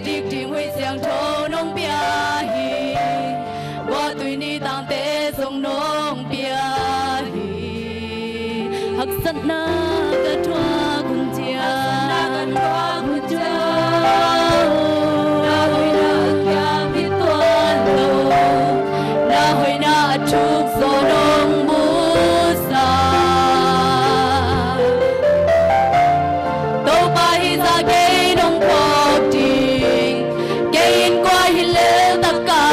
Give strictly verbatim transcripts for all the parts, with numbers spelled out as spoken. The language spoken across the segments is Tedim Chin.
Dik ding huih siangtho nong pia hi. Guahtui ni tangte zong nong pia hi. Haksatna ka thuak hun ciang, haksatna ka thuak hun ciang, na hoihna a kiam hi tuan lo. Na hoihna a thuk zaw nong musak. Topa hih zah kei nong phawk ding. Kei in kua hi lel tak a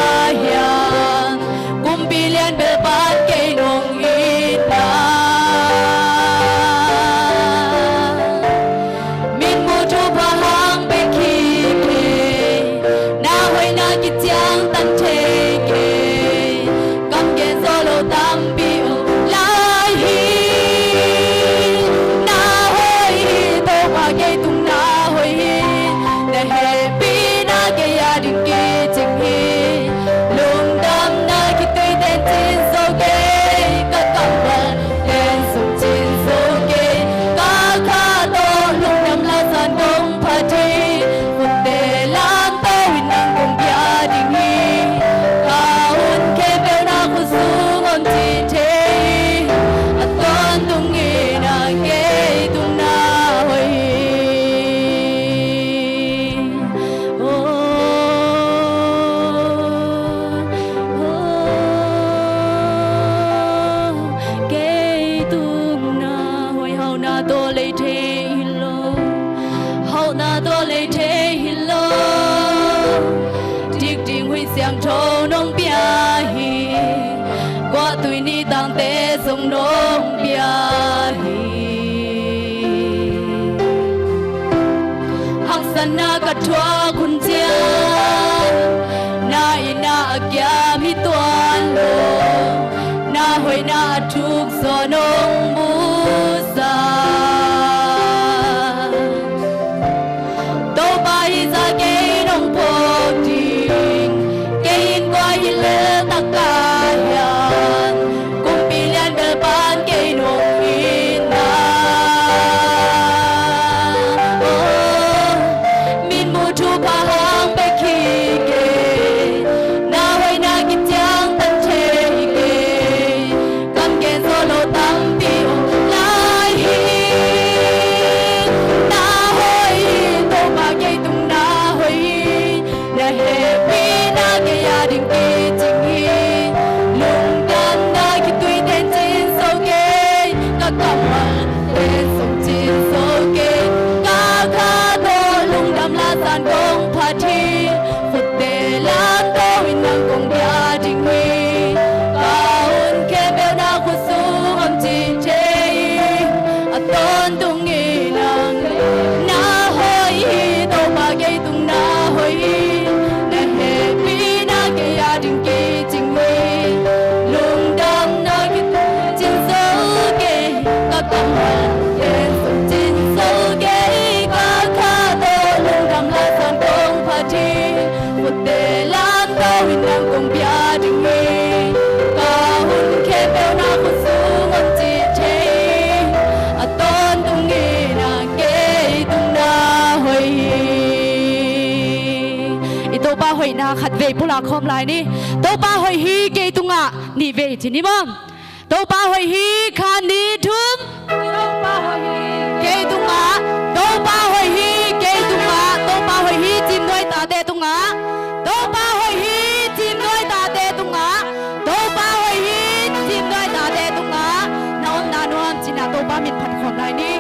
hiam, kumpi lian bel pan kei nong itna. Mitmuh thupha hang bek hi kei, na hoihna kiciangtan thei kei. Kam gen zaw lo tampi om lai hi. Na hoih hi, Topa kei tung na hoih hi. Na hehpihna kei a ding kicing hi. Lungdamna khitui tencin zo kei, ka kammal ten sungcin zo kei. Ka kha tawh lungdam lasan kong phat hi. Khutte lam tawh in nang kong pia ding hi. Ka hun khempeuh na khut sung om ci thei hi. A tawntung in a kei tung na hoih hi. Oh, oh, kei tung na hoih, hauhna tawh lei thei hi lo. Hauhna tawh lei thei hi lo. Dik ding huih siangtho nong pia hi. Guahtui ni tangte zong nong pia hi. Haksatna ka thuak hun ciang, na itna a kiam hi tuan lo. Na hoihna a thuk zaw nong musak. Topa hih zah kei nong phawk ding. Kei in kua hi lel tak a hiam, kumpi lian bel pan kei nong itna. Oh, mitmuh thupha hang bek hi kei, na hoihna kiciangtan thei kei. Kam gen zaw lo tampi om lai hi. Na hoih hi, Topa kei tung na hoih hi. Na hehpihna kei a ding kicing hi. Lungdamna khitui tencin zo kei, ka kammal ten sungcin zo kei. Ka kha tawh lungdam lasan kong phat hi. Khutte lam tawh in nang kong pia ding hi. Ka hun khempeuh na khut sung om ci thei hi. A tawntung in a kei tung na hoih hi. Topa kei tung na hoih hi. Na hehpihna kei a ding kicing hi. Lungdamna khitui tencin zo kei, ka kammal ten sungcin zo kei. Ka kha tawh lungdam lasan kong phat hi. Khutte lam tawh in nang kong pia ding hi. Ka hun khempeuh na khut sung om ci thei hi. A tawntung in a kei tung na hoih hi. I Topa hoihna khatvei pulak khawm lai ni. Topa hoih hi kei tungah, nihvei ci ni maw. Topa hoih hi, khat, nih, thum. Topa hoih hi kei tungah. Topa hoih hi kei tungah. Topa hoih hi, cimnuai tate tungah. Topa hoih hi, cimnuai tate tungah. Topa hoih hi, cimnuai tate tungah. Na omna nuam cih na Topa min phat khawm lai ni.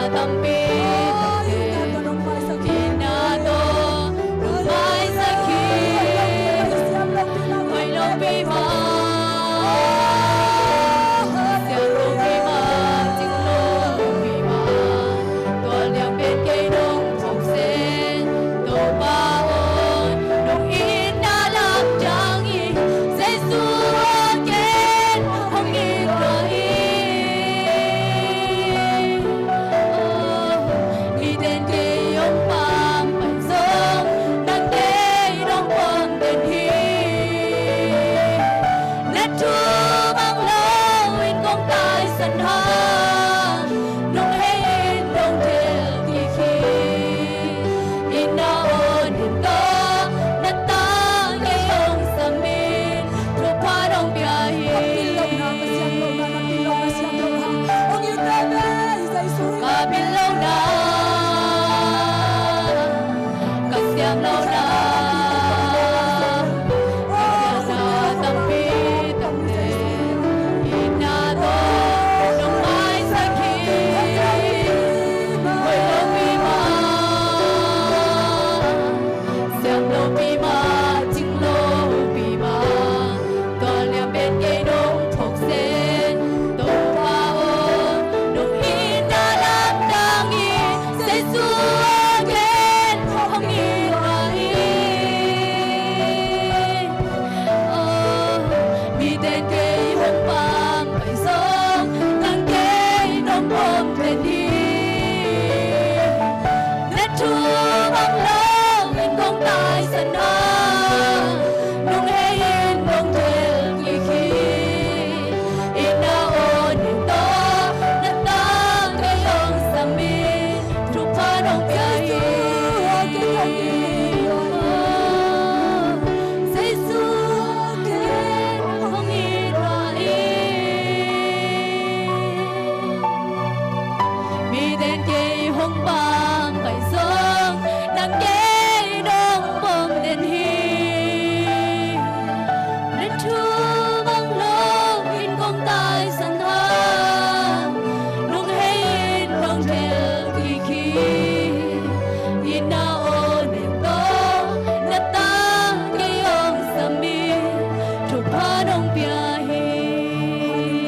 Tampi takte itna tawh nong maisak hi. Hoih lopi mah, siang lopi mah, cing lopi mah, tua liang pen kei nong phawk sen, Topa aw, nong itna lamdang in Jesu aw, ken hong it lua hi. Mite'n kei hong pampai zong, nang kei nong pom den hi. Na thu mang lo in kong taisan hang, nong hei in nong delh kik hi. Itna aw nin tawh, na tang kei hong sam in, thupha nong pia hi. Ka pil lohna, ka siang lohna, na pil lohna, siang lohna, hong it veve hi Jesu. Ka pil lohna, ka siang lohna, ka siang lohna tampi tamte itna tawh nong maisak hi. Hoih lopi mah, siang lopi mah, cing lopi mah, tua liang pen kei nong phawk sen, Topa aw, nong itna lamdang in Jesu aw, ken hong it lua hi. Mite'n kei hong pampai zong, nang kei nong pom den hi. Na thu mang lo in kong taisan hang, nong hei in nong delh kik hi. Itna aw nin tawh, na tang kei hong sam in, thupha nong pia hi. Jesu, ken hong it lua hi. Mite'n kei hong pampai zong, nang kei nong pom den hi. Na thu mang lo in kong taisan hang, nong hei in nong delh kik hi. Itna aw nin tawh, na tang kei hong sam in, thupha nong pia hi.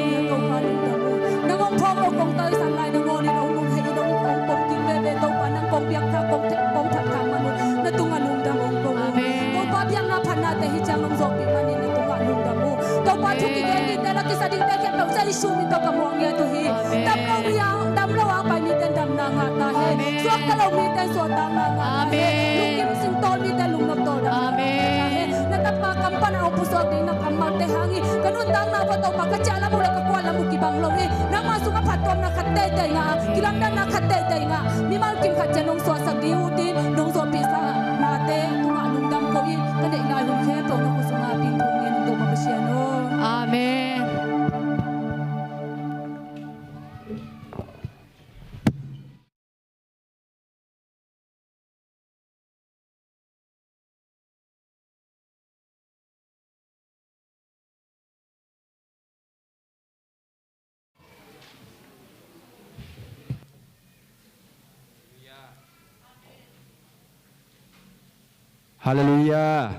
Halleluiah, Topa lungdam uh. Nang hong phawk lo kong taisan lai nangawn in hong lung hei in hong, hong pom kik veve Topa, nang kong piak tha, kong thak, kong thak tha man uh, na tungah lungdam hong ko uh. Amen. Topa biakna phatnate hi ciang nong zawhpih manin na tungah lungdam uh. Topa thu kigen dingte, la kisa dingte khempeuh Jesu min tawh ka muang ngiat uh hi. Amen. Dam lo mi a, dam lo a pai mite'n damna ngah ta hen. Amen. Suakta lo mite'n suahtakna ngah ta hen. Amen. Lungkim singtawl mite'n lungnop tawldamna ngah ta hen. Amen. Na tapa kam pan a hong pusuak ding na kammalte hang in ka nuntakna uah Topa ka ciah lam uh le ka kuan lam uh kibang lo hi. Nangma sungah phattuamna khat teitei ngah a, kilamdanna khat teitei ngah a, mimal kim khat ciang nong suahsak ding uh ding nong zawhpihsak nate tungah lungdam ko in, ka neih lai hun khempeuh na khut sungah pin thong ngen Topa Pasian aw. Amen. Halleluiah.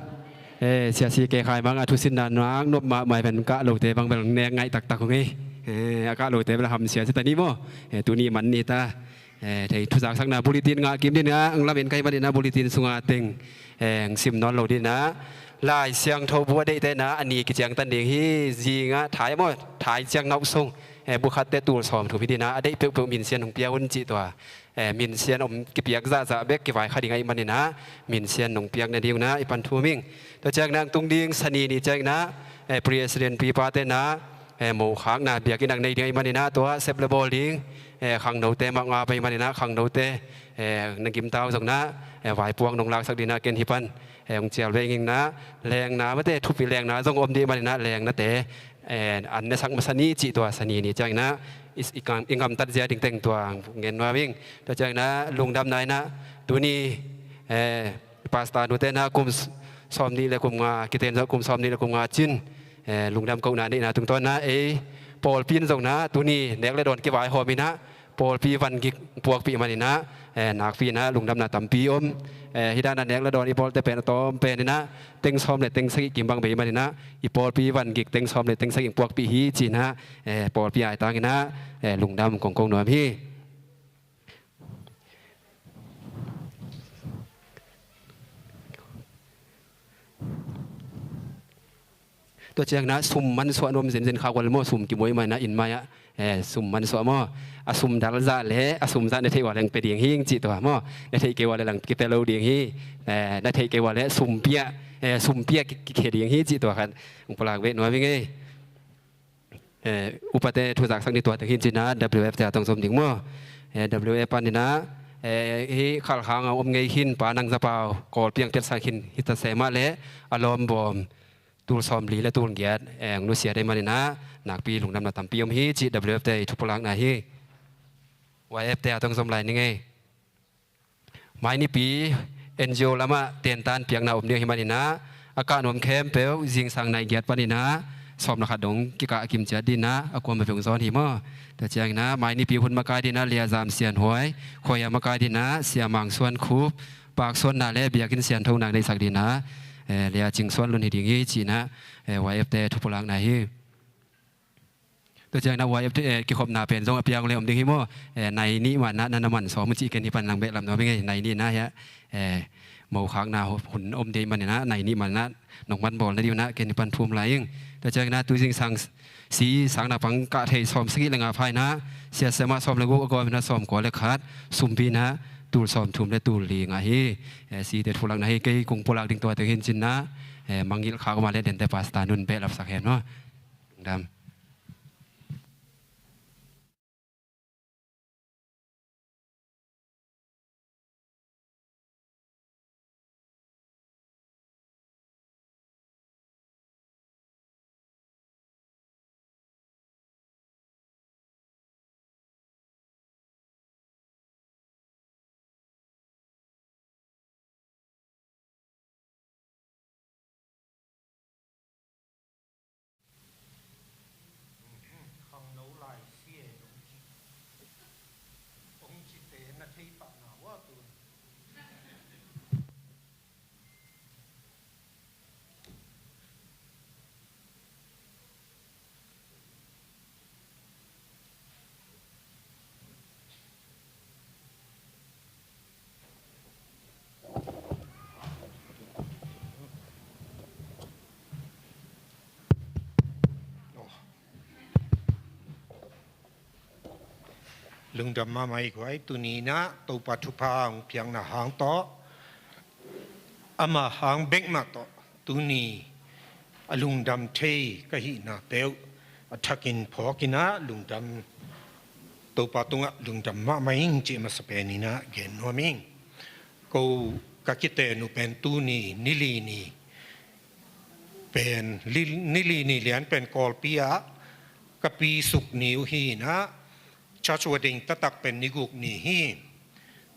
Eh, Sia C K Khai Mang a thusinna nak nop mahmah hi ven, kah lote bang bel nek ngaih taktak ung ei. Eh, a kah lote bel hamsia sia ta ni maw. Eh, tuni man ni ta. Eh, thei thuzaksakna bulletin ngah kim ding a, ang lamen kai manin a bulletin sunga teng, eh, ang sim nawn lo ding a. Lai Siangtho bu a deihte na a ni kiciangtan ding hi, zingah thai maw, thai ciang nauh sung. Eh, bu khatte tul sawm thum hi ding a, a deih peuhpeuh minsian hong pia un cih tua. Eh, minsian om kipiak zahzah bek kivai kha ding ahih manin a, minsian nong piak na ding un a, i pan thum ing. Tua ciang nang tung ding Sani ni ciang na, eh, president pipate na, eh, mokhakna biakinn ang nei ding ahih manin a, tua sep le bawl ding, eh, khangnote mah ngap ahih manin a, khangnote, eh, na gimtau zong na, eh, vaipuak nong laksak ding na ken hi pan, eh, hong cial ve ing na, lengna mate, thupi lengna zong om ding ahih manin a, lengnate, eh, an nesak masa ni cih tua Sani ni ciang na, i, i kam, i ngamtat zia ding teng tua ngen nuam ing. Tua ciang na, lungdamna in a, tuni, eh, Pastor nute na kum s-, sawmnih le kum nga, kiten zong kum sawmnih le kum nga cin, eh, lungdam kohna neihna tungtawn na, ei, pawlpi in zong na, tuni, nek le dawn kivaihawm in a, Pawlpi vangik puakpih maninah, eh, nakpi inah lungdamna tampi om. Eh, hih dan a nek le dawn i bawlte pen a tawm pen inah teng sawm le teng sagih kim bang bei maninah i pawlpi vangik teng sawm le teng sagih puakpih hi ci inah, eh, pawlpi aitang inah, eh, lungdam kongkong nuam hi. Tua ciang inah sum mansuah nuam zenzen khak ua le maw, sum kimuai maninah inn mai-ah, eh, sum mansuah maw. A sum dal zah le a sum zah na theih ua leng pia ding hi cih tua maw. Na theih kei ua le lang kipia lo ding hi. Eh, na theih kei ua le sum pia, eh, sum pia ki, kikhia ding hi cih tua khat hong pulak beh nuam hi ngei. Eh, upate thuzaksak ni tua teng hin cinah W F te a tong zom ding maw. Eh, W F paninah, eh, hih Khalkhang a om ngei hin Pa Nang Za Pau Kawlpi ang piatsak hin hi ta seh mah le a lawm bawm tul sawmli le tul giat, eh, hong nusia dei maninah nakpi lungdamna tampi om hi cih W F te i thupulakna hi. Y F te a tong zom lai ni ngei. Mai nipi N G O lamah tentan piakna om ding hi maninah a kah nuam khempeuh zingsang nai giat paninah sawm le khat dong kikah a kim ciat dinah a kuama peuh hong zawn hi maw. Tua cianginah mai nipi hun makai dinah Lia Zam Sian Huai, khuaia makai dinah Sia Mang Suan Khup, paksuanna le biakinn sianthonak neihsak dinah, eh, Lia Cing Suan Lun hi ding hi cinah, eh, Y F te thupulakna hi. Tua ciangin a Y F te, eh, kikhopna pen zong a piang le om ding hi maw? Eh, nai nih manah na na man sawm uh cih ken hi pan lang behlap nuam ing ei, nai nih na hiah, eh, mokhakna hun om dei maninah nai nih manah nong man bawl na dih unah ken hi pan thum lai ing. Tua ciangin a tu zingsang si sang na pang kah thei sawm sagih le nga pha inah sia siamah sawm le guk a gawm inah sawm kua le khat sumpi inah tul sawm thum le tul li ngah hi. Eh, si te thulakna hi kei kung pulak ding tua teng hin cinah, eh, mangngilh khak mah le dente pasta nun behlapsak hen maw? Lungdam. Khangno lai si e, ong ci, ong ci te na thei pah na ua tu. Lungdam mahmah hi guai, tuni inah Topa thupha hong piakna hang tawh, ama hang bek mah tawh tuni a lungdam thei ka hihna peuh a thakin phawk inah lungdam, Topa tungah lungdam mahmah ing cih masa pen inah gen nuam ing. Ko ka kiten uh pen tuni nili ni pen, li-, nili ni lian pen Kawlpi ah ka pi suk ni uh hi inah, church wedding taktak pen ni guk ni hi.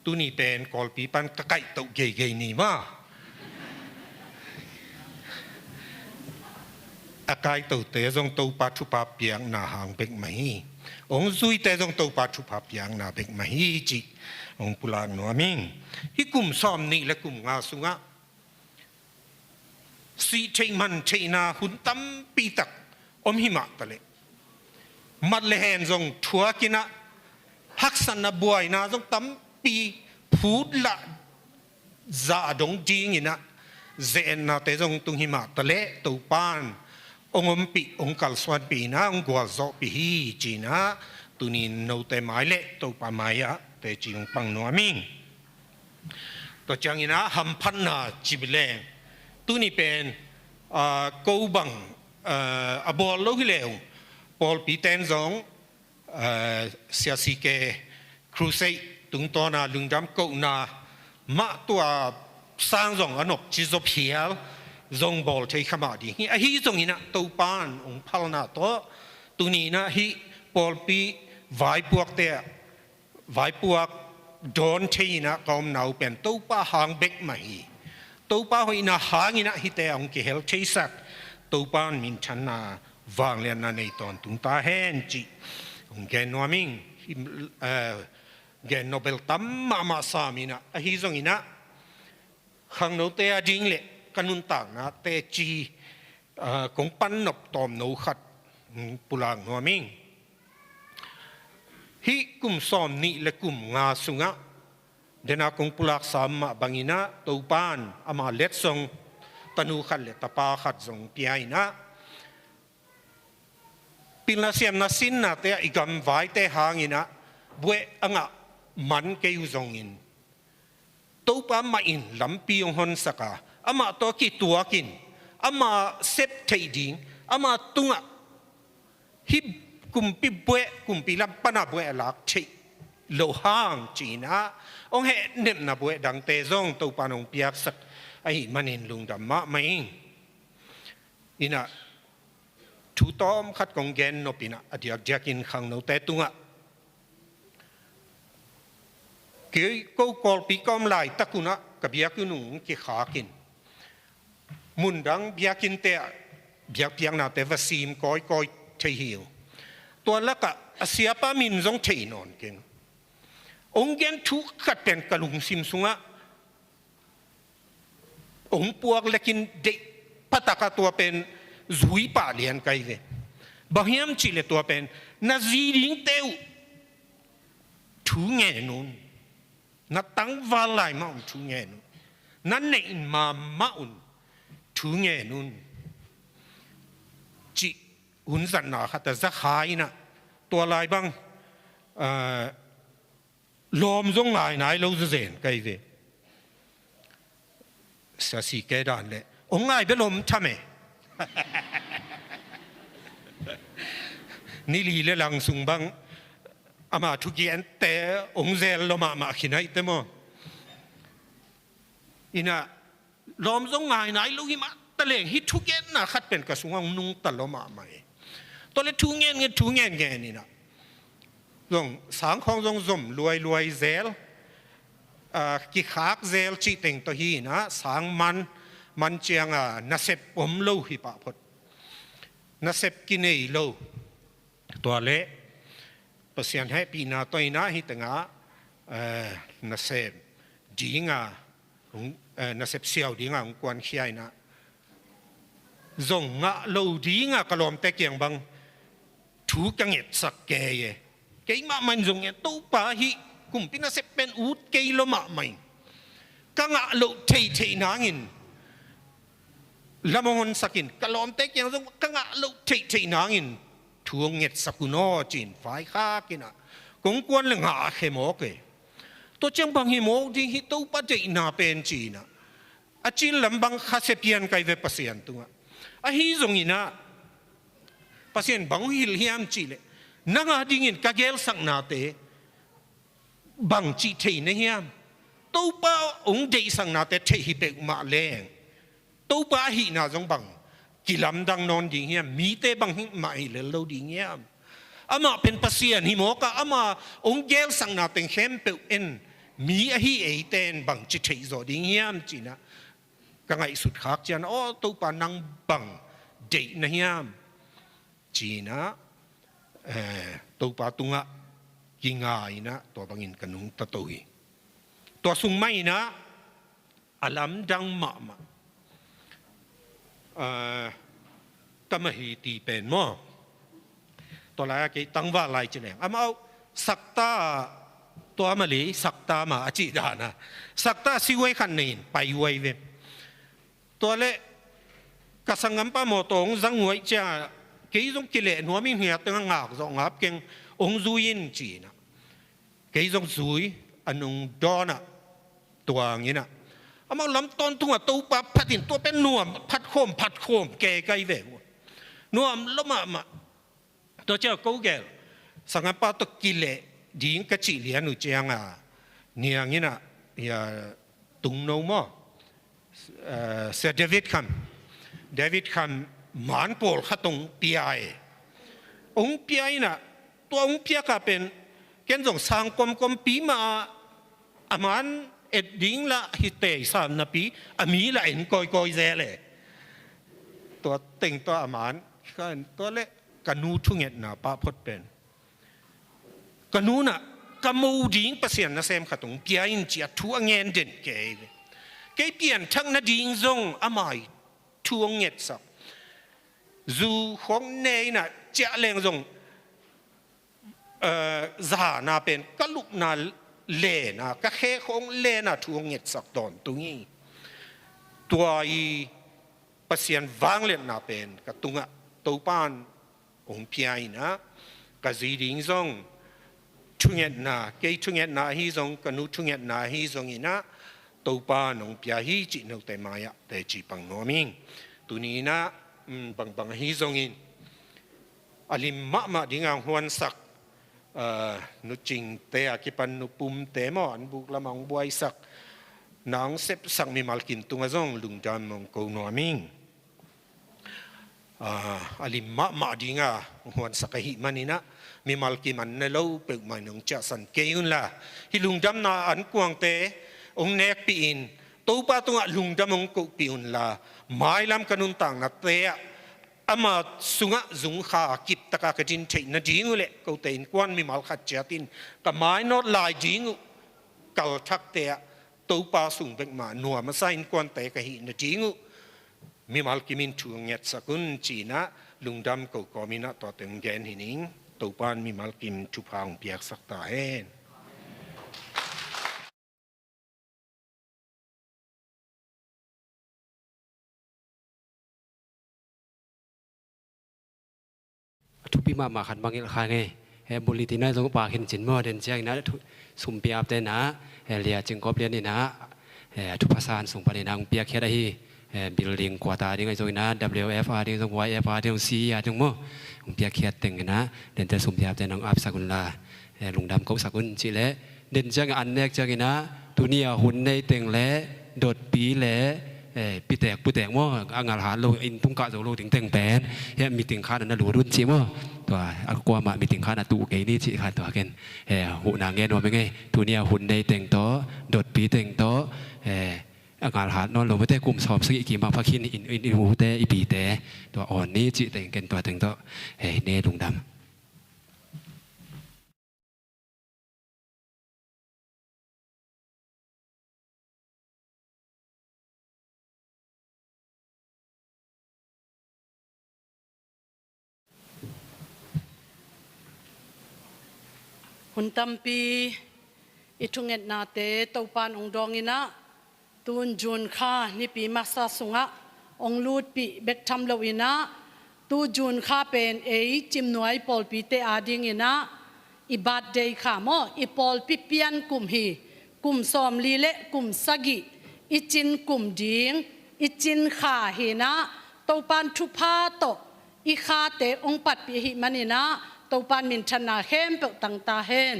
Tuni pen Kawlpi pan ka kaihtoh geigei ni maw. A kaihtohte zong Topa thupha piakna hang bek mah hi. Ong zuite zong Topa thupha piakna bek mah hi cih ong pulak nuam ing. Hih kum sawm nih le kum nga sungah sih theih man theihna hun tampi tak om hi mah taleh, mat le hen zong thuak inah, haksatna buaina zong tampi phutlah zah dong ding inah, ze-etnate zong tung hi mah taleh, Topan ong ompih, ong kalsuanpih inah, ong gualzawhpih hi ci inah, tuni note mai le Topa mai-ah teci ong pang nuam ing. Tua ciang inah hamphatna ci bileng, tuni pen, ah, ko bang, ah, a bawl lo hi leu, pawlpi ten zong, ah, C R C K crusade tungtawna lungdam kohna mah tua sang zong a nop ci zop hial zong bawl thei kha mah ding hi. Ahi zong inah Topan ong phalna tawh tuni inah hih pawlpi vaipuakte ah vaipuak dawn thei inah ka omna uh pen Topa hang bek mah hi. Topa hoihna hang inah hihte a hong kihel theisak, Topa in minthanna vangliatna nei tawntung ta hen cih hong gen nuam ing. eh, gen nobel tam mahmah sam in ah, ahi zongin ah khangnote a ding le ka nuntakna teci, eh, kong pan nop tawmno khat, mm, pulak nuam ing. Hih kum sawm nih le kum nga sungah dena kong pulak sam mah bangin ah Topan ama letsong tanu khat le tapa khat zong pia in ah, pilna siamna sinnate ah i gamvaite hangin ah bueh a ngah man kei uh zongin, Topa mah in lampi hong honsak a, amah tawh kituakin, ama sep theih ding, ama tungah hih kumpi bueh, kumpi lam pana bueh a lak theih loh hang ci-in ah hong hehnepna bueh dangte zong Topan hong piaksak ahih manin lungdam mahmah ing. In ah thu tawm khat kong gen nop in ah, a diakdiakin khangnote tungah, kei ko Kawlpi ka om laitak un ah ka biakinn uh kikhakin, mundang biakinnte ah biakpiaknate va sim kawikawi thei hi uh. Tua lakah a siapa min zong thei nawn keng. Hong gen thu khat pen ka lungsim sungah hong puak lekin deih pha tak a, tua pen zui pah lian ka hi ve. Bang hiam cih leh tua pen na zi dingte uh thu ngen un. Na tangval lai mah un thu ngen un. Na neih mahmah un thu ngen un, cih hun zatna khat a za kha in ah, tua lai bang, ah, lawm zong ngai nai lo zenzen ka hi ve. Sia C K dan le hong ngai bia lawm tham e. Ni li le lang sung bang ama thugente hong zel lua mahmah khin ahih teh maw. In ah lawm zong ngai nai lo hi mah taleng, hih thugenna khat pen ka sungah hong nungta lua mahmah hi. Tua le thu ngen ngen, thu ngen ngen in ah zong sang khawng zong zom luai luai zel, ah, kikhak zel cih teng tawh hi in ah, sang man, man ciang a nasep om lo hi pah phot. Nasep kinei lo. Tua le Pasian hehpihna tawh in ah hih tengah, eh, nasep ding a hong, eh, nasep siau ding a hong kuankhia in ah, zong ngah lo ding a ka lawmte kiang bang thu ka ngetsak kei e. Keimah mah in zong ngen, Topa, hih kumpi nasep pen ut kei lua mahmah in, ka ngah loh theihtheih nangin lam hong honsak in, ka lawmte kiang zong ka ngah loh theihtheih nangin thu hong ngetsak un aw, ci-in vaikhak in ah kong kuan le ngah a khe mawk e. Tua ciang bang hi mawk ding hih Topa deihna pen, ci-in ah a cin lam bang khasia pian ka hi ve Pasian tungah. Ahi zongin ah Pasian bang hong hilh hiam cih leh, nang a dingin ka gelsaknate bangci thei na hiam? Topa hong deihsaknate theih hi peuhmah leng, Topa ahihna zong bang kilamdang nawn ding hiam? Mite bang hih mah hi lel lo ding hiam? Amah pen Pasian hi mawk a, ama hong gelsakna teng khempeuh en mi ahi eite in bangci theih zawh ding hiam, ci-in ah ka ngaihsut khak ciang, aw, Topa nang bang deih na hiam, ci-in ah, eh, Topa tungah kinga in ah tua bangin ka nungta to hi. Tua sung mah in ah a lamdang mahmah, eh, Tama Hi Ti pen maw, tua lai-ah kei tangval lai ci leng, amau sakta, tua mah lei sakta mah a cih dan a, sakta siwai khat nei in pai huai ve. Tua leh ka sanggampa mawtaw hong zang huai ciang a, kei zong kileh nuam ing, hia tengah ngak zawh ngap keng, hong zui in, ci-in ah kei zong zui a nung dawn ah tuang in ah, amau lam tawntung ah Topa phat in, tua pen nuam, phat khawm, phat khawm kei ka hi ve. Nuam lua mahmah. Tua ciang ko gel sanggampa tawh kileh ding ka cih lian uh ciang a, niang in ah, hia, Tungno maw, eh, Sir David Kham, David Kham man pawlkhat hong pia e. Hong pia in ah, tua hong piak a pen ken zong sang kawmkawmpi mah a, a man et ding lah hi tei sam napi a mi lah en kawikawi zel e. Tua teng tawh a man, tua leh ka nu thungetna pah phot pen, Ka nu in ah ka mo ding Pasian nasem khat hong pia in ci-a thu a ngen den kei ve. Kei pianthak nading zong ama' thu hong ngetsak. Zu khawng ne in ah ciah leng zong, eh, zana pen ka lupna len a, ka khe khawng len a thu hong ngetsak tawntung hi. Tua i Pasian vangliatna pen ka tungah Topa'n hong pia in ah, ka zi ding zong thungetna, kei thungetna ahi zong, ka nu thungetna ahi zongin ah, Topa'n hong pia hi cih note mai-ah teci pang nuam ing. Tuni in ah, mm, bangbang ahi zongin, a lim mahmah ding a hong huansak, ah, Nu Cingte a kipan Nu Pumte maw, an buk lamah hong buaisak na hong sepsak mimal kim tungah zong lungdam hong ko nuam ing. Ah, a lim mahmah ding a hong huansak ahih manin ah, mimal kim an ne lo peuhmah in hong ciahsan kei unla, hih lungdamna ankuangte hong nekpih in, Topa tungah lungdam hong kohpih unla, mailam ka nuntaknate ah ama sungah zungkha kiptaka ka din theih nading uh leh, kote innkuan mimal khat ciat in ka mainawt lai ding uh kalthakte ah Topa sung bek mah nuam a sa innkuante ka hih nading uh mimal kim in thu hong ngetsak un ci-in ah, lungdam ko kawmin ah tuate hong gen hi ning. Topa'n mimal kim thupha hong piaksak ta hen. A thupi mahmah khat mangngilh kha ngei. Eh, bulletin ah zong pha khin cin maw, den ciangin ah thu, sum pia-apte in ah, eh, Lia Cing Kop Lian in ah, eh, a thupha san sung panin ah hong piakkhiat ahi, eh, building quarter ding ahi zongin ah, W F a ding zong, Y F a ding zong, C E a ding maw, hong piakkhiat teng in ah, dente sum pia-apte in ah hong apsak unla, eh, lungdam kohsak un cih leh, den ciangin an nek ciangin ah, tuni a hun nei teng le dotpi le, eh, pitek putek maw, a ngalhat lo, inn tung kah zo lo ding teng pen, hih meeting khan ah na lut un ci maw. Tua a kuamah meeting khan ah tuh kei ni ci khan tua ken, eh, huhna ngen nuam ing ei. Tuni a hun nei teng tawh, dotpi teng tawh, eh, a ngalhat nawn lo mate, kum sawm sagih kim a pha khin in, in, in ute, i pite, tua awn ni ci teng ken tua teng tawh, eh, ne lungdam. Hun tampi i thungetnate Topa'n hong dawng in ah, tun June kha nipi masa sungah hong lutpih bek tham lo in ah, tu June kha pen ei Cimnuai pawlpite ading in ah i birthday kha maw, i pawlpi pian kum hi. Kum sawmli le kum sagih i cin kum ding, i cin kha hi in ah, Topa'n thupha tawh i khate hong patpih ahih manin ah, Topa'n minthanna khempeuh tang ta hen.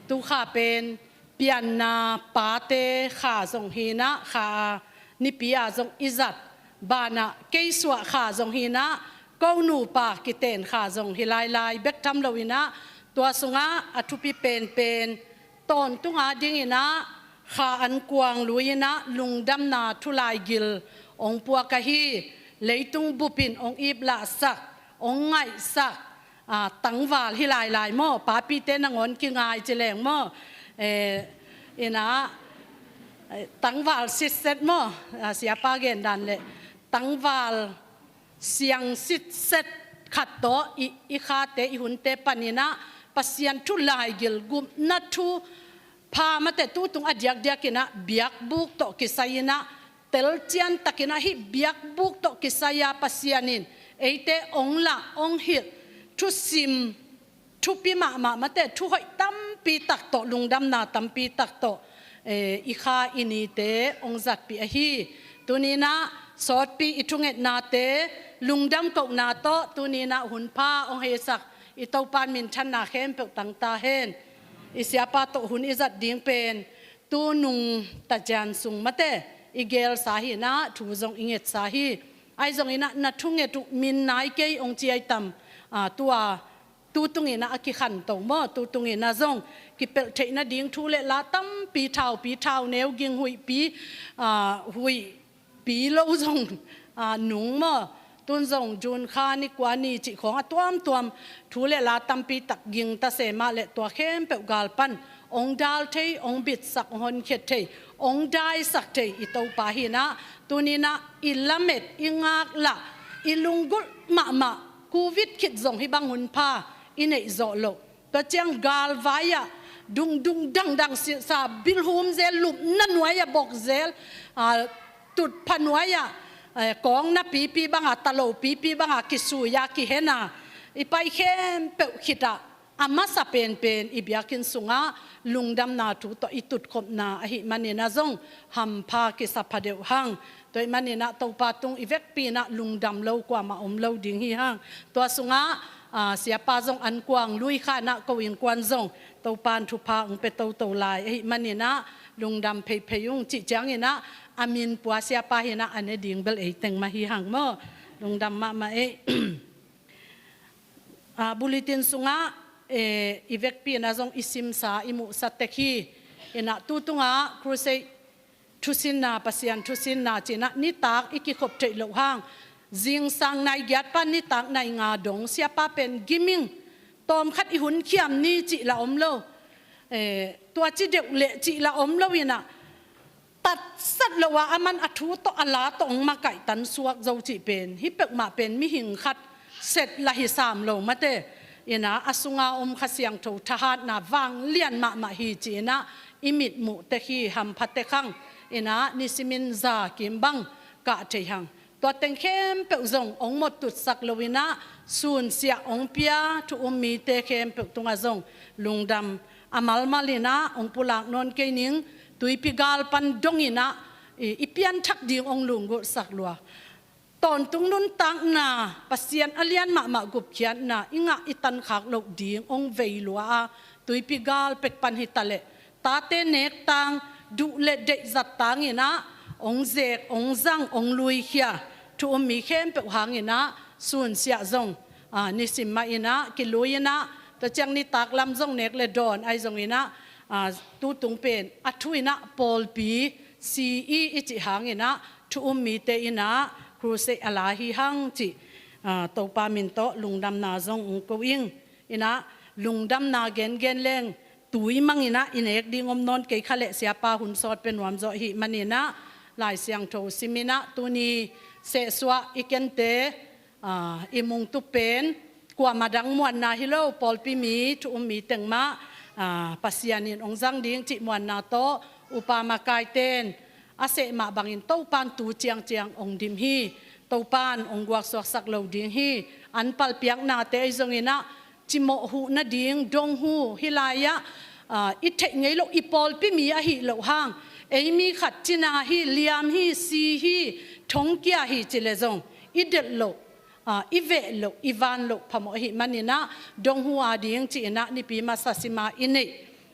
Tu kha pen pianna pate kha zong hi in ah, kha a nipi a zong i zat, banah kei suah kha zong hi in ah, ko nupa kiten kha zong hi lailai bek tham lo in ah, tua sungah a thupi penpen, tawntung ading in ah, kha ankuang lui in ah lungdamna thu laigil hong puak ahi, leitung bup in hong iplahsak, hong ngaihsak, ah, tangval hi lailai maw, papite nangawn kingai ci leng maw. Eh, in ah, eh, tangval sitset maw, ah, siapa gen dan leh, tangval siang sitset khat tawh i, i khate, i hunte panin ah Pasian thu laigil, gupna thu pha mate, tu tung a diakdiak in ah biakbuk tawh kisai in ah, telcian takin ah hih biakbuk tawh kisai a Pasian in eite hong lah, hong hilh, thusim, thupi mahmah mate, thuhoih tampi tak tawh, lungdamna tampi tak tawh, eh, i kha i nite hong zatpih ahi. Tuni in ah sawtpi i thungetnate lungdam kohna tawh, tuni in ah hunpha hong heisak i Topa'n minthanna khempeuh tang ta hen. I siapa tawh hun i zat ding pen tu nung tacian sung mate i gelsa hi in ah, thu zong i ngetsa hi. Ahi zongin ah na thunget uh min nai kei hong ci ai tam, ah, tua tu tungin ah a kikhanto maw, tu tungin ah zong kipelh theih nading thu le la tampi, thaupi, thauneu, ging huihpi, ah, huihpi lo zong, ah, nung maw, Tun zong June kha ni kua ni cih khawng a tuamtuam thu le la tampi tak gingta se mah le tua khempeuh gal pan ong dal thei, ong bitsak, ong honkhia thei, ong daisak thei i Topa hi-in ah, tuni-in ah i lamet, i ngaklah, i lunggulh mahmah, Covid khit zong hih bang hun pha i neih zawh loh. Tua ciang galvai ah dungdung dangdang sisa, bilhum zel, lupna nuai ah bok zel, ah, tutpha nuai ah, eh, kawng napipi banga, talo pipi banga kisui a, kihen a, i pai khempeuh khit ah, a masa penpen i biakinn sungah lungdamna thu tawh i tutkhopna ahih manin ah zong hampha kisa phadeuh hang. Tua ahih manin ah Topa tung i vekpi-in ah lungdam lo kuamah om lo ding hi hang. Tua sungah, ah, siapa zong an kuang lui kha-in ah ko innkuan zong Topa'n thupha ong pia toto lai ahih manin ah lungdam pheiphei ung cih ciangin ah, a min pua siapa hi-in ah a ne ding bel ei teng mah hi hang maw. Lungdam mahmah ei. Ah, bulletin sungah, eh, i vekpi-in ah zong i simsa, i muhsa tek hi. In ah tu tungah crusade thusinna, Pasian thusinna ci-in ah nitak i kikhop theih loh hang, zingsang nai giat pan nitak nai nga dong siapa pen giming, tawmkhat i hun khiam ni cih la om lo. Eh, tua ci deuh leh cih la om lo in ah, tatsat lo a, aman a thu tawh a la tawh ong makaih tan suak zo cih pen, hih peuhmah pen mihing khat set la hi sam lo mate. In ah a sunga om Kha Siangtho thahatna vanglian mahmah hi ci-in ah i mitmuh tek hi, hampha tek hang. In ah nisimin za kim bang kah thei hang. Tua teng khempeuh zong ong mawhtutsak lo-in ah, sunsiah ong pia thu um mite khempeuh tungah zong lungdam a malmal in ah ong pulak nawn kei ning. Tuipi gal pan dong in ah i, i pianthak ding ong lunggulhsak lua. Tawntung nuntakna, Pasian a lian mahmah gupkhiatna i ngah i tankhak loh ding ong vei lua a, tuipi gal pek pan hi ta leh, tate nek tang, duh le deih zat tang in ah ong zek, ong zang, ong luikhia thu um mi khempeuh hang in ah sunsiah zong, ah, nisim mah in ah kilui in ah, tua ciang nitak lam zong nek le dawn ahi zong in ah, ah, tu tung pen a thu in ah pawlpi si i, i cih hang in ah thu um mite in ah crusade a la hi hang cih, ah, Topa min tawh lungdamna zong ong ko ing. In ah lungdamna gengen leng tui mang in ah i nek ding om nawn kei kha leh, siapa hun sawt pia nuam zaw ahih manin ah Lai Siangtho sim in ah tuni sehsuah i kente, ah, i mungtu pen kuamah dang muanna hi lo, pawlpi mi, thu um mi teng mah, ah, Pasian in ong zang ding cih muanna tawh upa makaiten a seh mah bangin Topa'n tu ciangciang ong dim hi. Topa'n ong guaksuaksak lo ding hi. An palpiaknate ahi zong in ah cimawh huh nading dong huh, hih lai-ah, ah, i theih ngei loh, i pawlpi mi ahih loh hang, ei mi khat cina hi, liam hi, si hi, thongkia hi ci leh zong i delh loh, ah, i veh loh, i van loh phamawh ahih manin ah dong huh a ding ci-in ah nipi masa sima i neih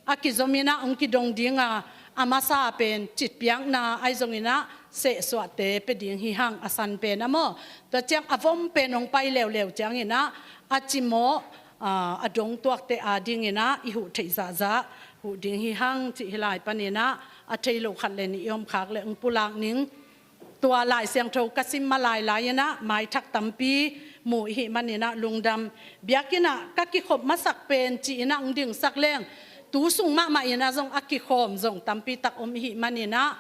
a kizom in ah ong kidong ding a, a masa pen citpiakna ahi zong in ah sehsuahte pia ding hi hang, a san pen a maw. Tua ciang a vom pen ong pai leuleu ciangin ah a cimawh, ah, a dong tuakte a ding in ah i huh theih zahzah huh ding hi hang cih hih lai pan in ah a thei lo khat le nih i om khak leh ong pulak ning. Tua Lai Siangtho ka sim ma lailai in ah maithak tampi mu i hih manin ah lungdam. Biakinn ah ka kikhop masak pen ci-in ah ong dingsak leng, tu sung mahmah in ah zong a kikhawm zong tampi tak om i hih manin ah,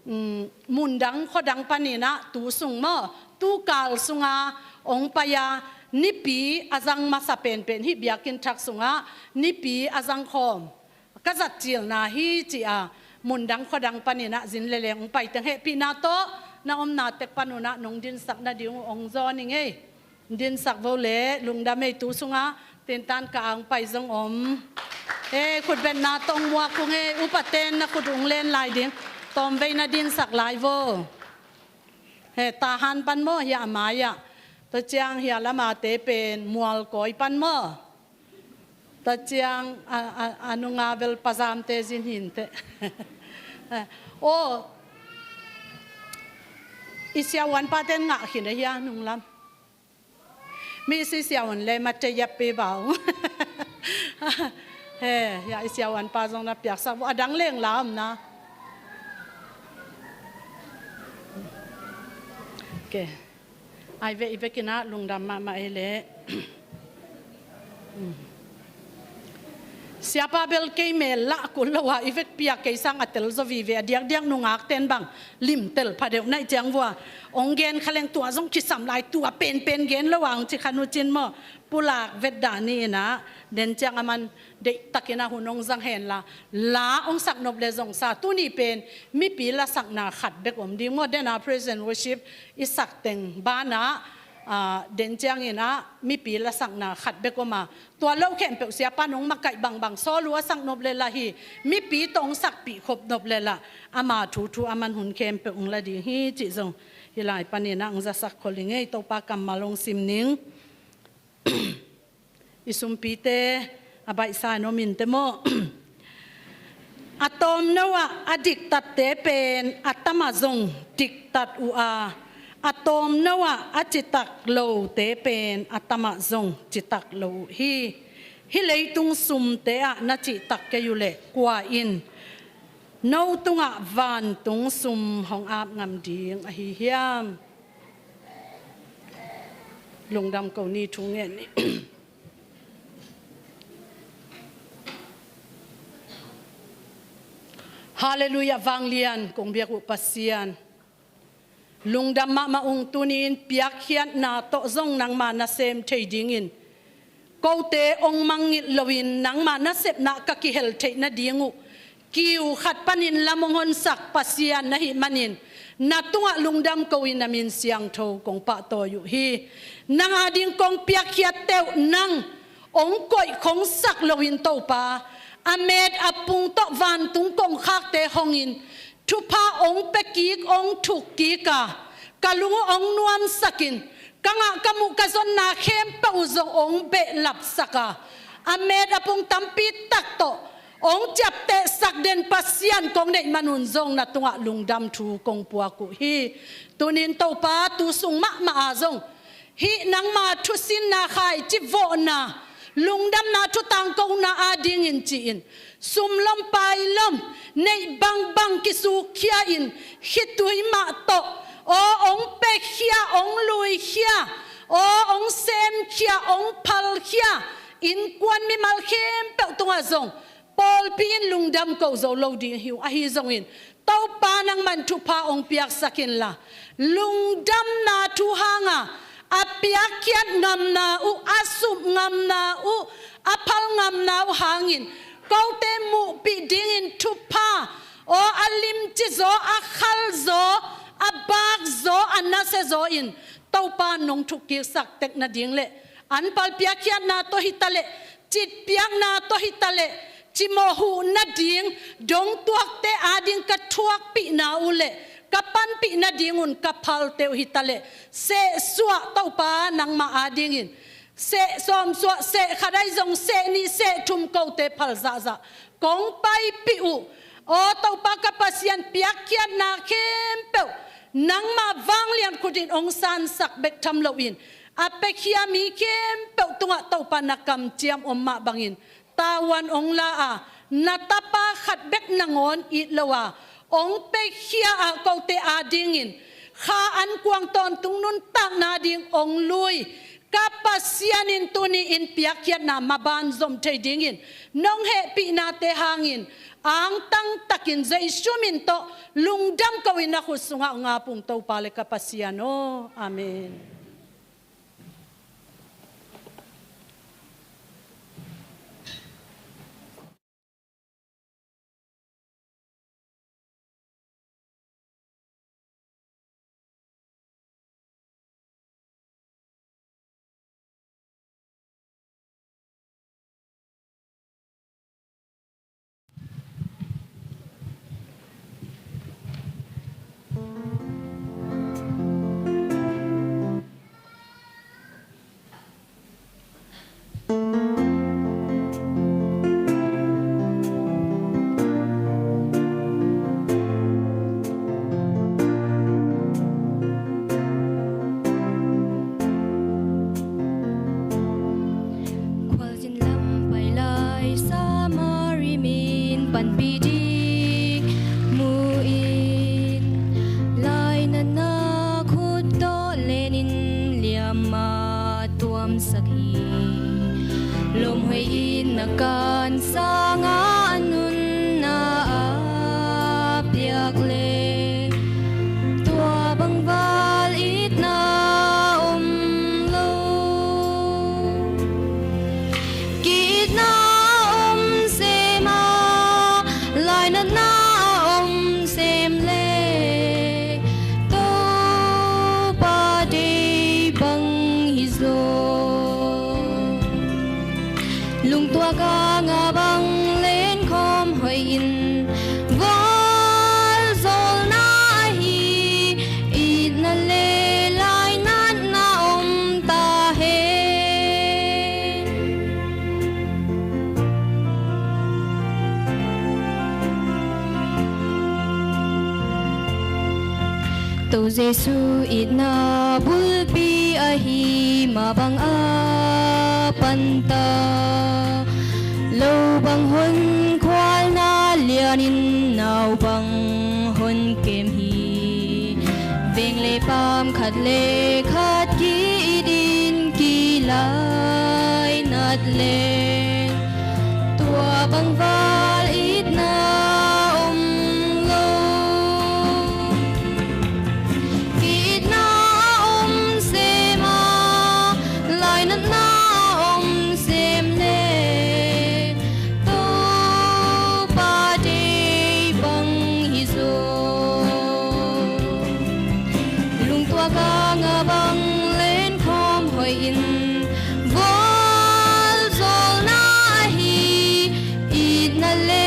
um, mundang khuadang panin ah tu sung maw, tu kal sunga ong pai a, nipi a zang masa penpen hih biakinn thak sungah nipi a zang khawm ka zat cilna hi ci-a, mundang khuadang panin ah zin le leng ong pai teng hehpihna tawh na omna tek pan un ah nong dinsak nading uh ong zawn ing ei. Dinsak vo le, lungdam ei. Tu sungah tintan ka ong pai zong om. Ei, khutbetna tawh ong muak ung ei, upaten na khut ong len lai ding. Tawmvei na dinsak lai vo. He, Tahan pan maw, hia a mai-ah. Tua ciang hia lamate pen Mualkawi pan maw. Tua ciang a, a, a nunga bel Pazamte zin hinteh. Aw, i siavuan paten ngah khin a hia nunglam. Mi si siavuan le mate yap pe bau. He, hia i siavuan pa zong na piaksak vo, a dang leng la om na. Okay. Ai ve i vekin ah lungdam mahmah ei leh. Siapa bel kei mel lah kul lo a i vekpi a kei sang a tel zaw vive a diakdiak nungak ten bang limtel phadeuh naih ciang vua. Ong gen kha leng tua zong kisam lai tua penpen gen lo a ong ci kha nu cin maw. Pulak vet dah ni in ah den ciang a man deihtakin ah hun ong zang hen la la ong sak nop le zong sa tuni pen mipi lasakna khat bek om ding maw. Den a praise and worship i sak teng banah ah, den ciangin ah mipi lasakna khat bek om a tua lo khempeuh siapa nong makaih bangbang sawl uh a sak nop le lah hi. Mipi tawh ong sakpih khop nop le lah ama thu thu a man hun khempeuh ong la ding hi cih zong hi lai panin ah ong zasak khol ing ei. Topa kammal ong sim ning. I sumpite a baihsa in om inte maw? A tawmno ah a diktatte pen a tamah zong diktat uh a, a tawmno ah a citak lote pen a tamah zong citak lo uh hi. Hih leitung sumte ah na cihtak kei uh leh kua in no tungah vantung sum hong ap ngam ding ahi hiam? Lungdam ko ni thu ngen ni. Halleluiah, vanglian kong biak uh Pasian. Lungdam mahmah ung, tuni in piakkhiatna tawh zong nangma nasem thei dingin kote ong mangngilh loin nangma nasepna ka kihel theih nading uh kiu khat panin lam ong honsak Pasian na hih manin na tungah lungdam ko in na min siangtho kong pahtawi uh hi. Nang ading kong piakkhiatte uh nang ong koihkhongsak loin Topa a met a pung tawh vantung kongkhakte hongin thupha ong pia kik ong thuk kik a ka lung uh ong nuamsakin ka ngah ka muh ka zonna khempeuh uh zong ong behlapsak a a met a pung tampi tak tawh ong ciaptehsak den Pasian kong neih manun zong na tungah lungdam thu kong puak uh hi. Tunin Topa tu sung mahmah a zong hih nangma thusinna khaici vawhna lungdamna thutangkona adingin ci-in sumlom pailom neih bangbang kisukkhia in khitui mah tawh aw ong pekhia ong luikhia aw ong semkhia ong phalkhia innkuan mimal khempeuh tungah zong pawlpi in lungdam ko zo lo ding hi uh. Ahi zongin Topa nangman thupha ong piaksak inla lungdamna thu hanga a piakkhiat ngamna uh a sup ngamna uh a phal ngamna uh hangin kote muhpih dingin thupha aw a limci zaw a khal zaw a bak zaw a nasia zaw in Topa nong thukkiksak tek nading le anpal piakkhiatna tawh hi ta leh citpiakna tawh hi ta leh cimawh huh nading dongtuakte ading ka thuakpihna uh le ka panpih nadingun ka phalte uh hi ta leh sehsuah Topa nangmah adingin seh sawmsuah seh khat ahi zong seh nih seh thum kote phal zahzah kong paipih uh. Aw Topa ka Pasian piakkhiatna khempeuh nangmah vanglian khutin ong sansak bek tham loin a pekhia mi khempeuh tungah Topa na kamciam om mah bangin tavuan ong la a na tapa khat bek nangawn it lo a ong pekhia a kote adingin kha ankuang tawntung nuntakna ding ong lui ka Pasian in tuni in piakkhiatna maban zom thei dingin nong hehpihnate hangin angtangtakin Jesu min tawh lungdam ko in na khut sungah ong ap ung Topa le ka Pasian aw. Amen. Kan sangah a nunna a piak le tua bangval itna om lo. Ki-itna a om sem a, lainatna a om sem le Topa deih bang hi zaw. Lungtuak a ngah bang lenkhawm hoih in, vualzawlna ahi itna le lainatna om ta hen. To Jesu itna bulpi ahi mah bang a panta, lo bang hon khualna lianin nau bang hon kem hi. Veng le paam khat le khat ki-itin kilainat le tua bangval itna om lo. Ki-itna a om sem a, lainatna a om sem le Topa deih bang hi zaw. Lungtuak a ngah bang lenkhawm hoih in, vualzawlna ahi itna le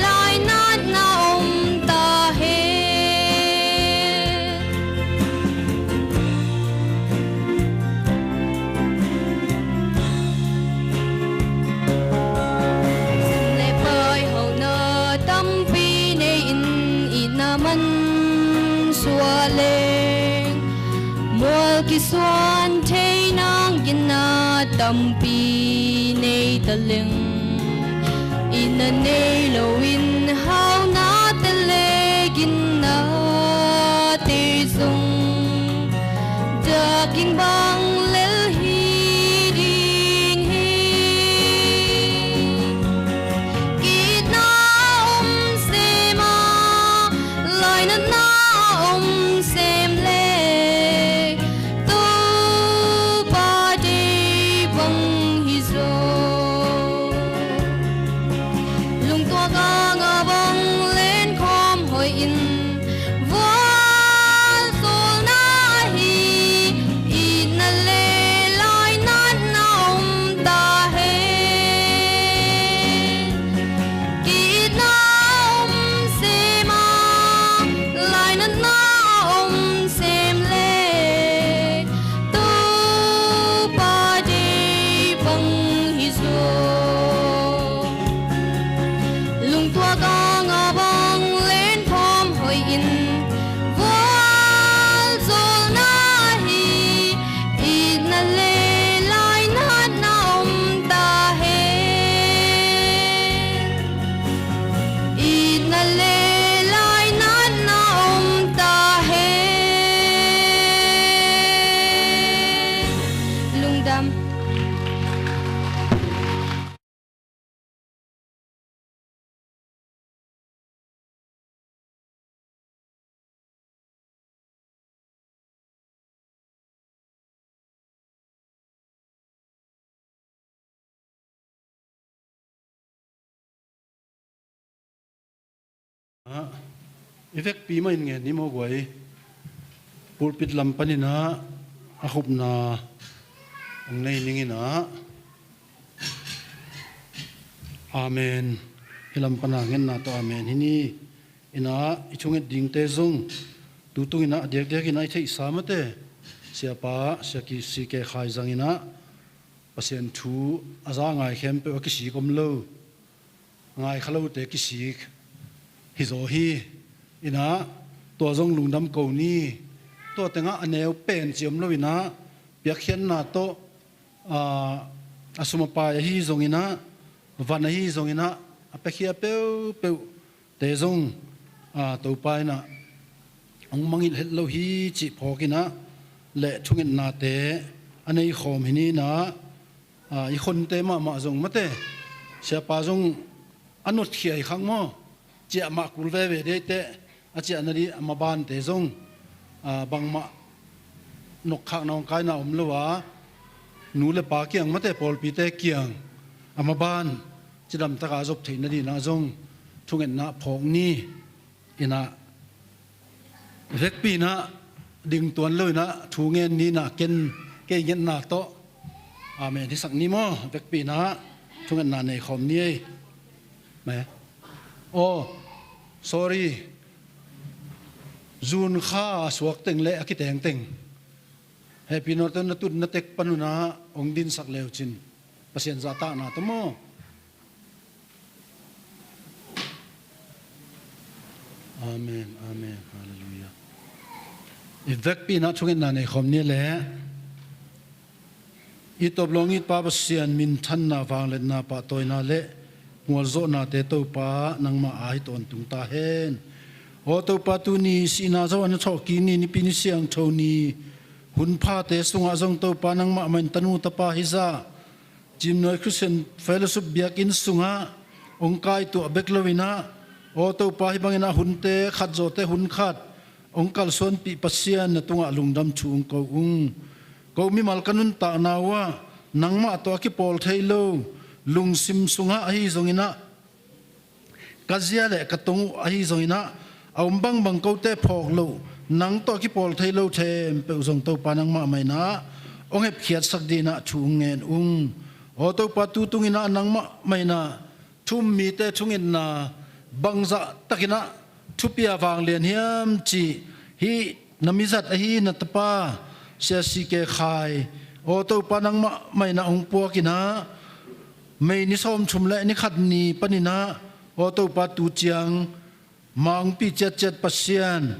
lainatna om ta hen. Sum le pai hauhna tampi nei-in itna mansuah leng, mual kisuan thei nang ginna tampi nei ta leng, itna nei loin hauhnate le ginnate zong dakin bang lel hi ding hi. Ki-itna a om sem a, lainatna a om sem le Topa deih bang hi zaw. Lungtuak a ngah bang lenkhawm hoih in, vualzawlna ahi itna le lainatna om ta hen. Ki-itna a om sem a, lainatna a om sem le Topa deih bang hi zaw. Lungtuak a ngah bang lenkhawm hoih in, vualzawlna ahi itna le lainatna om ta hen. Itna le lainatna om ta hen. Lungdam. Ah, i vekpi mah in ngen ni maw guai. Pulpit lam panin ah a khupna hong nei ning in ah. Amen. Hih lam pan a ngetna tawh amen hi ni. In ah i thunget dingte zong tu tung in ah a diakdiak in ah i theihsa mate, Siapa, Sia Ki, C K Khai zang in ah Pasian thu a za a ngai khempeuh a kisik om lo, a ngai kha lote kisik hi zaw hi. In ah tua zong lungdam ko ni. Tua tengah a neu pen ci om lo in ah piakkhiatna tawh, aa, a sum a pai ahi zong in ah, van ahi zong in ah, a piakhia peuhpeuh te zong, aa, Topa in ah hong mangngilh het lo hi cih phawk in ah, le thungetnate a nei khawm hi ni in ah, aa, i khonte mahmah zong mate, siapa zong a notkhia hi khang maw? Ciah mah kul veve dei teh, a ciahna dih a mabante zong, aa, bangmah nokkhakna hong kaina om lo a, nu le pa kiang mate pawlpite kiang a maban cidamtaka zop theih nadinah zong thungetna phawk ni. Inah vekpi inah ding tuan lo inah thu ngen ni inah ken kei ngetna tawh amen hisak ni maw? Vekpi inah thungetna nei khawm ni ei. Me. Oh, sorry. June kha a suak teng le a kiteng teng, Happy Northern na tut na tek panunah hong dinsak leucin Pasian zahtakna tawh maw? Amen, amen, halleluiah. I vekpi inah thungetna nei khawm ni le. I tawp lawng it Pa Pasian, minthanna, vangliatna, pahtawina le mualzawhnate Topa nangmah a hi tawntung ta hen. Aw Topa, tuni sihna zo a na thawhkik ni, nipi ni siangtho ni, hun phate sungah zong Topa nangmah mah in tanu tapa hizah Cimnuai Christian Fellowship biakinn sungah hong kaituah bek lo inah, aw Topa, hih bangin a hunte khat zawhte hun khat hong kalsuanpih Pasian, na tungah lungdam thu hong ko ung. Ko mimal ka nuntakna uhah nangmah tawh a kipawl thei lo, lungsim sungah ahi zong inah, ka zia le ka tong uh ahi zong inah, a om bangbang kote phawk loh, nang tawh a kipawl thei lo thempeuh zong Topa nangmah mah inah hong hepkhiatsak dinah thu hong ngen ung. Aw Topa, tu tung inah nangmah mah inah thu um mite thungetna bangzah tak inah thupia vanglian hiam cih hih na mizat ahi na tapa Sia C K Khai, aw Topa, nangmah mah inah hong puak inah, May ni sawmthum le ni khat ni paninah, aw Topa, tu ciang ma hong pih ciatciat Pasian,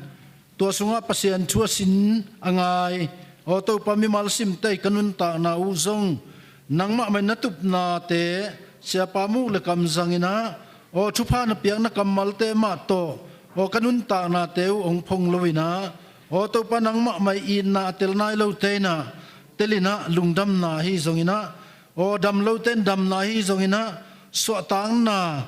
tua sungah Pasian thu a sin a ngai, aw Topa, mimal simte i ka nuntakna uh zong nangmah mah in na tupnate, siapa muk le kam zang inah, aw thupha na piakna kammalte mah tawh, aw ka nuntaknate uh hong phong lo inah, aw Topa, nangmah mah i itna a tel nai lote inah tel inah lungdamna ahi zong inah, aw dam lote in damna ahi zong inah, suahtakna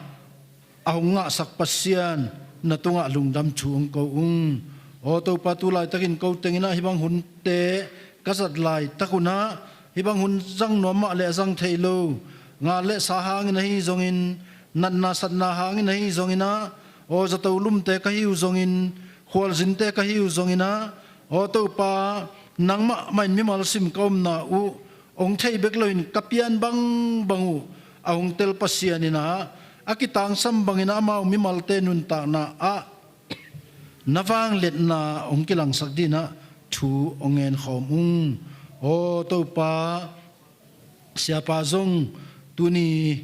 a hong ngahsak Pasian, na tungah lungdam thu hong ko ung. Aw Topa, tu laitakin ko teng inah hih bang hunte ka zat laitak unah, hih bang hun zang nuam mah le a zang thei lo, ngal le sa hangin ahi zongin, natna satna hangin ahi zong inah, aw zato lumte ka hi uh zongin, khualzinte ka hi uh zong inah, aw Topa, nangmah mah in mimal sim ka omna uh hong thei bek loin ka pian bangbang uh a hong tel Pasian inah, a kitangsam bangin amau mimalte nuntakna ah na vangliatna hong kilangsak dinah thu hong ngen khawm ung. Aw Topa, siapa zong tuni,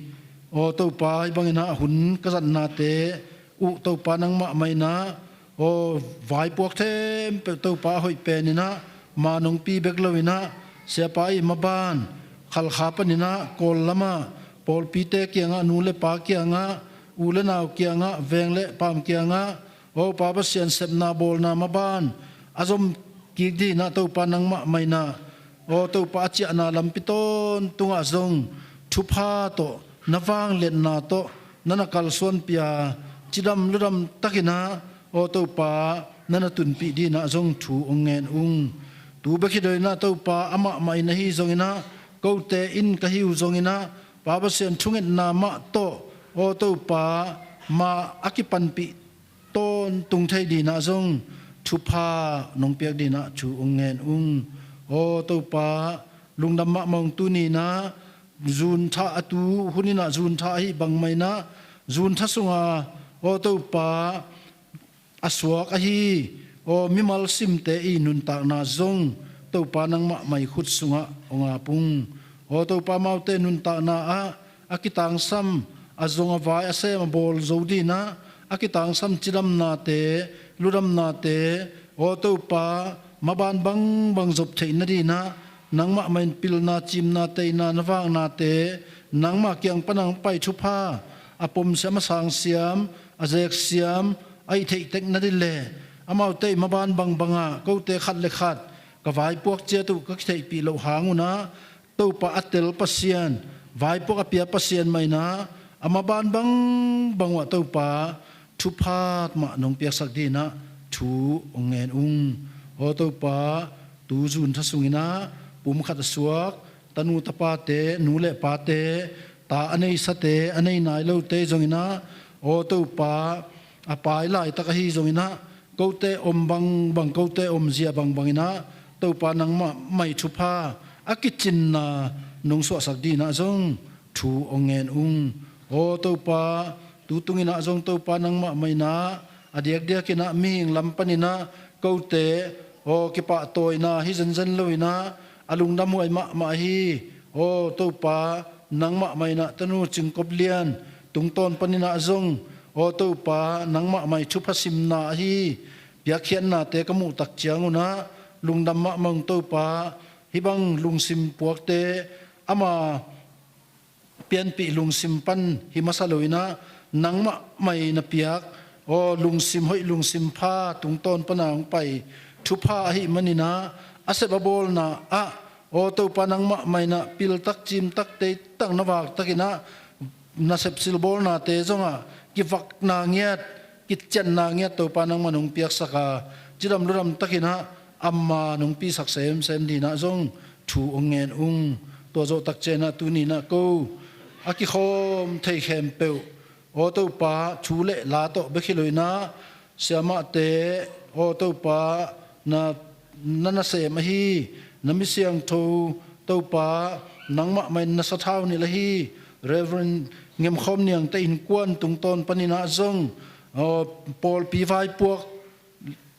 aw Topa, hih bang inah hun ka zatnate uh Topa, nangmah mah inah, aw vaipuak thempeuh Topa, a hoih pen inah ma nong pi bek lo inah, siapa i maban Khalkha paninah Kawl lamah pawlpite kiangah, nu le pa kiangah, u le nau kiangah, veng le paam kiangah, aw Pa Pasian, sepna bawlna maban a zom kik dinah Topa, nangmah mah inah, aw Topa, a ciahna lampi tawntungah zong thupha tawh, na vangliatna tawh na na kalsuanpih a, cidam ludam tak inah, aw Topa, na na tunpih dinah zong thu hong ngen ung. Tu bek hi lo inah Topa, amah mah in ahi zong inah, kote in ka hi uh zong inah, Pa Pasian, thungetna mah tawh, aw Topa, ma a kipanpih tawntung thei dinah zong thupha nong piak dinah thu hong ngen ung. Aw Topa, lungdam mahmah ung. Tuni inah June thah, a tu hun inah June thah ahi bangmah inah, June thah sunga, aw Topa, a suak ahi, aw mimal simte i nuntakna zong Topa, nangmah mah i khut sungah hong ap ung. Aw Topa, amaute nuntakna ah a kitangsam, a zong a vai, a sem a bawl zo dinah, a kitangsam cidamnate, ludamnate, aw Topa, maban bangbang zop theih nadinah, nangmah mah in pilna, cimna, teina, na vaknate, nangmah kiang pan a hong pai thupha, a pomsiam, a sangsiam, a zeksiam, a i theih tek nading le, amaute i maban bangbangah kote khat le khat ka vaipuak ciat uh ka kitheihpih loh hang unah, Topa, a tel Pasian, vaipuak a pia Pasian mah inah, a maban bangbang uh ah Topa thupha mah nong piaksak dinah thu hong ngen ung. Aw Topa, tu zun tha sunginah pumkhat a suak tanu tapate, nu le pate, ta a neisate, a nei nai lote zonginah, aw Topa, a pai laitak ahi zonginah, kote om bangbang, kote omzia bangbanginah Topa nangmah mai thupha a kicinna nong suahsak dinah zong thu hong ngen ung. Aw Topa, tu tunginah zong Topa nangmah mainah a diakdiakinah mihing lam paninah kote aw kipahtawina hi zenzen loinah a lungdamhuai mahmah hi. Aw Topa, nangmah mainah tanu Cingkop Lian tungtawn paninah zong, aw Topa, nangmah mai thupha simna ahi piakkhiatnate ka muhtak ciangunah lungdam mahmah ung Topa. Hih bang lungsim puakte ama pianpih lungsim pan hi masa loinah nangmah mai na piak aw lungsim hoih lungsim pha tungtawn pana hong pai thupha ahih maninah a sep a bawlna ah aw Topa nangmah mainah piltak cimtak teitak na vaktakinah nasep silbawlnate zongah kivakna ngiat, kicianna ngiat Topa nangmah nong piaksak a, cidam ludam takinah ama nong pisak semsem dinah zong thu hong ngen ung. Tua zawh takcianah tuninah ko a kikhawm thei khempeuh aw Topa, thu le la tawh bek hi loinah siamahte, aw Topa, na, na nasem ahi na mi siangtho Topa, nangmah mai na sathau nilh ahi Reverend Ngemkhawm Niangte innkuan tungtawn paninah zong, aw, pawlpi vaipuak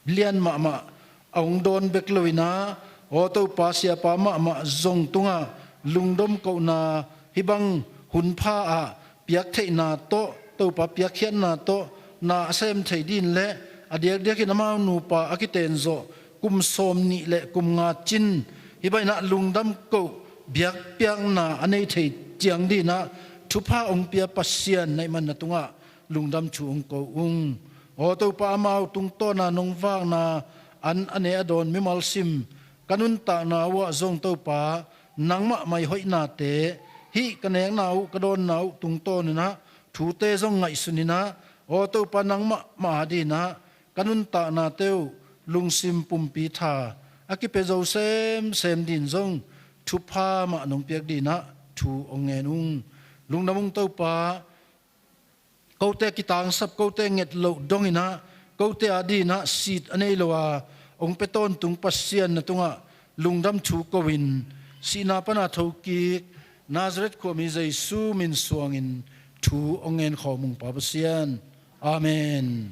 lian mahmah a hong dawn bek loinah, aw Topa, siapa mahmah zong tungah lungdom kohna hih bang hun pha ah piaktheihna tawh, Topa piakkhiatna tawh na a sem thei din le a diakdiakin amau nupa a kitenzawh kum sawm nih le kum nga cin hih bainah lungdam koh biakpiakna a nei thei ciang dinah thupha hong pia Pasian na hih man na tungah lungdam thu hong ko ung. Aw Topa, amau tungtawna nong vakna an a ne a dawn mimal sim ka nuntakna uhah zong Topa, nangmah mai hoihnate hih ka nekna uh ka dawnna uh tungtawninah thute zong ngaihsuninah, aw Topa, nangmah mah dinah ka nuntaknate uh lungsim pumpi tha a kipia zo semsem din zong thupha mah nong piak dinah thu hong ngen ung. Lungdam ung Topa, kote kitangsap, kote nget loh donginah, kote a dinah sit a nei lo a hong pia tawntung Pasian na tungah lungdam thu ko-in, sihna pana thokik Nazareth khuami Jesu min suangin thu hong ngen khawm ung Pa Pasian. Amen.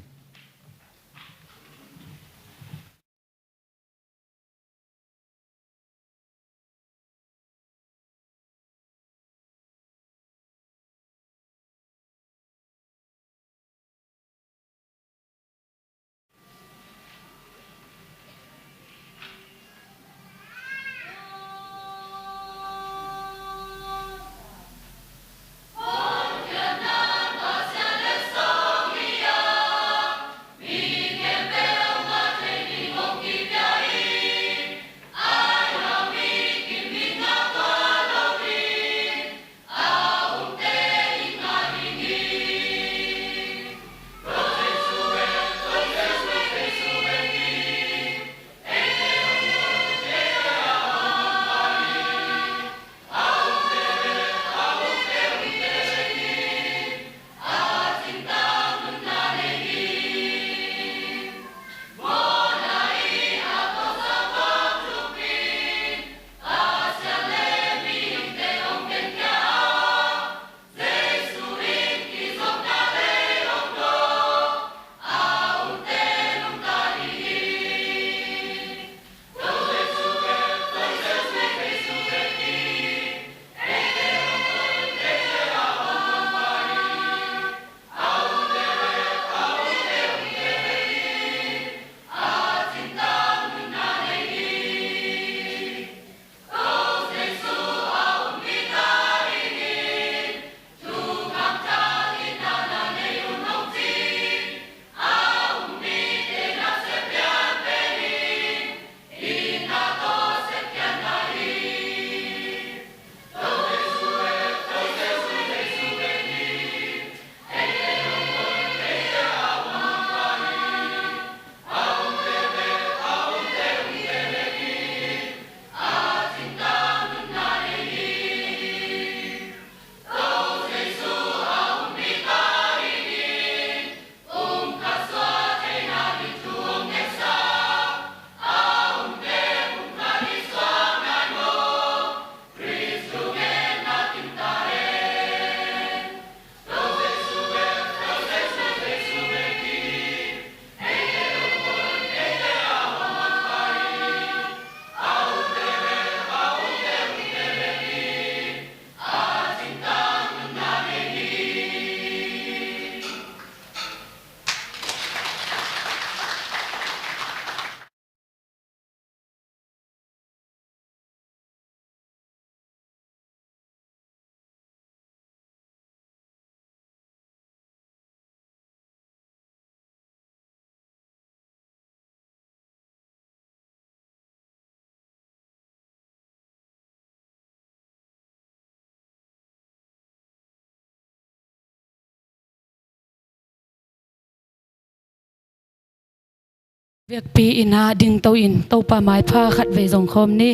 Vekpi in a dingto in Topa maipha khat vei zong khawm ni.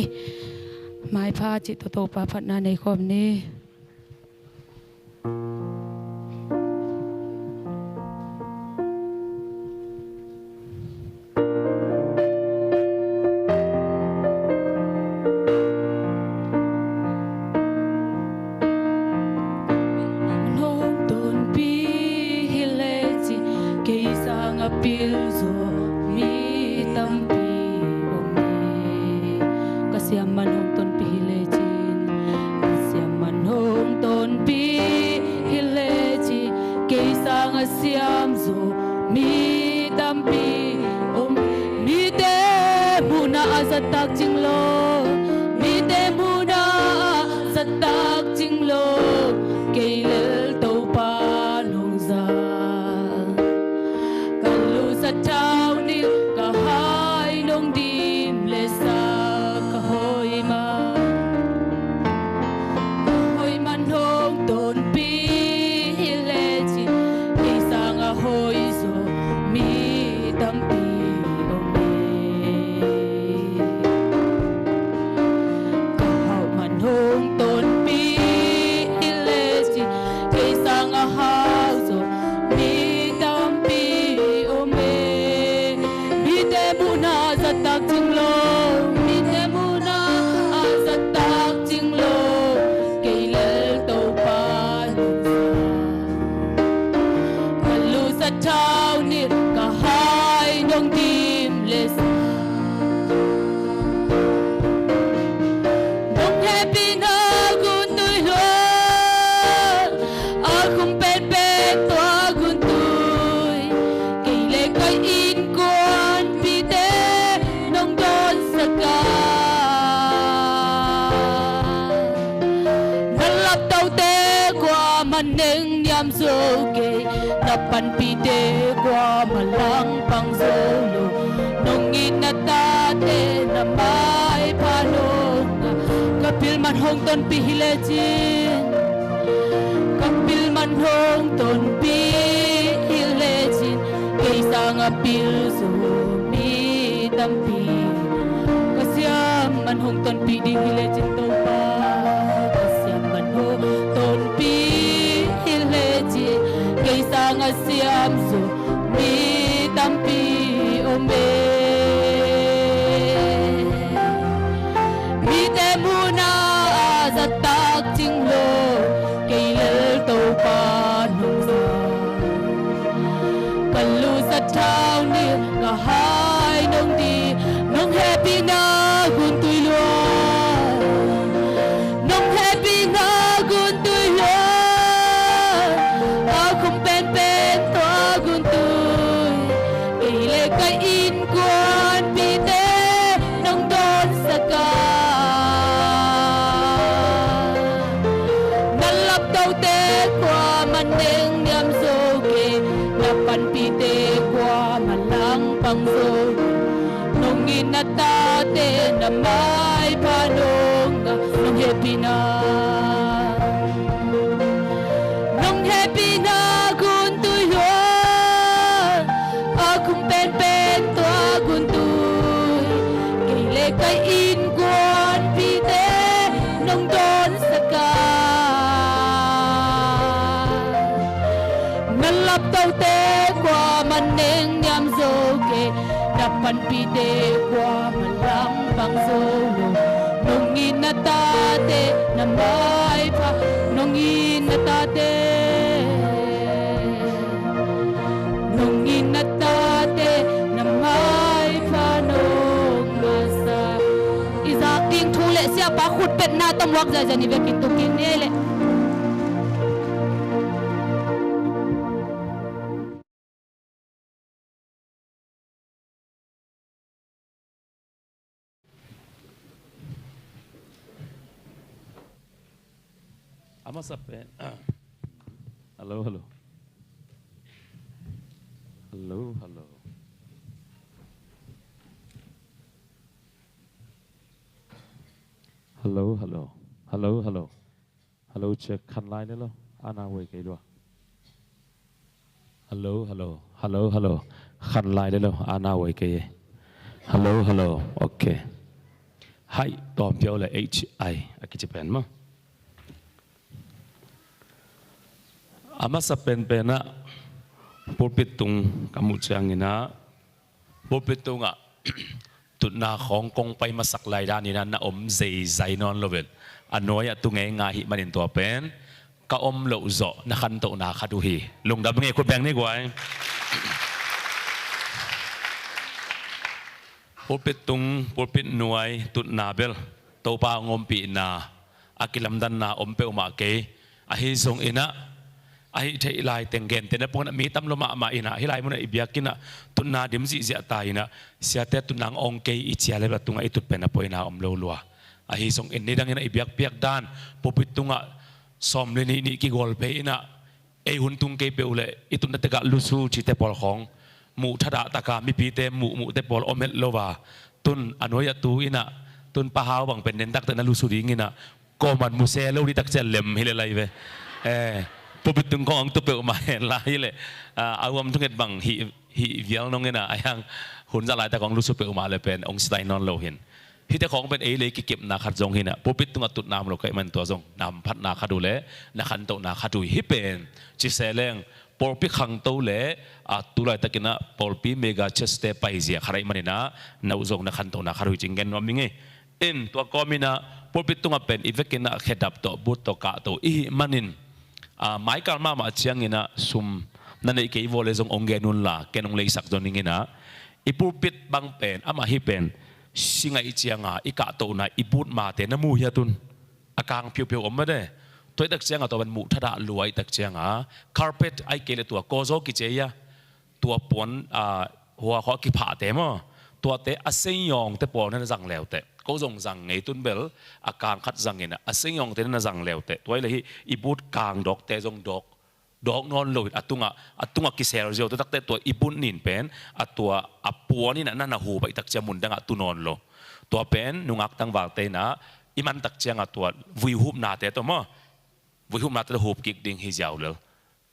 Maipha cih tawh Topa phatna nei khawm ni. Hong tonpih hi lecin kei sangin a pil zaw mi tampi om hi. Ka siam man hong tonpih hi lecin, ka siam man hong tonpih hi lecin, kei sangin a siam zaw mi tampi om hi. Mite muhna a zat tak cing lo, mite muhna a zat tak cing lo, kei lel Topa nong za. Ka lu sathau nil ka hai nong dim le sa ka hoi ma. Ka hoi man hong tonpih hi lecin kei sangin a hoi zaw mi tampi om hi. Ka hau man hong tonpih hi lecin kei sangin a hau zaw mi tampi om hi. Mite muhna a zat tak cing lo, mite muhna a zat tak cing lo, kei lel Topa nong za. Ka lu sathau nil ka hai nong dim le sa. Nong hehpihna gun tui lua, a khum penpen tua gun tui, kei le ka innkuanpihte nong dawnsak a. Na laptote kuaman neng niam zo kei, na panpihte kuaman langpang zo lo. Nong it na tate na maipha nong a. Ka pil man hong tonpih hi lecin, ka pil man hong tonpih hi lecin, kei sangin a pil zaw mi tampi. Ka siam man hong tonpih ding hi lecin Topa, ka siam man hong tonpih hi lecin, kei sangin a siam zaw mi tampi om hi. Mite muhna a zat tak cing lo, kei lel Topa nong za. Ka lu sathau nil ka hai nong dim, nong hehpihna gun tui lua, nong hehpihna gun tui lua, a khum penpen tua gun tui, kei le ka innkuanpihte nong dawnsak a. Na laptote kuaman neng niam zo kei, na panpihte kuaman langpang zo. Nong it na tate na maipha nong a. Nong hehpihna, nong hehpihna gun tui lua, a khum penpen tua gun tui, kei le ka innkuanpihte nong dawnsak a. Na laptote kuaman neng niam zo kei, na panpihte kuaman langpang zo lo. Nong it na tate na maipha, nong it na tate, nong it na tate na maipha nong masa. I zak ding thu le siapa khut petna tawh muak zaizai ni vekin tung kik ni ei leh. A masa pen. Hello, hello. Hello, hello. Hello, hello. Hello, hello. Hello, check. Khan lai le lo. Ana wei kei lua. Hello, hello. Hello, hello. Khan lai le lo. Ana wei kei e. Hello, hello. Ok. Hai, tawm piau le H I a kici pen maw. A masa penpenah pulpit tung ka muh cianginah pulpit tungah tutna khawng kong pai masak lai daninah na om zeizai nawn loin a nuai-ah tu ngeingai hih manin tua pen ka om loh zawh na khantohna khat uh hi. Lungdam ngei, khut beng ni guai. Pulpit tung, pulpit nuai tutna bel Topa hong ompihna a kilamdanna om peuhmah kei. Ahi zonginah ahi theih lai teng gente na pongin a mi tam lo mahmah inah hih lai munah i biakinn ah tutna dim zihziah ta inah siate tutna hong ong kei i cia le bel a tungah i tut pen a poina om lo lua. Ahi zongin nidanginah i biakpiak dan pulpit tungah sawm le nih nih kigol phei inah ei hun tung kei peuh leh i tutna tekah lusu cite pawl khawng muh thadah taka mipite muh muhte pawl om het lo a, tun a nuai-ah tu inah tun pahau bang pen nentakte na lusu dinginah kawman muse lo dih takcia lem hi le lai ve. Eh, pulpit tung khawng ang tu peuhmah hen la hi le, ah, a uam thunget bang hih, hih vial nong inah a hiang hun zah laitak khawng lusu peuhmah le pen ong sitai nawn lo hin. Hihte khawng pen ei le kikepna khat zong hinah pulpit tungah tutna om lo ka hih man tua zong na hamphatna khat uh le na khantohna khat uh hi pen. Cise leng pawlpi khangto le, a, tulaitakinah pawlpi mega church-te paizia khat ahih maninah na uh zong na khantohna khat uh hi cing gen nuam ing ei. In tua kawminah pulpit tungah pen i vekinah khedap tawh but tawh kahto i hih manin, a, maikal mahmah cianginah sum na neih kei vawle zong ong gen unla ken ong leisak zon inginah i pulpit bang pen amah hih pen si ngaih cianga i kahtohna i but mate na mu hiat un. A kang phiupiu om mate. Tua i tak cianga tua ban muh thadah lua i tak cianga carpet ai kei le tua kawzaw kicia tua puan, a, hua khua kiphahte maw, tuate a seiyawngte pawl na na zang leuteh ko zong zang ngei tun bel a kang khat zangin a seiyawngte na na zang leuteh tua i le hih i but kang dawkte zong dawk dawk nawn loin a tungah, a tungah kisel ziau tua takte tua i but nin pen a tua a puan inah na na hup a i tak cia mun dangah tu nawn lo. Tua pen nungak tangvalte inah i man tak ciangah tua vuihupnate tawh maw, vuihupnate tawh hup kik ding hi ziau lel.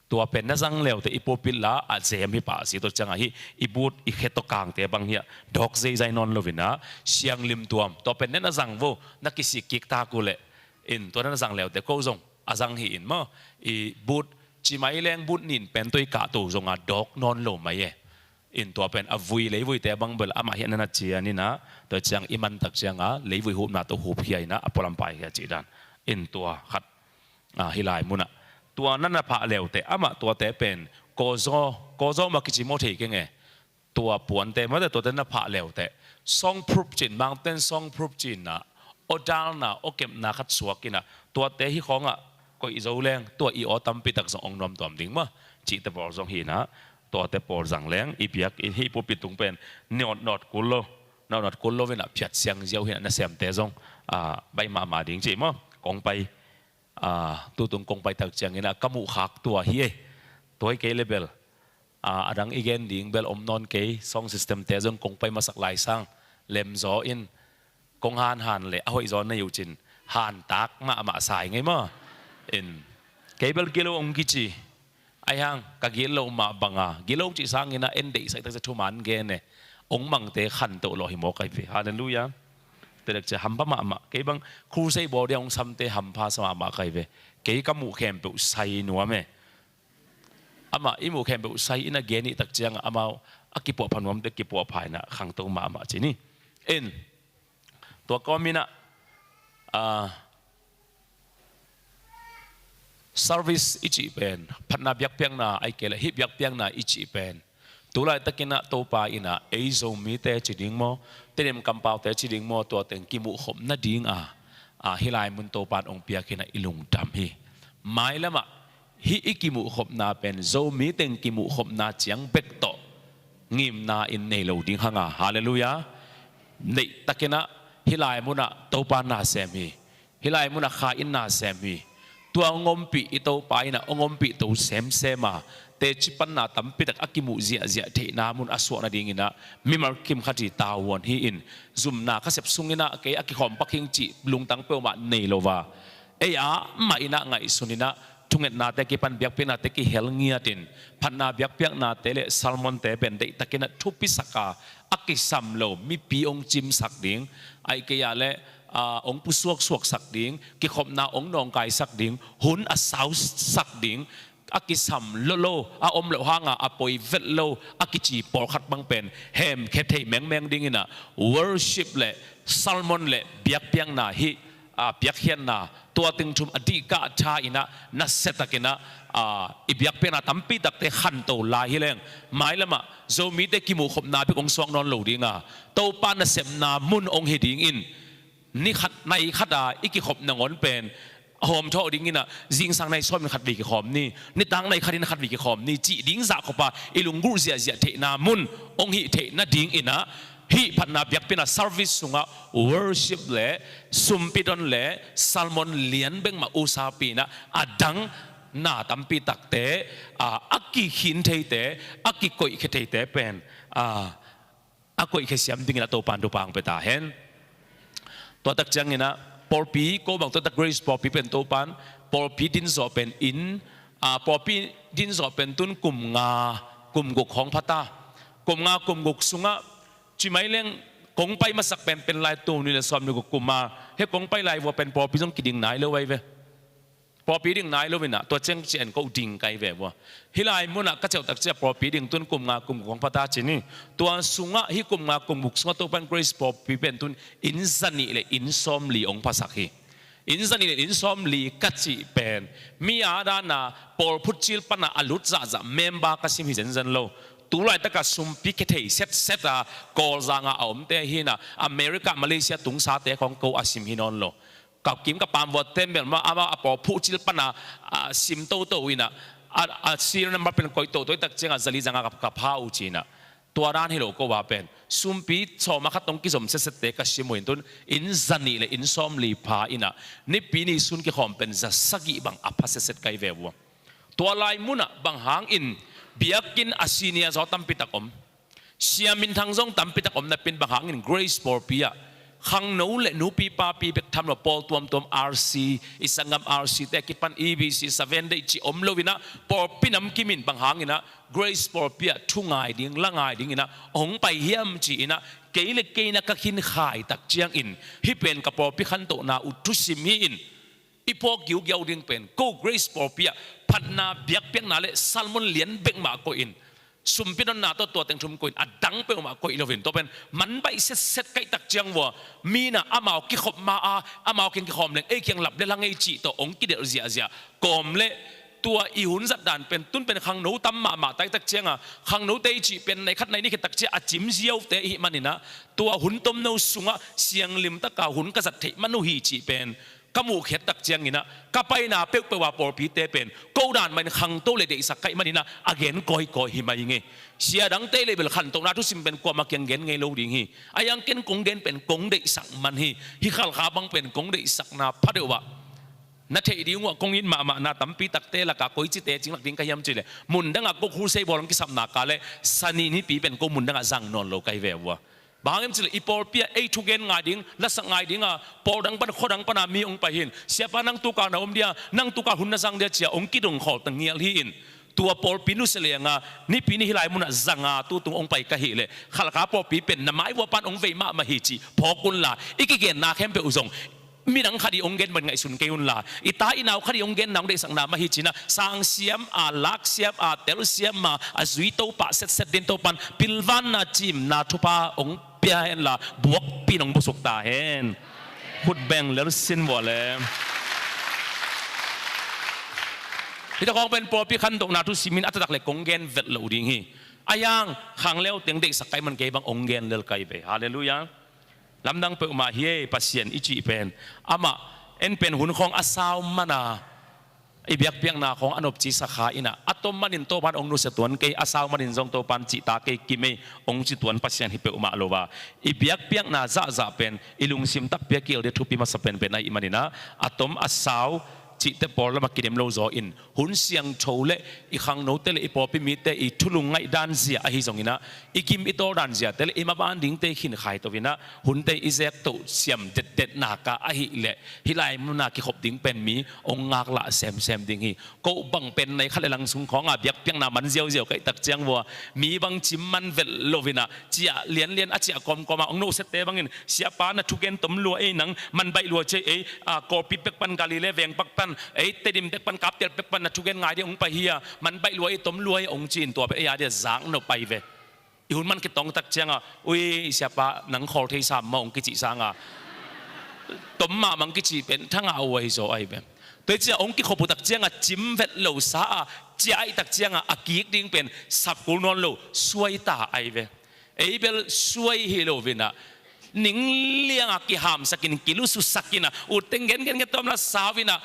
Tua pen na zang leute i pulpit la a zem hi pah si tua ciangah hih i but i khe tawh kangte bang hiah dawk zeizai nawn loinah sianglim tuam tua pen na na zang vo na kisik kik tak uh leh in tua na na zang leute ko zong a zang hi in maw. I but cimai leng but nin pen tua i kahto zonga dawk nawn lo mai e. In tua pen a vui leivuite bang bel amah hiah na na cian inah tua ciang i man tak cianga leivui hupna tawh hup khia inah a pualam pai khia cih dan. In tua khat, a, hih lai munah tua na na phah leute amah tuate pen kawzaw, kawzaw mah kici maw thei keng e. Tua puante mate tuate na phah leute songprup cin mangten songprup cinah aw dalna aw kepna khat suak inah tuate hih khawngah koih zo leng tua i aw tampi tak zong ong nuam tuam ding maw cihte pawl zong hinah tuate pawl zang leng i biak in hih pulpit tung pen nawt nawt kul lo, nawt nawt kul lo inah phiat siang ziau hinah nasemte zong, a, baih mahmah ding cih maw kong pai. A, tutung kong pai tak cianginah ka muh khak tua hi e. Tua hi kei le bel, a, a dang i gen ding bel om nawn kei, sound system-te zong kong pai masak lai sang lemzaw in kong hanhan le a hoihzaw nei uh cin hantak mahmah sai ngei maw. In kei bel gilo ong kici. Aihang ka gilo mah banga gilo cih sanginah en deihsak tak cia thuman gen e. Ong mangte khantoh lawh hi maw kai ve. Halleluiah. Tedek cia hampha mahmah kei bang crusade bawl dia ong samte hampha sa mahmah kai ve. Kei ka muh khempeuh sai nuam e. Amah i muh khempeuh sai inah gen ih tak ciangah amau a kipuahpha nuamte kipuahpha inah khangto mahmah cin hi. In tua kawminah, a, service i cih pen phatna biakpiakna ai kei le hih biakpiakna i cih pen tulaitakinah Topa inah ei Zomite ci ding maw, Tedim kampaute ci ding maw, tua teng kimuhkhop nadinga, a, hih lai mun Topa in ong piak inah i lungdam hi. Mailamah hih i kimuhkhopna pen Zomi teng kimuhkhopna ciang bek tawh ngimna in nei lo ding hanga. Halleluiah. Neihtakinah hih lai munah Topa na sem hi. Hih lai munah Kha in na sem hi. Tua ong ompih i Topa inah ong ompih to semsem a teci panna tampitak a kimuh ziahziah theihna mun a suah nadinginah mimal kim khat hi tavuan hi-in zumna ka sep sunginah kei a kikhawm pak hing cih lungtang peuhmah nei lo va. Ei ah mah inah ngaihsun inah thungetnate kipan biakpiaknate kihel ngiatin, phatna biakpiaknate le sermonte pen deihtakin a thupisak a, a kisam lo mipi hong cimsak ding, ahih kei a le, aa, hong pusuaksuaksak ding, kikhopna hong nawngkaisak ding, hun a sausak ding, a kisam lolo a om loh hanga a poi vet lo a kici pawlkhat bang pen hemkhia thei mengmeng dingin a, worship le sermon le biakpiakna hih, aa, piakkhiatna, tua teng thum a dihkah tha in a, nasiatakin a, aa, i biakpiakna tampi takte khanto lai hi leng, mailam ah Zomite kimuhkhopna bek hong suak nawn lo ding a, Topa nasepna mun hong hi dingin, ni khat, nai khat a i kikhop nangawn pen hawmthawh dingin a, zingsang nai sawmin khat vei kikhawm ni, nitak nai khatin khat vei kikhawm ni cih ding zahkhop a i lunggulh ziahziah theihna mun hong hih theih nadingin a, hih phatna biakpiakna service sungah worship le sumpidon le sermon lian bek mah usapi in a, a dang na tampi takte, aa, a kikhin theite, a kikoihkhia theite pen, aa, a koihkhia siam dingin a Topan thupha hong pia ta hen. Tua tak ciangin a, pawlpi ko bang, tua tak Grace pawlpi pen Topan, pawlpi din zawh pen inn, aa, pawlpi din zawh pen tun kum nga, kum guk hong pha ta. Kum nga, kum guk sungah, ci mai leng, kong pai masak pen, pen lai tul nih le sawmnih le guk kum a, hih kong pai lai vua pen pawlpi zong kiding nai lo ahi ve. Pawlpi ding nai lo in a, tua ciang ci en ko ding kai ve vua. Hih lai mun ah ka ceuh tak ciang pawlpi ding tun kum nga kum guk hong pha ta ci ni. Tua sungah, hih kum nga kum guk sungah Topan Grace pawlpi pen tun inn zanih le inn sawmli hong phasak hi. Inn zanih le inn sawmli ka cih pen, mi a dan a pawl phutcil pan a a lut zahzah member ka sim hi zenzen lo. Tu laitak a sumpi khia thei setset a, Kawlzang a a omte hi in a, America, Malaysia tungsate khawng ko a sim hi nawn lo. Ka kim ka pam vua tembel mah, amah a pawl phutcil pan a, a sim toto in a, a, a serial number pen koih toto tak ciang a zali zanga ka, ka pha uh ci in a. Tua dan hi lo ko a pen, sumpi sawm a khat hong kizom setsette ka sim uh in tun, inn zanih le inn sawmli pha in a, Nipi ni sun kikhawm pen za sagih bang a pha setset kai ve vua. Tua lai mun ah bang hangin biakinn a senior zaw tampi tak om, sia minthang zong tampi tak om napi in bang hangin Grace pawlpi ah khangno le nupi papi bek tham lo, pawl tuamtuam R C, i sanggam R C te kipan E B C, Seven Day cih om lo in a, pawlpi namkim in bang hangin a Grace pawlpi ah thu ngai ding, la ngai ding in a hong pai hiam ci in a, kei le kei na ka khin khai tak ciangin, hih pen ka pawlpi khantohna uh thusim hi in, i phawk giugiau ding pen ko Grace pawlpi ah phatna biakpiakna le sermon lian bek mah koih in, sumpi donna tawh tua teng thum koih in, a dang peuhmah koih lo in, tua pen man baih setset kaih tak ciang vua, mi na amau kikhop ma a, amau kiang kikhawm leng ei kiang lap le la ngei cih tawh hong kidelh ziahziah kawm le, tua i hun zat dan pen tun pen khangno tam mahmah tai tak ciang a, khangnote i cih pen nai khat nai nih khit tak ciang a cim ziaute i hih manin a, tua hun tomno sungah sianglim tak a hun ka zat theih man uh hi cih pen ka muhkhiat tak ciangin a, ka paina peuhpeuh a pawlpite pen ko dan mah in khangto le deihsak kaih manin a, a gen kawikawi hi mai ing e. Sia dangte le bel khantohna thusim pen kuamah kiang gen ngei lo ding hi. A iang ken kong gen pen kong deihsak man hi. Hih Khalkha bang pen kong deihsakna pha deuh ah, na theih ding uh ah kong it mahmahna tampi takte lakah koici tecing lak ding ka hiam cih leh, mundang ah ko khulsei bawl hong kisapna ka leh Sani nipi pen ko mundang ah zang nawn lo kai ve uh a. Bang hang hiam cih leh i pawlpi ah ei thugen ngai ding, lasak ngai ding a, pawl dang pan, khua dang pan a mi hong pai hi in, siapa nang tu kal na om dia, nang tu kal hun na zang dia ci a hong kidong khawl ta ngial hi in, tua pawlpi nusia leng a, nipi ni hih lai mun ah zang a tutung hong pai ka hih leh, Khalkha pawlpi pen na mai vua pan hong vei mahmah hi cih phawk un la, i kigenna khempeuh uh zong midang khat i hong gen bang ngaihsun kei un la, i ta i nau khat i hong genna hong deihsakna mah hi ci in a, sang siam a, lak siam a, tel siam a, a zui Topa setset ding Topan pilvanna cimna thupha hong pia hen la, buakpi in hong busuk ta hen. Khut beng lel sin vua le. Hih ta khawng pen pawlpi khantohna thusim in a taktak le kong gen vet lo ding hi. A iang khangleu teng deihsak kai man kei bang hong gen lel kai ve. Halleluiah. Lamdang peuhmah hi e, Pasian i cih pen, amah en pen hun khawng a sau man a, i biakpiakna khawng a nopci sakha in a, a tom manin Topan hong nusia tuan kei, a sau manin zong Topan cih ta kei, kim ei hong ci tuan Pasian hi peuhmah lo a, i biakpiakna zahzah pen i lungsim takpi a kihel ding thupi masa penpen ahih manin a, a tom a sau cihte pawl lamah kidem lo zaw in, hun siangtho le i khangnote le i pawlpi mite i thulung ngaihdan zia ahi zonginah, i gim i tawldan ziate le i maban dingte i khinkhai tohinah, hunte i zektoh siam detdet nakah ahih leh, hih lai muna kikhop ding pen mi hong ngaklah semsem ding hi. Ko bang pen nai khat le lang sung khawnga biakpiakna man ziauziau ka hih tak ciang vua, mi bang cim man velh loinah, ciah lianlian a ciah kawmkawma hong nosette bangin, siapa na thugen tom lua ei, nang man baih lua cia ei, a, Kawlpi pek pan Galilee veng pak pan, ei Tedim pek pan Kaptel pek pan na thugen ngai dih hong pai hi a, man baih lua ei, tom lua ei hong ci-in tua pen ei a dia zaknop pai ve. I hun man kitong tak cianga, ui, siapa nang khawl thei sam maw hong kicih sanga, tom mahmah hong kicih pen thangah uh ahi zaw ahi ve. Tua hi cia hong kikhop uh tak cianga cim vet lo sa a, ciah ahi tak cianga a kik ding pen sapkul nawn lo, suai ta ahi ve. Ei bel suai hi loinah, ning lianga kihamsakin, kilususakinah, utteng gengen ngetawm la sauinah,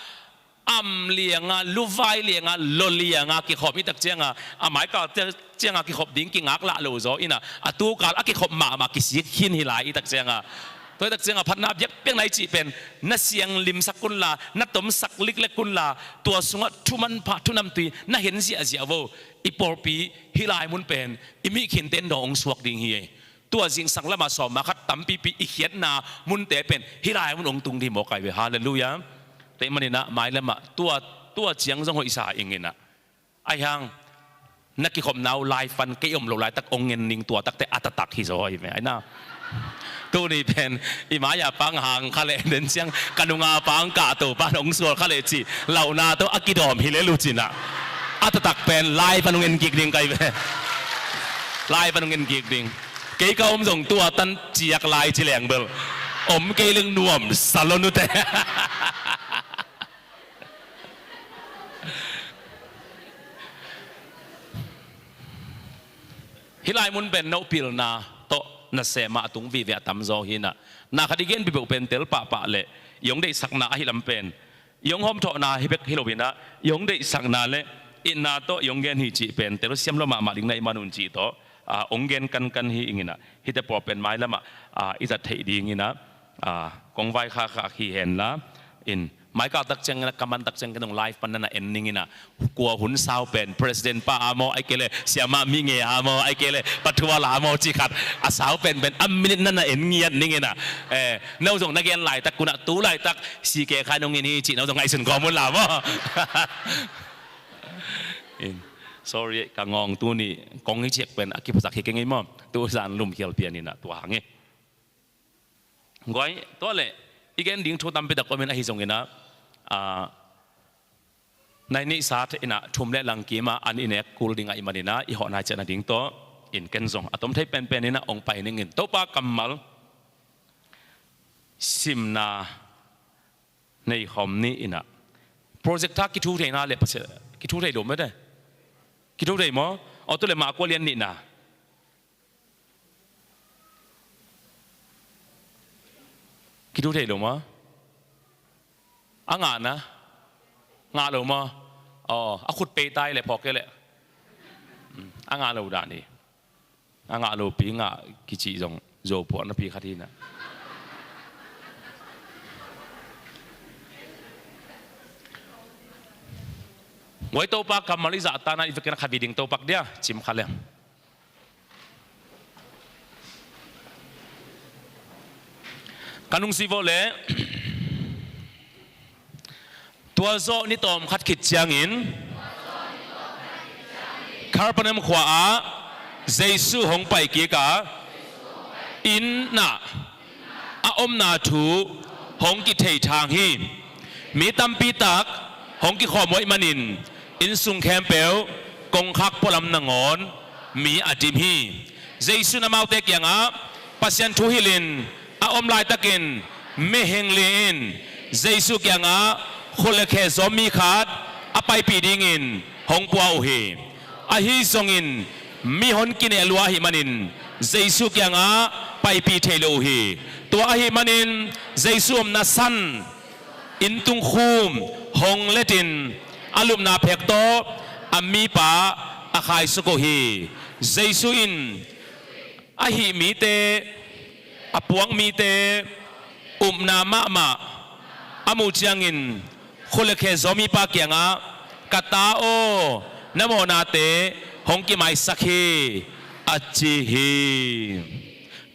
am lianga, luvai lianga, lo lianga kikhop hi tak cianga, a maikal cianga kikhop ding kingaklah lo zaw inah, a tukal a kikhop mahmah kisik khin hi lai hi tak cianga. Tua hi tak cianga phatna biakpiakna i cih pen na siang limsak unla, na tomsak liklek unla, tua sungah thumanpha, thunamtui na hen ziahziah vo. I pawlpi hih lai mun pen i mihkhinte in dawng hong suak ding hi ei. Tua zingsang lamah sawmah khat tampipi i khiatna munte pen hih lai mun hong tung dih mawk ahi ve. Halleluiah. Tua ahih maninah mai lamah tua, tua ciang zong hoihsa inginah, ahi hang na kikhopna uh live pan kei om lo laitak hong ngen ning, tua takte a taktak hi zaw ahi ve. Aina, tuni pen i mai-a pang hang kha leh, den ciang ka nunga pang kah to pan hong sual kha leh cih lauhna tawh a kidawm hi lel uh cinah, a taktak pen live pan hong en kik ding ka hi ve. Live pan hong en kik ding. Kei ka om zong tua tan ciak lai ci leng bel om kei leng nuam sa lo nute. Hih lai mun pen no pilna tawh nasem a tung vive a tamzaw hinah, na khat i gen peuhpeuh pen tel pahpah le i hong deihsakna ahi lam pen, i hong hawmthawhna hi bek hi loinah, i hong deihsakna le itna tawh i hong gen hi cih pen telsiam lo mahmah ding na hih manun cih tawh, a, hong gen kankan hi inginah, hihte pawl pen mai lamah, a, i zat theih dinginah, a, kong vaikhakha hi henla in, maikal tak ciangin a, ka man tak ciangin dong live pan nana en ninginah, kua hun sau pen president pa a maw, ai kei le siamah mi nge a maw, ai kei le pathual a maw cih khat, a sau pen pen a minute nana en ngiat ninginah, eh, no zong na gen laitak kunah tu laitak si ke khai nongin hi cih no zong ngaihsun kawm unla maw. In, sorry, ka ngawng tuni kong hi ciak pen a kiphasak hi keng ei maw. Tu zan lumkhial pianinah tua hang hi. Guai, tua le i gen ding thu tampi tak omin ahi zonginah, a, nai nih sa inah thum le lang kimah an i nek kul ding ahih maninah i hawh nai ciah nading tawh in ken zong a tom thei penpen inah hong pai ningin Topa kammal simna nei khawm ni inah. Project tha kithu theihna le Pasian kithu thei lo mete. Kithu thei maw? Aw, tu le Mark kua lian nihna. Kithu thei lo maw? A ngahna? Ngah lo maw? Aw, a khut peitai le phawk kei le. Hmm, a ngah lo dan hi. A ngah lopi ngah kicih zong zo puah napi khat hinah. Guai, Topa kammal i zahtanah i vekin a khavi ding topak dia cim kha leng. Ka nungsi vawh le tua zawh ni tawm khat khit ciangin Capernaum khua-ah Jesu hong paikik a, inn ah a omna thu hong kithei thang hi. Mi tampi tak hong kikhawm uh ahih manin inn sung khempeuh kongkhak pualam nangawn mi a dim hi. Jesu in amaute kiangah Pasian thu hilhin a om laitakin mihing li in Jesu kiangah khut le khe zawm mi khat a paipih dingin hong pua uh hi. Ahi zongin mi hong kineh lua ahih manin Jesu kiangah paipih thei lo uh hi. Tua ahih manin Jesu omna san inn tungkhum hong letin a lupna phek tawh a mipa a khaisuk uh hi. Jesu in a hih mite, a puak mite upna mahmah a muh ciangin Khut le khe zaw mipa kiangah, "Ka ta aw, na mawhnate hong kimaisak hi," a ci hi.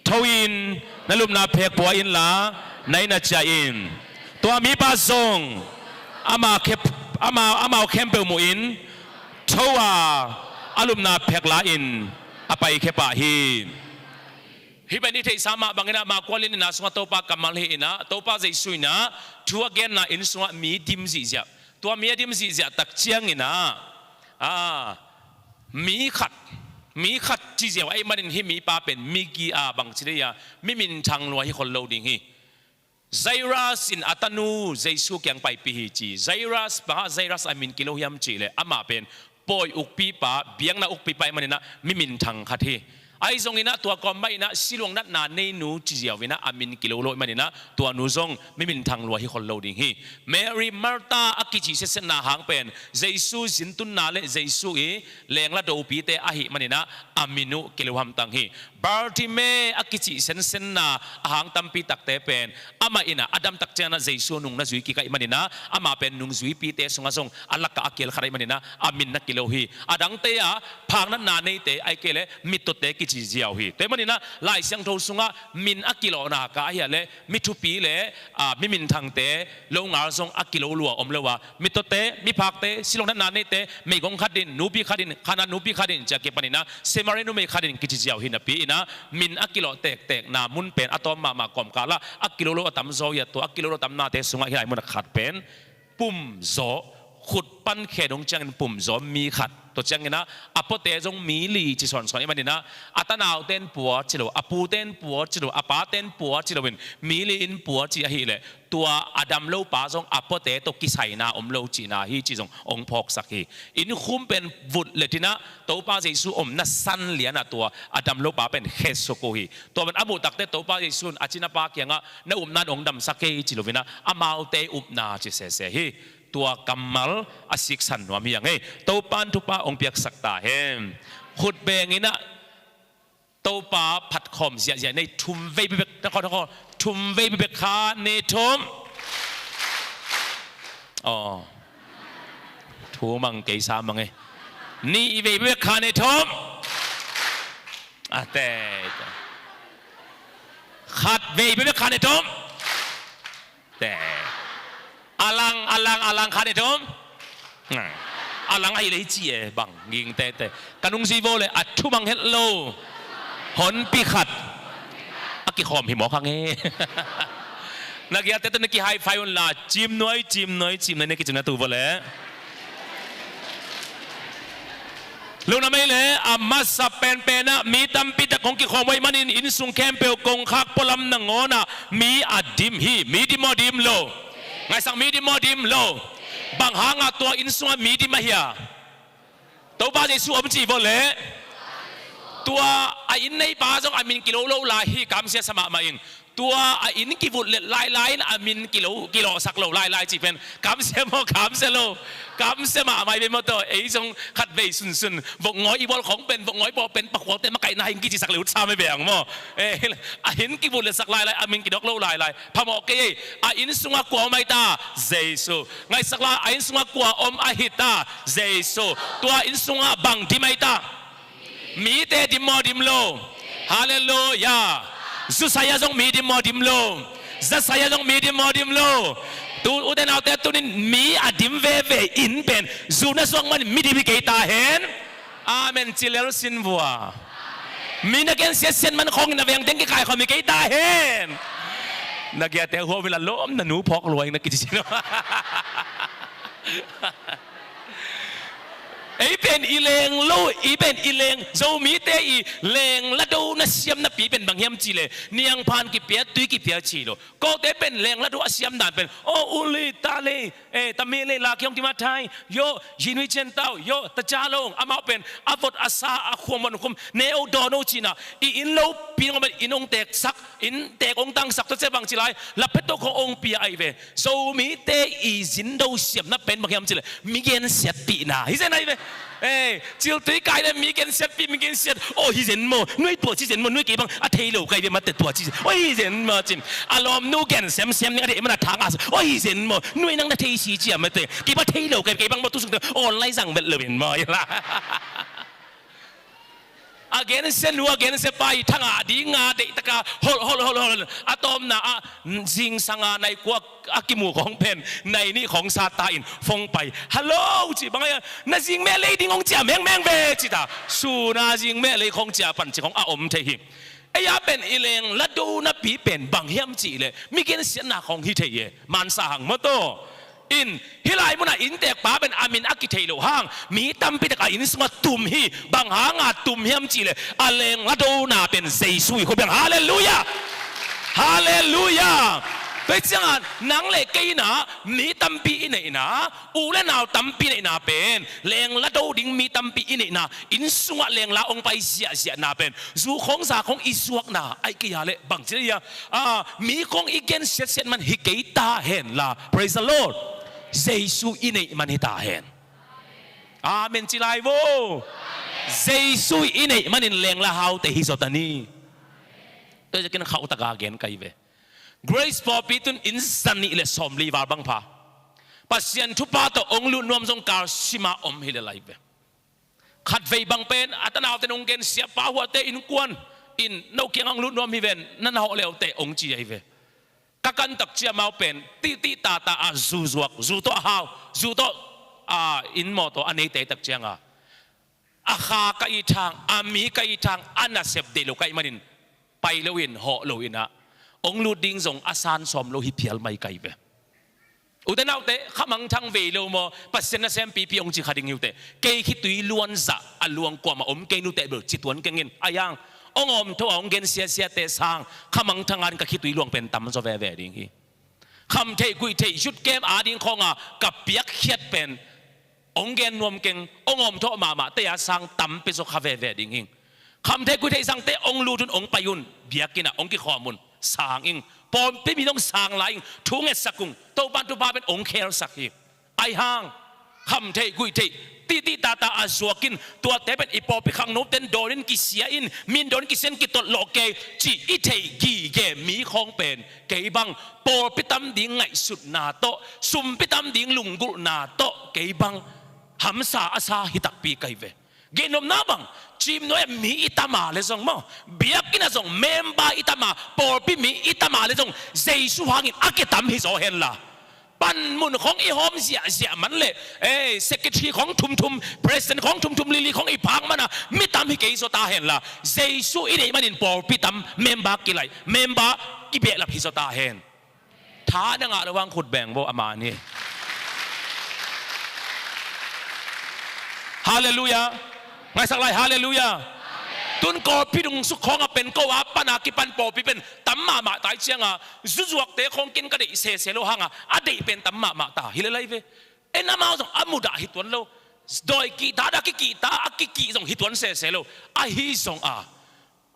"Tho in, na lupna phek pua inla, na inn ah ciah in." Tua mipa zong ama khe, ama, amau khempeuh muhin tho a, a lupna phek la-in a paikhia pah hi. Hih pen i theihsa mah bangin ah, Marka lian nihna sungah Topa kammal hi-in ah, Topa Jesu in ah thu a genna inn sungah mi dim zihziah. Tua mi a dim zihziah tak ciangin ah, a, mi khat, mi khat ci ziau ahih manin hih mipa pen migi a, bangci dei a, mi minthang lua hi khol lo ding hi. Jairus in a tanu Jesu kiang paipih hi ci. Jairus, bang hang Jairus a min kilo hiam cih leh, amah pen pawi ukpipa, biakna ukpipa ahih manin ah mi minthang khat hi. Ahi zongin ah tua kawm mah in ah siluang natna neinu ci ziau in ah a min kilo lo ahih manin ah tua nu zong mi minthang lua hi khol lo ding hi. Mary, Martha a kici setsetna hang pen Jesu zintunna le Jesu i lengla dopite ahih manin ah a min uh kilo hamtang hi. Bartimai a kici sensenna a hang tampi takte pen amah in ah a dam tak ciangin ah Jesu nung na zui kik ahih manin ah, amah pen nungzuipite sungah zong a lakah a kial khat ahih manin ah a min na kilo hi. A dangte ah phaknatna neite, ahih kei leh mittawte kici ziau hi. Tua ahih manin ah Lai Siangtho sungah min a kilawhna ka ahih leh mi thupi le, a, mi minthangte lo ngal zong a kilo lua om lo a, mittawte, miphakte, siluang natna neite, meigong khat in, nupi khat in, Kanaan nupi khat in, ci-a kipanin ah Samaria numei khat in kici ziau hi napi-in ah, min a kilawh tektekna mun pen a tawm mahmah kawmkal ah a kilo lo a tamzaw hi a, tua a kilo lo a tamnate sungah hih lai mun ah khat pen pumzaw, khut pan khe dong ciangin pumzaw mi khat. Tua ciangin ah a puate zong mi li ci sawnsawn ahih manin ah, a tanaute in pua ci lo, a pute in pua ci lo, a pate in pua ci loin mi li in pua ci ahih leh, tua a dam lopa zong a puate tawh kisaina om lo cihna hi ci zong hong phawksak hi. Innkhum pen vut le tin ah Topa Jesu omna san lian ah tua a dam lopa pen khesuk uh hi. Tua pen a muh takteh Topa Jesu in a cina pa kiangah, "Na upna in hong damsak kei," ci loin ah, amaute upna ci sese hi. Tua kammal a siksan nuam hi hang ei. Topa in thupha hong piaksak ta hen. Khut bengin ah Topa phatkhawm ziahziah nei, thum vei bekbek, na khawng, na khawng, thum vei bekbek kha nei thum. Aw. Thu mang kei sa mang ei. Nih vei bekbek kha nei thum. A te. Khat vei bekbek kha nei thum. Te. A lang, a lang, a lang kha nei thum. A lang ahi leh hi ci e, bang ging tete. Ka nungzui vaw leh a thumang het lo. Honpi khat a kikhawm hi mawk hang e. Na giate tawh na ki high five un la, cim nuai, cim nuai, cim nuai, na kicing na tu vaw leh. Lungdam ei leh, a masa penpen ah mi tampi tak kong kikhawm uh ahih manin, innsung khempeuh kongkhak pualam nangawn ah mi a dim hi. Mi dim maw dim lo? Ngaihsak, mi dim maw dim lo? Bang hangah tua innsung ah mi dim ahi a? Topa Jesu om ci vaw leh. Tua a inn neipa zong a min kilo lo lai hi, kamsia sa mahmah ing. Tua a inn kivut let lailai in a min kilo, kilawhsak lo lailai cih pen kamsia maw, kamsia lo? Kamsia mahmah hi ve maw tawh. Ei zong khatvei sunsun vokngawi i bawl khawng pen, vokngawi bawl pen pakhualte makaihna hi ing kicisak leh ut sam hi ve hang maw. Eh, a inn kivut letsak lailai, a min kidawk lo lailai. Phamawh kei ei. A inn sungah kua om ahi ta? Jesu. Ngaihsak la, a inn sungah kua om ahi ta? Jesu. Tua inn sungah bang dim ahi ta? Mite dim maw dim lo? Halleluiah. Zu sai-a zong mi dim maw dim lo? Za sai-a zong mi dim maw dim lo? Tu, ute naute, tunin mi a dim veve inn pen zu na suak manin mi dim hi kei ta hen. Amen ci lel sin vua. Mi na gensiat siat man khawngin a veng teng kikaikhawm hi kei ta hen. Na giate hua vila lawm, na nu phawk lua ing na kici sin. Ei pen i leng lo, i pen i leng, Zomite i leng lado na siam napi pen bang hiam cih leh, niangphan kipia, tui kipia ci lo. Kawlte pen leng lado a siam dan pen, aw, u lei, ta lei, eh, ta me lei, la kiong ti ma thai, yo, yi nui cian tau, yo, ta ca lo, amau pen a vot a sa, a khuam vot khum, ne o dawn o cihna, i inn lopi nong pen inn hong teeksak, inn teek hong tangsak, tua ciang bang ci lai, lapphetok hong pia ahi ve. Zomite i zindo siamna pen bang hiam cih leh, mi gensiatpihna hi zen ahi ve. Ei, ciltui kai le mi gensiatpi, mi gensiat. Aw hi zen maw, nuai tua ci zen maw, nuai kei bang a thei lo kai ve mate tua ci zen. Aw hi zen maw cin. A lawmnu gen semsem ning a deih man a thang a sa. Aw hi zen maw, nuai nang na thei si cia mate. Kei bang thei lo kai, kei bang maw tu sung te online zang vet lo in maw. A gensia nu, a gensia pa i thang a ding a deih taka hol, hol, hol, hol. A tawmna a zingsang a nai kua a kimu khong pen nai nih khong sa ta in phone pai. Hello, ci bang a, na zing meh lei ding hong cia mengmeng ve ci ta. Sun a zing meh lei khong cia pan ci khong a om thei hi. Ei a pen i leng la do napi pen bang hiam cih leh mi gensiatna khong hi thei e. Mansa hang maw taw. In, hih lai munah inntek pa pen a min a kithei lo hang mi tampi tak a inn sungah tum hi. Bang hanga tum hiam cih leh a leng la dona pen Jesu hi. Khut beng halleluiah. Halleluiah. Tua hi ciangah nang le kei inah mi tampi i neihna, u le nau tampi neihna pen leng la do ding mi tampi i neihna, inn sungah leng la hong pai ziahziahna pen zu khong za khong i zuakna aih kei a leh bang ci le ia, a, mi khong i gen siatsiat man hi kei ta hen la. Praise the Lord. Jesu i neih man hi ta hen. Amen ci lai vo. Jesu i neih manin leng la haute hi zaw ta ni. Tua hi zaw kin khauh taka gen kai ve. Grace pawlpi tun inn za nih le sawmli val bang pha Pasian thupha tawh hong lut nuam zong kal sima om hi le lai ve. Khatvei bang pen a tanaute nong gen siapa huate innkuan in no kiang hong lut nuam hi ven, na na hawh leute hong ci ahi ve. Ka kantak cia mau pen tihtih tata a zu zuak, zu tawh a hau, zu tawh a inn mawtaw a neite tak cianga a kha ka it hang, a mi ka it hang, a nasep deih lo ka ih manin pai loin hawh loinah hong lut ding zong a san sawm lo hi phial mai kai ve. Ute naute, khamangthang vei lo maw, Pasian nasem pipi hong ci kha ding hi ute. Kei khitui luanzah a luang kuamah om kei nute bel ci tuan kengin a iang hong awmtho a hong gen siasiate sang khamangthang a ding ka khitui luang pen tamzaw veve ding hi. Khamtheih guihtheih yutkem a ding khawnga ka piakkhiat pen hong gen nuam keng, hong awmthawh mahmah tei a sang tam pia zaw kha veve ding hing. Khamtheih guihtheih sangte hong lutun hong pai un, biakinnah hong kikhawm un, sang ing. Pawlpi mi dong sang lai ing, thu ngetsak ung, Topan thupha pen hong khelsak hi. Aihang khamtheih guihtheih tihtih tata a zuakin tuate pen i pawlpi khangnoten dawnin kisia in, min dawnin kisia in kitolh lawh kei cih i theih gige mi khawng pen kei bang pawlpi tam ding ngaihsutna tawh, sumpi tam ding lunggulhna tawh kei bang hamsa a sa hi takpi kai ve. Gennopna bang, cimnuai ah mi i tama le zong maw, biakinn ah zong member i tama, pawlpi mi i tama le zong Jesu hangin a kitam hi zaw henla. Panmun khong i hawm ziahziah man le, eh, secretary khong thumthum, president khong thumthum lili khong i phak mana mi tam hi kei zaw ta henla, Jesu i neih manin pawlpi tam member kilaih, member kibehlap hi zaw ta hen. Tha na ngah lo vang khut beng bo a man hi. Halleluiah. Ngaisak lai, halleluiah. Tun kawlpi dungsuk khawng a pen ko a pan a kipan pawlpi pen tam mahmah ta i cianga, zuzuakte khawng ken ka deih sese lo hanga a deih pen tam mahmah ta hi le lai ve. En amau zong a mudah hi tuan lo. Dawi kihta dah kikihta a kikih zong hi tuan sese lo. Ahi zong a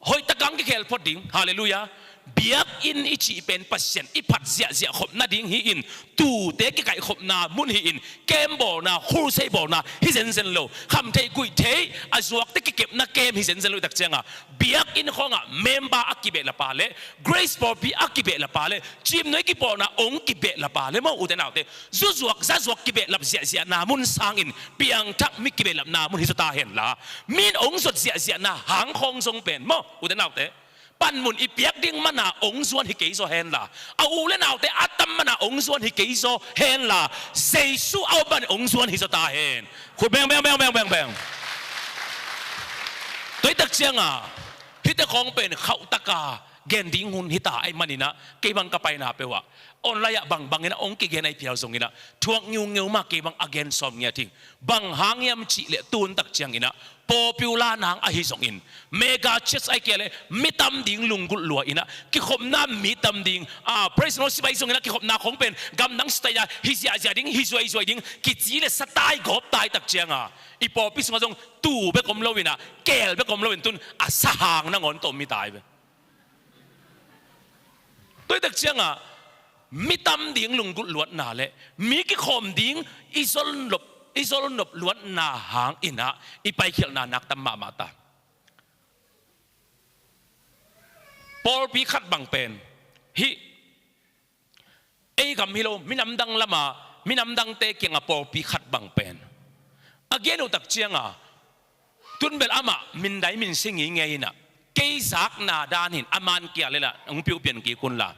hoih takang kikhel phot ding. Halleluiah. Biakinn i cih pen Pasian i phat ziahziah khop nading hi-in, tuute kikaihkhopna mun hi-in, kem bawlna, khulsei bawlna hi zenzen lo. Khamtheih guihtheih a zuakte kikepna kem hi zenzen lo i tak cianga, biakinn khawngah member a kibehlapa le, Grace pawlpi a kibehlapa le, cimnuai kipawlna hong kibehlapa le maw ute naute, zuzuak zazuak kibehlap ziahziahna mun sangin piangthak mi kibehlapna mun hi zaw ta henla, min hong zot ziahziahna hang khawng zong pen maw ute naute, panmun i piak ding mana hong zuan hi kei zaw henla, a u le naute a tam mana hong zuan hi kei zaw henla, Jesu a om pan hong zuan hi zaw ta hen. Khut beng beng beng beng beng beng. Tua hi tak cianga hihte khawng pen khauhtaka gen ding hun hita aih maninah, kei bang ka paina peuhah online ah bangbangin a hong kigen aih phial zonginah thuak ngiungeu ma, kei bang a gen sawm ngiat hing. Bang hang hiam cihleh tun tak cianginah popular nang ahi zongin, mega church aih kei leh mi tam ding lunggulh lua inah, kikhopna mi tam ding, a, praise and worship ahi zonginah kikhopna khong pen gamdang state ah hi ziahziah ding, hi zuaizuai ding kici le sa tai gawp tai tak cianga, i pawlpi sungah zong tu bek om loinah, keel bek om loin tun a sahang nangawn tawh om hi tai ve. Tua hi tak cianga mi tam ding lunggulh luatna le mi kikhawm ding i zon lop, i zolnop luatna hang inah i paikhialhna nak tam mahmah ta. Pawlpi khat bang pen hih ei gam hi lo, minam dang lama, minam dangte kianga pawlpi khat bang pen a gen uh tak cianga, tun bel amah mindai minsi ngingei inah, kei zakna dan hin a man kia lela hong piuhpian kik unla,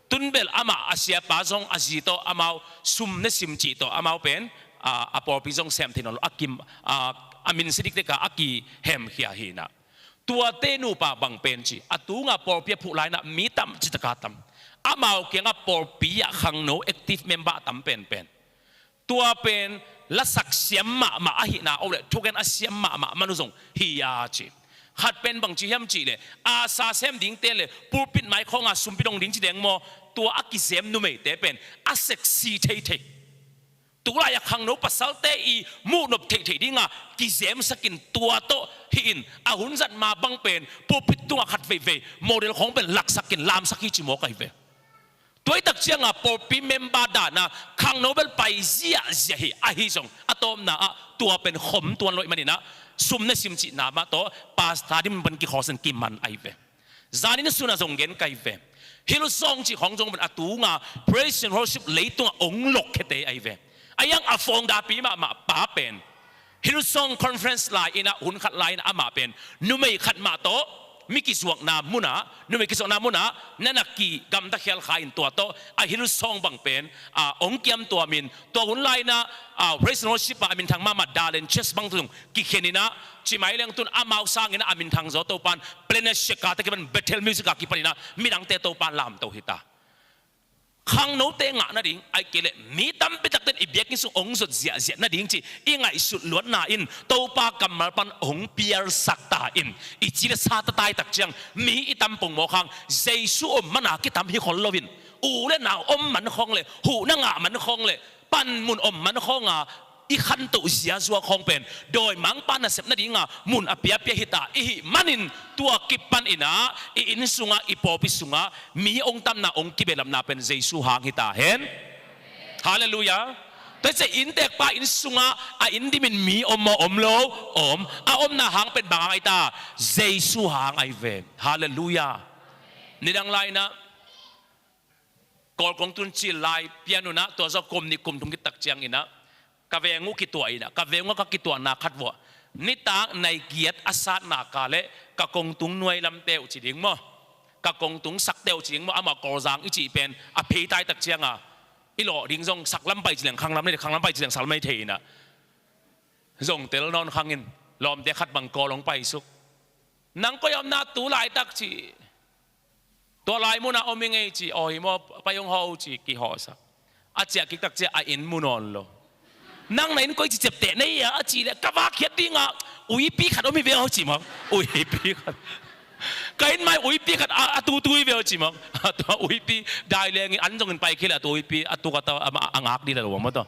tun bel amah a siapa zong a zi tawh amau sum ne sim cih tawh amau pen a, a pawlpi zong sem thei nawn lo, a kim, a, a minsi dikdeka a kihemkhia hi inah. Tuate nupa bang pen ci a tunga pawlpi a phuh lai inah mi tam citaka tam. Amau kiangah pawlpi ah khangno active member a tam penpen. Tua pen lasak siam mahmah ahihna oh le thugen a siam mahmah man uh zong hi a ci. Khat pen bang ci hiam cih le, a sa sem dingte le pulpit mai khawnga sumpi dong ding ci deng maw, tua a kizem numeite pen a sexy theithei. Tulai a khangno pasalte i muhnop theihtheih dinga kizemsakin tua tawh hi in, a hun zat ma bang pen pulpit tunga khat veivei model khawng pen laksakin lamsak hi ci mawk ahi ve. Tua hi tak cianga pawlpi member dana khangno bel pai ziahziah hi, ahi zong a tawpna ah tua pen khom tuan loih maninah sum ne sim cihna mah tawh pasta dim pan kikhawlsan kiman ahi ve. Zanin sunah zong gen kai ve. Hillsong cih khawng zong pen a tunga praise and worship leitungah ong lokkhete ahi ve. A iang a fawngdapi mahmah pa pen Hillsong conference lai inah hun khat lai inah amah pen numei khat mah tawh mi kizuakna munah, numei kizuakna munah nana kigamta khial kha in tua tawh a Hillsong bang pen a ong kiam tuamin tua hun lai inah a praise and worship ah a minthang mahmah Dalen Church bang tung kikhen inah, cimai leng tun amau sangin a minthang zaw Topan Planet Shakers te kipan Bethel Music a kipan inah midangte Topan lamto hita. Khangnote ngah nading, ahih kei leh mi tampi takten i biakinn sung ong zot ziahziah nading ci i ngaihsut luatna in Topa kammal pan ong pialsak ta in, i ci le sa tatai tak ciang mi i tam pongmawk hang Jesu om mana kitam hi khol loin, u le nau om man khawng le, huhna ngah man khawng le, panmun om man khawnga i khantoh ziazua khawng pen dawimangpa nasep nadinga mun a piapia hita i hih manin tua kipan inah i inn sungah i pawlpi sungah mi ong tamna ong kibehlapna pen Jesu hang hita hen. Halleluiah. Tua hi ciah inntekpa inn sungah a inn dimin mi om maw om lo? Om. A omna hang pen bang hang ahi ta? Jesu hang ahi ve. Halleluiah. Nidang lai inah Kawl kong tun cil lai pian unah tua zawh kum nih kum thum khit tak ciang inah ka veng uh kituah inah ka veng uh ka kituahna khat vuah nitak nai giat a satna ka le ka kong tung nuai lamte uh ci ding maw, ka kong tung sakte uh ci ding maw, amah Kawlzang i cih pen a pheitai tak cianga i lawh ding zong saklam pai ci leng khanglam nei, khanglam pai ci leng saklam nei thei inah zong tel nawn khangin lawmte khat bang Kawl hong paisuk. Nang koi a omna tu laitak ci. Tua lai munah om i ngei ci, aw hi maw, pai hong hawh uh ci, kihawhsak. A ciah kiktak ciah a inn mu nawn lo. Nang na inn koi ci ciapteh nei a, a ci le ka vak khiat dingah uipi khat om hi ve aw ci mawk. Uipi khat. Ka inn mai uipi khat a, a tutu hi ve aw ci mawk. Tua uipi dai lengin an zongin pai khia le a tua uipi a tuk a ta a ngak dih le lo maw tua.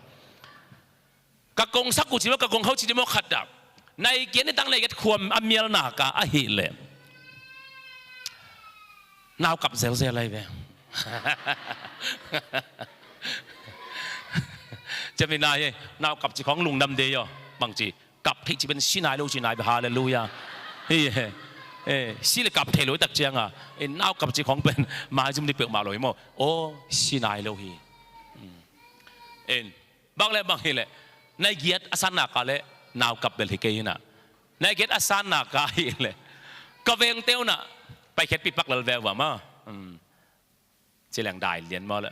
Ka kongsak uh ci maw, ka kongkhau ci dih maw khat ah. Nai giat nitang nai giat khuam a mialna ka ahih leh naukap zelzel lai ve. Ciami nai he, naukap ci khawng lungdam dei aw. Bangci kap theih ci pen si nai lo ci nai ve, halleluiah. Hi he. Eh, si le kap thei lo tak cianga in naukap ci khawng pen maizum dih peuhmah lo hi maw. Aw, si nai lo hi. In Bang le bang hileh nai giat a sanna ka le naukap bel hi kei hinah. Nai giat a sanna ka hileh ka vengte unah paikhiatpih pak lel veu va ma. Ci leng dai lian maw le.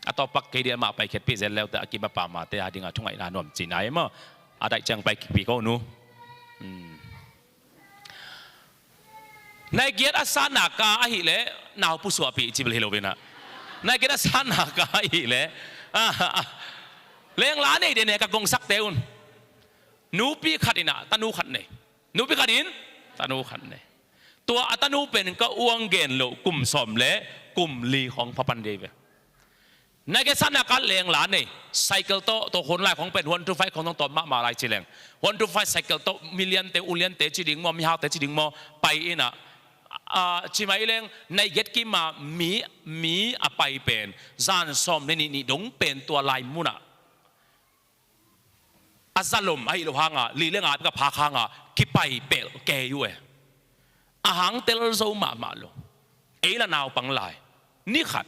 A tawp pak kei dih amah paikhiatpih zel leute a kim a pamate a dinga thungaihna nuam ci nai maw. A daih ciang paikhiatpih ko nu. Nai giat a sanna ka ahileh nau pusuahpih ci bel hi lo inah. Nai giat a sanna ka ahileh lengla nei dene ka gongsakte un. Nupi khat inah tanu khat nei. Nupi khat in tanu khat nei. Tua a tanu pen ka uang gen loh kum sawm le kum li khawng phapan dei ve. Nai giat sanna ka lengla nei. Cycle tawh, tawh khun lai khawng pen one two five khawng tawh tawm mahmah lai ci leng. One two five cycle tawh miliante, uliante ci ding maw, mihaute ci ding maw, pai inah. Ci mai leng nai giat kima mi, mi a pai pen zan sawm le nih nih dong pen tua lai munah a zalom ahi lo hanga, li le nga bek a phak hanga kipai pelh kei uh e. A hang tel zo mahmah lo. Ei la naupang lai. Ni khat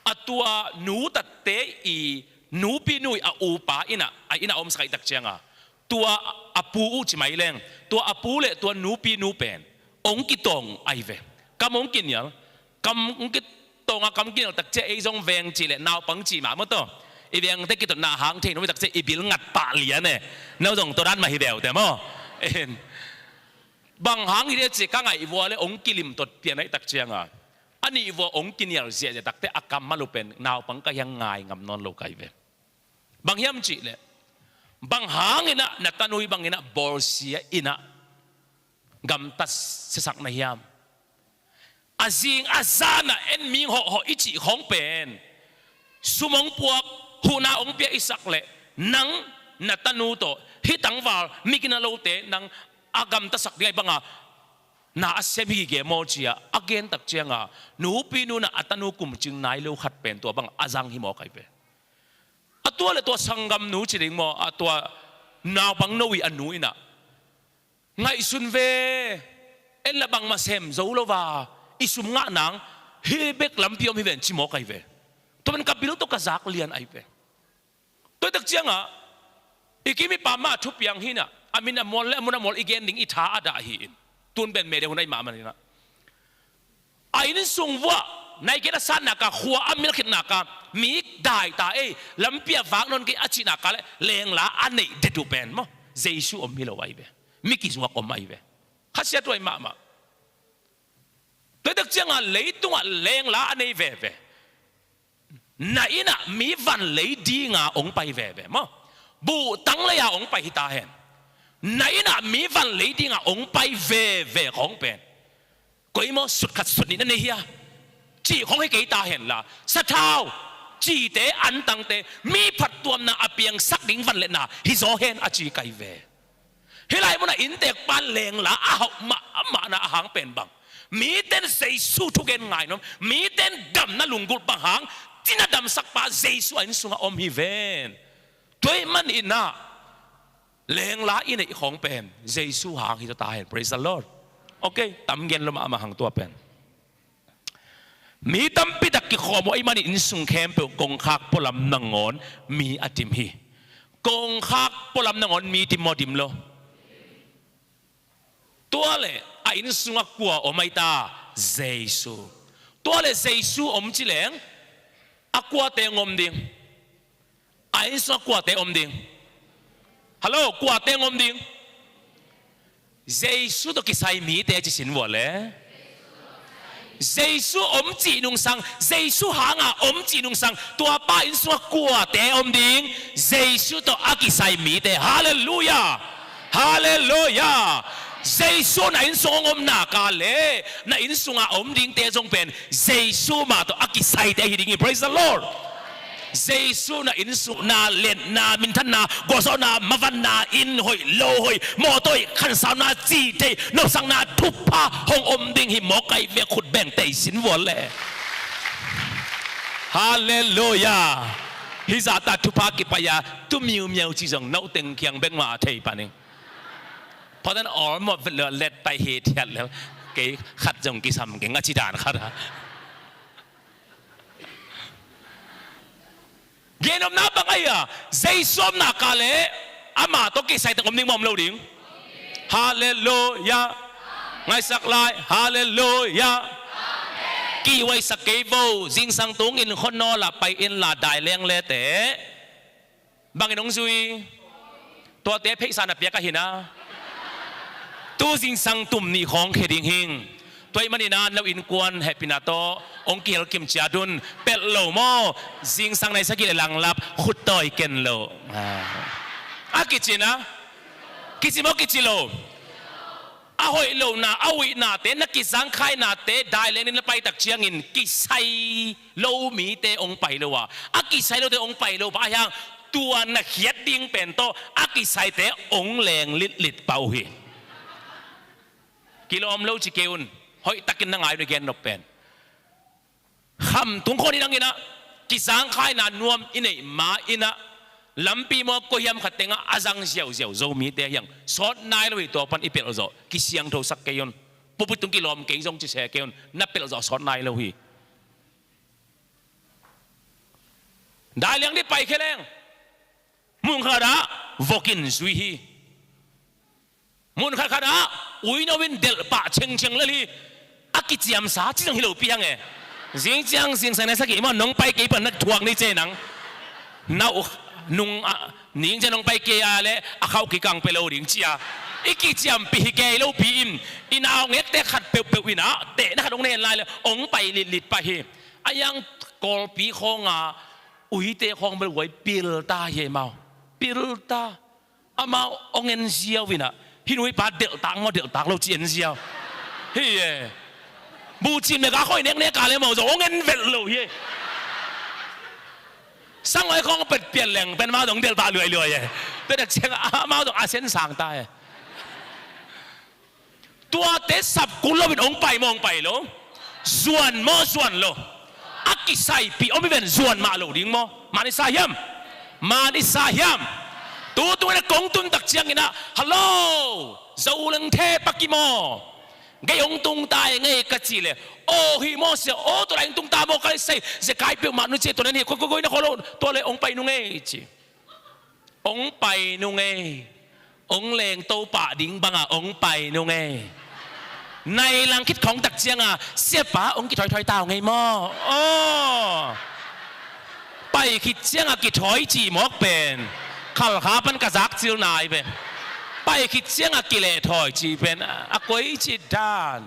a tua nu tatte i nupi nu i a upa inn ah, a inn ah omsak ahih tak cianga, tua a pu uh ci mai leng, tua a pu le tua nupi nu pen ong kitawng ahi ve. Kam ong kinial, kam ong kitawng a kam kinial tak cia ei zong veng ci le naupang ci mah maw taw. I vengte kitotna hang thei nuam tak cia i bil ngat pah lian e. No zong tua dan mah hi veu te maw. Bang hang hi dia ci ka ngaih vua le ong kilim tot pian ahih tak cianga, a nih vua ong kinial ziahziah takte a kammal uh pen naupang ka hiang ngai ngam nawn lo ka hi ve. Bang hiam cih leh, bang hang inah na tanu hi bang inah bawlsia inah gamtat siasak na hiam? A zing a zan ah en ming hawhhawh i cih khawng pen sum ong puak, huhna ong pia i sak leh nang na tanu tawh hih tangval mi gina lote nang a gamtasak ding ahi banga na a sem hi gige maw cia a gen tak cianga, nupi nu na a tanu kumcing nai lo khat pen tua bang a zang hi maw ka hi ve. A tua le tua sanggamnu ci ding maw, a tua naupang no i a nu inah ngaihsun ve, en la bangmah sem zo lo va, i sum ngah nang hi bek lampi om hi ven ci maw ka hi ve. Tua pen ka bil tawh ka zak lian ahi ve. Tua tak cianga i kim i pam mah a thupiang hinah, a min a mual le a mun a mual i gen ding i tha a dah hi in. Tun pen mede hun ahi mahmah hinah, a inn sung vuah nai gen a satnaka, khua a milkhitnaka, mi daita ei, lampi a vak nawn kei a cihnaka le lengla a neih det uh pen maw, Jesu om hi lo ahi ve. Mi kizuak om ahi ve. Khasia tuai mahmah. Tua tak cianga leitungah lengla a nei veve. Na innah mi van lei dinga ong pai veve maw? Buhtang leia ong pai hi ta hen. Na innah mi van lei dinga ong pai veve khawng pen koi maw, sut khat sut nih na nei hia? Cih khawng hi kei ta henla, sathau, cite, antangte, mi phattuamna a piangsak ding van le na hi zaw hen a ci ka hi ve. Hih lai munah inntekpa lengla a hauh mahmahna a hang pen bang? Miten Jesu thugen ngai nuam, miten damna lunggulh bang hang? Cina damsakpa Jesu a inn sungah om hi ven. Tua ahih maninah lengla i neih khawng pen Jesu hang hi ta hen. Praise the Lord. Okay, tam gen lo mahmah hang tua pen. Mi tampi tak kikhawm uh ahih manin inn sung khempeuh kongkhak pualam nangawn mi a dim hi. Kongkhak pualam nangawn mi dim maw, dim lo? Tua le a inn sungah kua om ahi ta? Jesu. Tua le Jesu om ci leng a kuate ong om ding? A inn sungah kuate om ding? Hallo, kuate ong om ding? Jesu tawh kisai mite ci sin vua le. Jesu om cih nungsang, Jesu hanga om cih nungsang, tuapa inn sungah kuate om ding? Jesu tawh a kisai mite. Halleluiah. Halleluiah. Jesu na inn sung ong om naka le na inn sunga om dingte zong pen Jesu mah tawh a kisaite ahi ding hi. Praise the Lord. Jesu na inn sung, na liatna, minthanna, gualzawhna, mavanna, inn hoih, lo hoih, mawtaw hoih, khansauna, cihtheih, nopsakna, thupha hong om ding hi mawk ahi ve. Khut beng tei sin vua le. Halleluiah. Hih zahta thupha kipai-a tu miumiau ci zong no teng kiang bek mah a thei paning. Pawtan awlmawh let pai hi thiat lel. Kei khat zong kisam keng a ci dan khat a. Gen omna bang ahi a, Jesu om naka le ama tawh kisai teng om ding maw, om lo ding? Halleluiah. Ngaisak lai. Halleluiah. Kihuaisak kei vo. Zingsang tungin khuanawl ah pai inla, daileng lete bangin hong zui? Tuate pheisa na piak ahi na. Tu zingsang tum nih khawng khia ding hing. Tua ahih maninah no innkuan hehpihna tawh hong kihel kim ciat un. Pelh lo maw? Zingsang nai sagih le langlap, khuttawi ken lo. A kici na? Kici maw, kici lo? A hoih lohna, a uihnate, na kizangkhainate daileng in na pai tak ciangin kisai lo mite hong pai lo a, a kisai lote hong pai lo pah a hiang, tua na khiat ding pen tawh a kisaite hong leng litlit pah uh hi. Kilawm lo ci kei un. Hoihtakin na ngai un, i gen nop pen. Khamtung khawng i nang inah, kizangkhaina nuam i neih ma inah, Lampi maw koi hiam khat tengah a zang ziauziau Zomite hiang sawt nai lo hi. Tua pan i pelh zawh kisiangthosak kei un. Pulpit tung kilawm kei zong ci se kei un. Na pelh zawh sawt nai lo hi. Dailiang dih paikhia leng mun khatah vok in zui hi. Mun khatkhat ah uino in delh pah cengceng lel hi. A kiciamsa ci zong hi lopi hang e. Zing ciang zingsang na sagih maw nong pai kei pan na thuak ni ce nang. Na uh nung a ning ciang nong pai kei a le a khauh kikang pe lo ding cia i kiciampih hi kei lopi in i naungekte khat peuhpeuh in ah tehna khat hong na hen lai le hong pai litlit pah hi. A iang Kawlpi khawnga uite khawng bel uai pilta hi e mau. Pilta. Amau hong en ziau in ah hih nuipa delhtak maw delhtak lo ci en ziau hi e. Bucin meka khoi neknek a le mau zong hong en velh lo hi e. Sangoi khawng petpian leng pen mau zong delh pah luailuai e. Tua dak ciang amau zong a sen sang ta e. Tuate sap kul loin hong pai maw hong pai lo? Zuan maw zuan lo? A kisaipih om hi ven zuan mah lo ding maw? Man i sa hiam? Man i sa hiam? Tutung in a kong tun tak ciangin ah hallo Zoleng the paki maw? Gei hong tung ta e ngei ka cih leh aw hi maw sia aw tua lai hong tung ta maw ka sai zekai peuhmah nu cih tua nen hi koi koi koi na khaw lo tua le hong pai nu ngei ci. Ong pai nung ei. Ong leng to pah ding banga ong pai nung ei. Nai lang khit khong tak cianga siapa ong kithoithoi tau ngei maw? Aw. Pai khit cianga kithoi cih mawk pen Khalkha pan ka zak cil nai ve. Pai khit cianga kilehthoi cih pen a koi cih dan.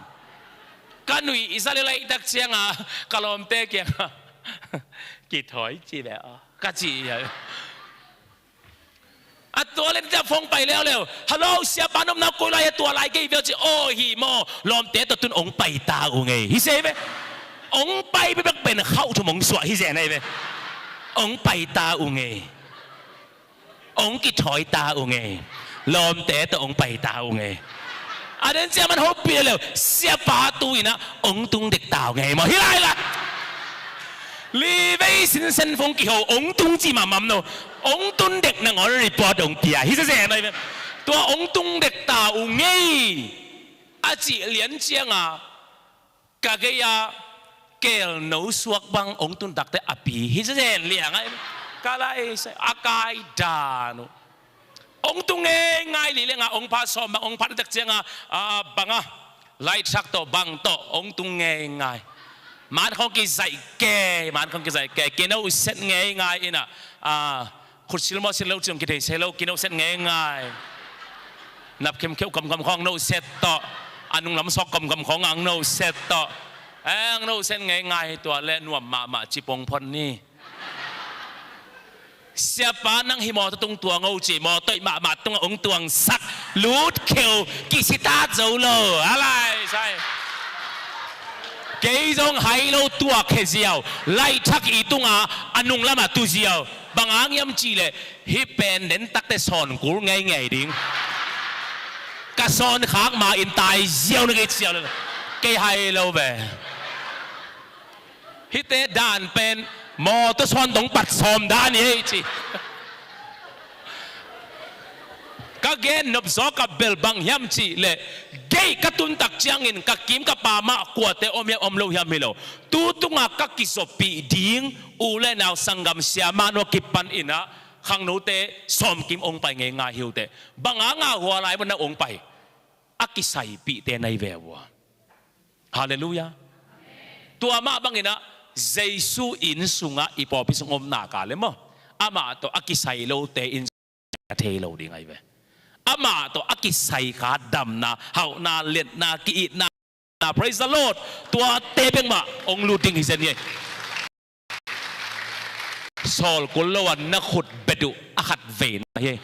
Ka nuih i za le laih tak cianga ka lawmte kianga kithoi cih ve aw ka cih. A tua le tia phone pai leuleu. Hello, siapa nopna koi lai a tua lai kei veu ci aw hi maw? Lawmte tawh tun ong pai ta ung ei. Hi se ve. Ong pai bek pen khauh thum ong suah hi zen ei ve. Ong pai ta ung ei. Ong kithawi ta ung ei. Lawmte tawh ong pai ta ung ei. A den cia man hopih leuleu siapa tu inah ong tung dek ta ung ei maw? Hi lai la. Li vei sinsen phone kiho ong tung ci mahmam no. Ong tun dek nangawn report ong pia hi sese nai ve. Tua ong tung dek ta ung ei a cih lian cianga ka gei-a kelno suak bang ong tun takte a pi hi sese lianga ka lai a kai dan uh. Ong tung ngeingai li lenga ong pha sawm bang ong pha tak cianga banga lai thak tawh bang tawh ong tung ngeingai. Man khong kizaih ke man khong kizaih ke kino set ngeingai inah. Khutsil mawhsil lo ciong kithei se lo kino set ngeingai. Nap khemkheuh komkom khawng no set tawh a nunglam sawk komkom khawng ang no set tawh. Ang no set ngeingai tua le nuam mahmah cipong phon ni. Siapa nang hi mawtaw tung tuang o ci mawtaw ih mahmah tungah ong tuangsak lut kheu kisitat zo lo. Alai sai. Kei zong hai lo tuak he ziau laih thak i tunga a nunglamah tu ziau. Bang ang hiam cihleh hih pen den takte sawn kul ngeingei ding. Ka sawn khak ma in tai ziau na kei ciau le kei hai lo ve. Hihte dan pen mawtaw sawn dong pat sawm dan hi ei ci. Ka gen nopzaw ka bel bang hiam cihleh gei ka tuntak ciangin ka kim ka pamah kuate om hiam om lo hiam hi lo. Tu tunga ka kizopih ding u le nau sanggam siamah nua kipan inah khangnote sawmkim ong pai ngeingai hiute banga ngahua lai mana ong pai a kisaipihte nai ve ua. Halleluia. Tua mah banginah Jesu inn sungah i pawpi sung om naka le maw amah tawh a kisai lote in a thei lo ding ahi ve. Amah tawh a kisai kha damna hauhna liatna ki-itna. Praise the Lord. Tuate bek mah ong lut ding hi zen hi. Sawl kul lo a na khut bet uh a khat veina hi.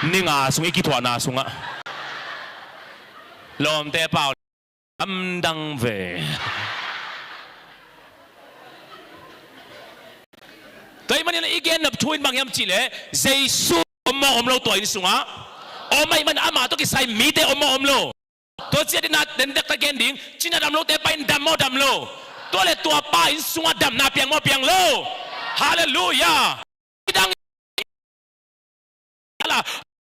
Ninga sung i kithuahna sungah lawmte pau lamdang ve. Tua ih manin i gen nop thu in bang hiam cihleh Jesu om maw om lo tua inn sungah? Om ahih man amah tawh kisai mite om maw om lo? Tua ciat inah den dekta gen ding cina dam lote pa in dam maw dam lo? Tua le tua pa inn sungah damna piang maw piang lo? Halleluia. Midang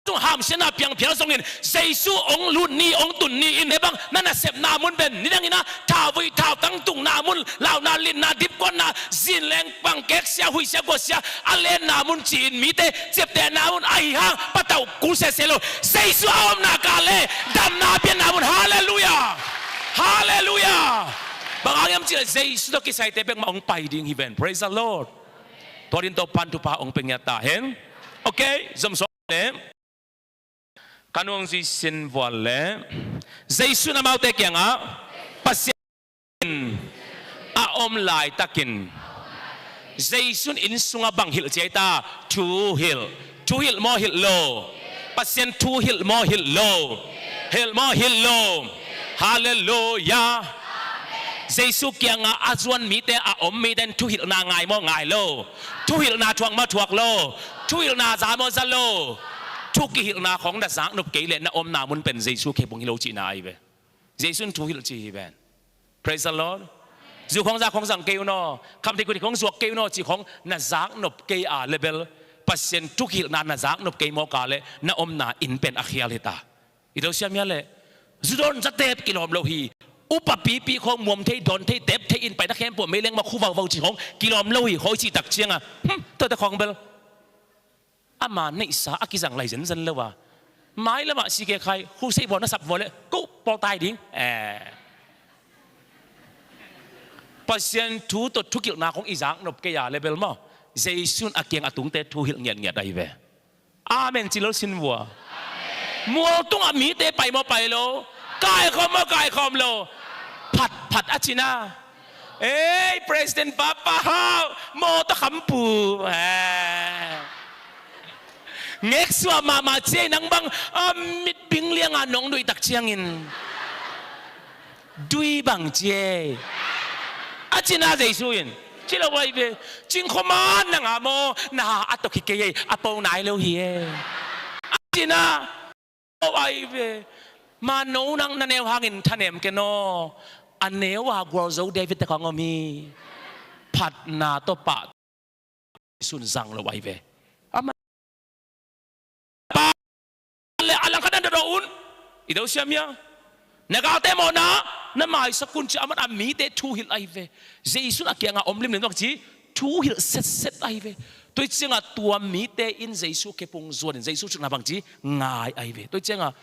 tung hamsiatna piang phial zongin Jesu hong lut ni, hong tun ni in, bang na nasepna mun pen nidangin a thauvui thautang tukna mun, launa, litna, dipkuatna, zinleng pangkeksia, huihsia, guahsia a lenna mun ci-in mite ciaptehna mun ahi hang patauh kul sese lo. Jesu a omna kah le damna pianna mun. Halleluiah. Halleluiah. Bang hang hiam cih leh Jesu tawh kisaite bek mah hong pai ding hi ven. Praise the Lord. Tua dingin Topa'n thupha hong pia ngiat ta hen. Okay, zom sawm le. Ka nungzui sin vual le. Jesu in amaute kiangah Pasian a om laitakin Jesu in inn sungah bang hilh ci a hi ta? Thu hilh. Thu hilh maw hilh lo? Pasian thu hilh maw hilh lo? Hilh maw hilh lo? Halleluiah. Jesu kiangah a zuan mite, a om mite in thuhilhna ngai maw ngai lo? Thuhilhna thuak maw thuak lo? Thuhilhna za maw za lo? Thu kihilhna khawng na zaknop kei leh na omna mun pen Jesu khepung hi lo cihna ahi ve. Jesu in thu hilh ci hi ven. Praise the Lord. Zu khawng za khawng zang kei un aw. Khamtheih khuatheih khawng zuak kei un aw cih khawng na zaknop kei a le bel Pasian thu kihilhna na zaknop kei mawk a leh na omna inn pen a khial hi ta. I do siam hia leh? Zu dawn za tep kilawm lo hi. Upa pipi khawng muam thei, dawn thei, tep thei in paina khempeuh meileng mah khu vauvau cih khawng kilawm lo hi. Khawi cih tak ciangah, hmm, tuate khawng bel ama neihsa a kizang lai zenzen lo a, mailamah sike khai khu sei vua na sap vua leh ko pawltai ding. Eh. Pasian thu tawh thukilhna khawng i zaknop kei a le bel maw, Jesu in a kiang a tungte thu hilh ngiatngiat ahi ve. Amen ci lo sin vua. Mual tungah mite pai maw pai lo? Kaikhawm maw kaikhawm lo? Phatphat a cina. Ei, President Papa hau, mawtaw khampu. Eh. Ngeksuah mahmah ciei nang bang a mit bing lianga nong duih tak ciangin. Dui bang ciei. A cina Jesu in ci lo ahi ve. Cingkhuaman nang a maw, na a tawk hi kei ei, a po nai lo hi e. A cina lo ahi ve. Ma no nang na neu hangin thanem ken aw. A neu a gualzo David te khawng om hi. Phatna tawh pah sun zang lo ahi ve. Ama pa le a langkhat nan dadaw un. I do siam hia? Na galte mawhna na maisak un ci a, aman a mite thu hilh ahi ve. Jesu in a kiangah om limlim bang ci thu hilh setset ahi ve. Tua ciangah tua mite in Jesu khepung zuanin Jesu cihna bang ci ngai ahi ve. Tua ciangah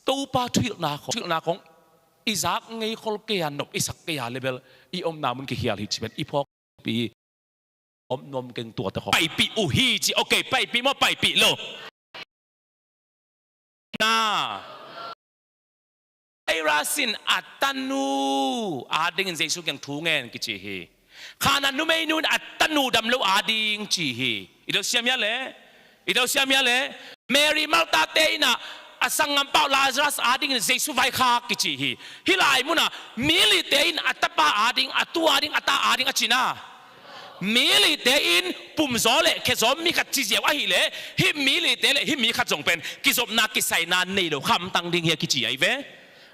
Topa thuhilhna khawng, thuhilhna khawng i zak ngei khol kei a, nop i sak kei a le bel i omna mun kikhial hi ci pen i phawk pi. Om nuam keng tuate khawng. Paipih uh hi ci. Okay, paipih maw paipih lo? Na. Jairus in a tanu adingin Jesu kiang thu ngen kici hi. Khan a numeinu in a tanu dam lo ading ci hi. I do siam hia le? I do siam hia le? Mary Martha te in a, a sanggampa uh Lazarus adingin Jesu vaikhak kici hi. Hih lai munah mi lite in a tapa ading, a tu ading, a ta ading a cina. Mi lite in pumzaw le khezaw mi khat ci ziau ahih leh hih mi lite le hih mi khat zong pen kizopna kisaina nei lo khamtang ding hi a kici ahi ve.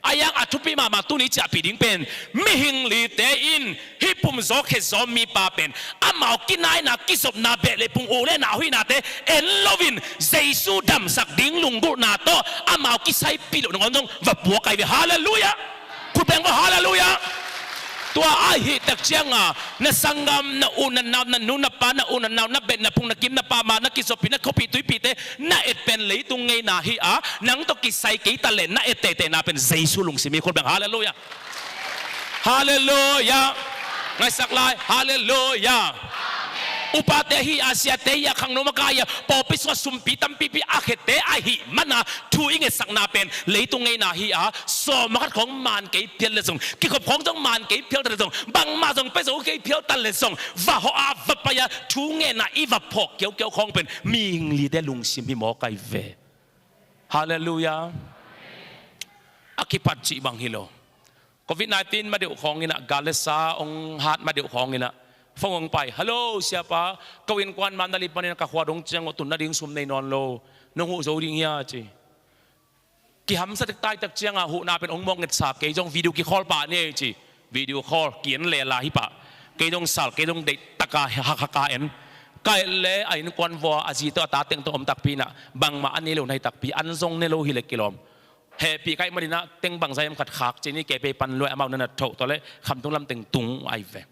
A yang a thupi mahmah tuni ciahpih ding pen mihing lite in hih pumzaw khezaw mipa pen amau kinaina kizopna beh le pung u le nau hihnate en loin Jesu damsak ding lunggulhna tawh amau kisaipih loh nangawn zong va puak ahi ve. Halleluiah. Khut beng vo, halleluiah. Tua ahih tak cianga na sanggam, na u na nau, na nu na pa, na u na nau, na beh na phung, na kim na pam, na kizopih, na khuapih tuipihte na et pen leitung ngeina hi a, nang tawh kisai kei ta le na et teitei na pen Jesu lungsim hi. Khut beng, halleluiah. Halleluiah. Ngaisak lai, halleluiah. Upate hi a, siate hi a, khangno maka hi a, pawlpi sungah sumpi tampipi a khete ahih mana thu i ngetsakna pen leitung ngeina hi a, sawm khat khawng man kei phial le zong, kikhop khawng zong man kei phial ta le zong, bangmah zong pia zo kei phial ta le zong, va hawh a, va pai a, thu ngenna i va phawk kiaukiau khawng pen mihing lite lungsim hi mawk ahi ve. Halleluiah. A kipat cih bang hi lo. Covid nineteen ma deuh khawng inah, gal le sa hong hat ma deuh khawng inah, phone hong pai. "Hello, siapa, ko innkuan Mandalay panin ka khua dong ciang uh tun nading sum nei nawn lo. Nong huh zo ding hia?" ci. Kihamsa tek taitak ciangah huhna pen hong mawk ngetsa, "Kei zong video kikhawl pah ni ei," ci. Video call, ki-en lela hi pah. Kei zong sal, kei zong deih taka hakhaka en. Kaih le a innkuan vua a zi tawh a ta teng tawh om takpi inah bangmah a nei lo na hi takpi, an zong ne lo hi le kilawm. Hehpih kaih maninah teng bangzah hiam khat khak cin i kei pei pan luai amau na nat thoh tawh le khamtung lam teng tung ai ve.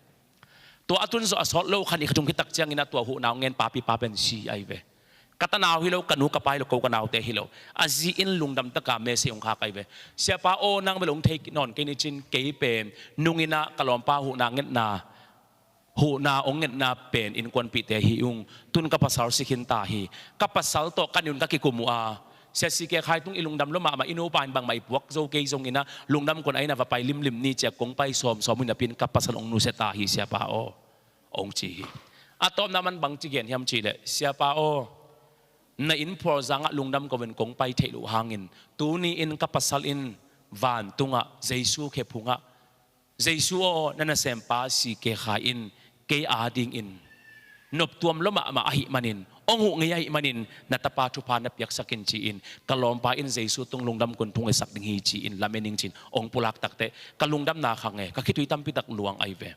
Tua a tun zawh a sawt lo khan i khathum khit tak cianginah tua huhna hong ngen papi pa pen si ai ve. Ka tanau hi lo, ka nu ka pa hi lo, ko ka naute hi lo. A zi in lungdam taka message hong khak ai ve. Siapa aw, nang bel hong thei nawn kei ni cin, kei pen nunginah ka lawmpa huhna ngetna, huhna hong ngetna pen innkuanpihte hi ung. Tun ka pasal si khin ta hi. Ka pasal tawh ka niun ka kikum uh a, Sia C K Khai tung i lungdam lua mahmah, i nupa in bangmah i puak zo kei zonginah lungdam kun a inn ah va pai limlim ni cia kong pai sawmsawm uh napi-in ka pasal hong nusia ta hi siapa aw, hong ci hi. A tawpna man bangci gen hiam cihleh, siapa aw, na inn phualzangah lungdam ko in kong pai theih loh hangin tuni-in ka pasal in vantungah Jesu khephungah, Jesu aw, na nasempa C K Khai in kei adingin noptuam lua mahmah ahih manin, hong huh ngei ahih manin na tapa thupha na piaksak in ci-in, ka lawmpa in Jesu tung lungdam kun thungetsak ding hi ci-in lamen ing ci-in hong pulak takteh ka lungdamna kha nge, ka khitui tampitak luang ai ve.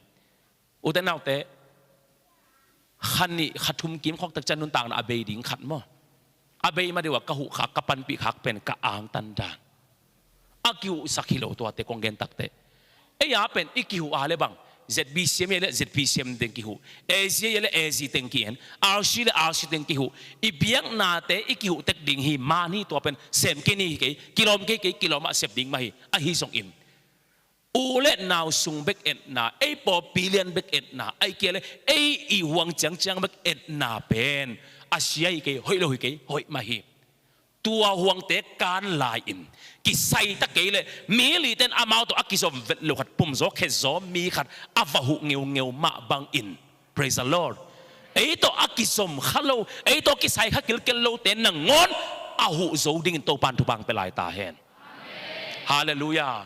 Ute naute, kha nih kha thum kimkhawk tak ciang nuntakna a bei ding khat maw? A bei ma deuh ah ka huh khak, ka panpih khak pen ka angtan dan. A kihuhsak hi lo tuate kong gen takteh. Ei a pen i kihuh a le bang, Z B C M a le Z B C M teng kihuh, A Z a le A Z teng ki-en, R C le R C teng kihuh. I biaknate i kihuh tek ding hi, man hi, tua pen sem kei ni hi kei, kilawm kei kei, kilawm ah sep ding mah hi. Ahi zongin u le nau sung bek etna, ei pawlpi lian bek etna, ai kia le ei i huang ciangciang bek etna pen a sia hi kei, hoih lo hi kei, hoih mah hi. Tua huangte kan lai-in kisai ta kei le mi liten amau tawh a kizom vet lo khat, pumzaw khezaw mi khat a va huh ngeungeu mah bangin, praise the Lord, ei tawh a kizom kha lo, ei tawh kisai kha kilkel lote nangawn a huh zo dingin Topan thupha hong pia lai ta hen. Halleluiah.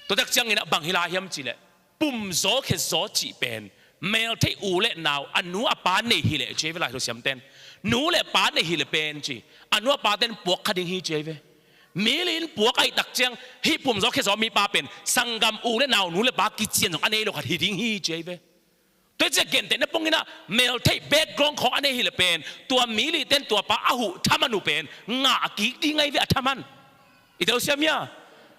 Tua tak ciangin a bang hi lai hiam cihleh, pumzaw khezaw cih pen meltheih u le nau, a nu a pa nei hileh ci ei ve lai tho siamten. Nu le pa nei hileh pen ci, a nu a pa ten puak kha ding hi ci ei ve. Mi li in puak ahih tak ciang hih pumzaw khezaw mipa pen sanggam u le nau, nu le pa kician zong a nei lo khat hi ding hi ci ei ve. Tua hi ciah gentehna pongin ah meltheih background khawng a nei hileh pen tua mi liten tua pa a huh thaman uh pen ngah kik ding ahi ve, a thaman. I telsiam hia?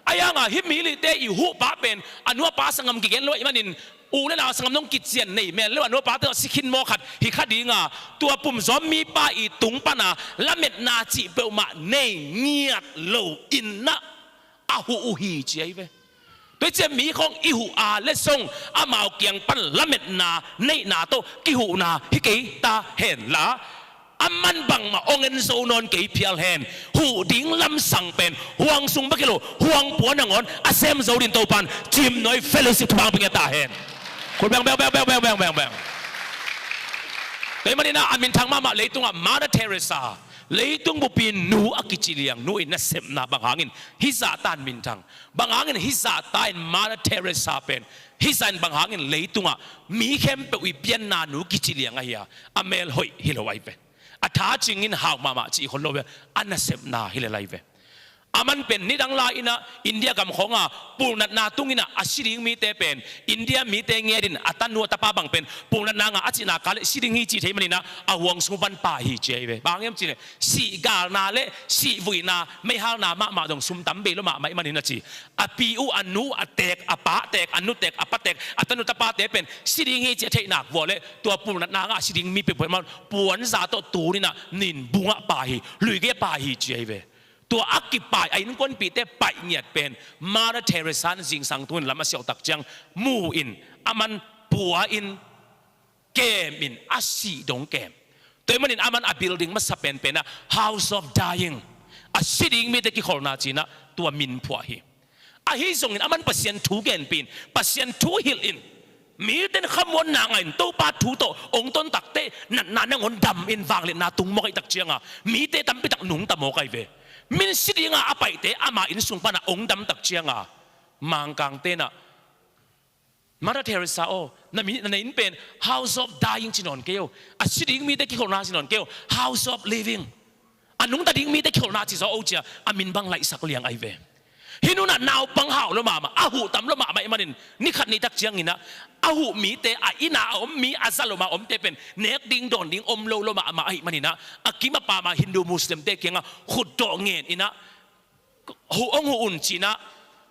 Ahi hanga hih mi lite i huh pa pen a nu a pa sanggam kigen lo ahih manin u le nau sanggam dong kician nei mel lo, a nu a pa tawh si khin maw khat hi kha dinga, tua pumzaw mipa i tung pana lametna cih peuhmah nei ngiat lo innah a huh uh hi ci ahi ve. Tua hi ciah mi khawng i huh a le zong amau kiang pan lametna neihna tawh kihuhna hi kei ta henla, a man bangmah hong en zo nawn kei phial hen. Huh ding lamsang pen huang sung bek hi lo, huang pua nangawn a sem zo din Topan Cimnuai Fellowship thupha hong pia ta hen. Khut beng beng beng beng beng beng beng. Tua hi maninah a minthang mahmah leitungah Mother Teresa, leitung bupi nu a kici liang nu in nasepna bang hangin hih zahtan minthang, bang hangin hih zahta in Mother Teresa pen hih zah in bang hangin leitungah mi khempeuh i pianna nu kici liang ahi a, a mel hoih hi lo ahi ve. A tha cingin hau mahmah cih khol lo ve, a nasepna hi lel ahi ve. A man pen nidang lai innah India gam khawnga pulnatna tunginah a si ding mite pen India mite ngetin a tanu a tapa bang pen pulnatna ngah a cihna ka le si ding hi ci thei maninah a huang sung pan pa hi ci ahi ve. Bang hiam cihleh sih galna le sih vuihna, meihalna mahmah dong sum tam bei lo mahmah i manin a ci. A pi uh, a nu a tek, a pa tek, a nu tek, a pa tek, a tanu tapate pen si ding hi ci a theih nak vua le tua pulnatna ngah a si ding mi pekpek mah puanza tawh tuninah nin bungah pa hi, luigei a pa hi ci ahi ve. Tua a kipai a innkuanpihte paih ngiat pen Mother Teresa in zingsang tungin lam a siauh tak ciang mu in a man pua in kem in a sih dong kem. Tua hi manin a man a building masa penpenah House of Dying, a si ding mite kikholhna cinah tua min phuah hi. Ahi zongin a man Pasian thu genpih in, Pasian thu hilh in, miten khamuanna ngah in Topa thu tawh hong ton takteh natna nangawn dam in vangliatna tung mawk ahih tak cianga mite tampitak nungta mawk ahi ve. Min si dinga a paihte ama inn sung pana hong dam tak cianga Mangkang tenah Mother Teresa aw, na mi, na inn pen House of Dying ci nawn kei o. A si ding mite kikholhna ci nawn kei o. House of Living. A nungta ding mite kikholhna ci zaw o cia a min bang laihsak liang ahi ve. Hih nunah naupang hau lo mahmah, a huh tam lo mahmah i manin ni khat ni tak cianginah A huh mite, a inn a om mi, a zalom a omte pen nek ding dawn ding om lo lo mahmah ahih manin ah, a kim a pam a Hindu Muslimte kiangah khut tawh ngen in ah, huh, hong huh un ci-in ah,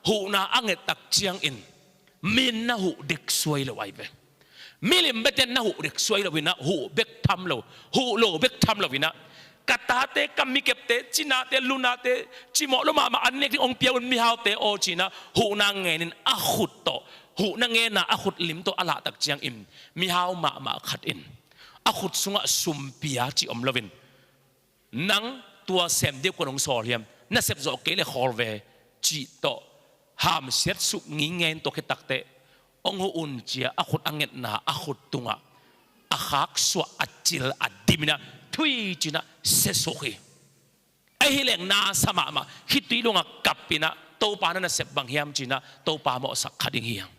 huhna a nget tak ciangin, mi in na huh dek suai lo ahi ve. Milim beten na huh dek suai lo in ah, huh bek tham lo, huh lo bek tham lo in ah, ka tate, ka mikepte, cinate, lunate, cimawh lo mahmah an nek ding hong pia un mihaute aw ci-in ah, huhna ngen in a khut tawh, huhna ngen a a khut lim tawh a lah tak ciangin, mihau mahmah khat in a khut sungah sum pia cih om lo in, nang tua sem ding kuan hong sawl hiam, na sep zawh kei leh khawl ve, cih tawh hamsiat suk ngingei in, tua khit takteh hong huh un ci-a a khut a ngetna a khut tungah a khaksuah, a cil, a dim in ah thui ci-in ah sia suk hi. Ahi leng na sa mahmah, khitui luangah kap in ah, Topa, na nasep bang hiam ci-in ah, Topa mawhsak kha ding hi hang.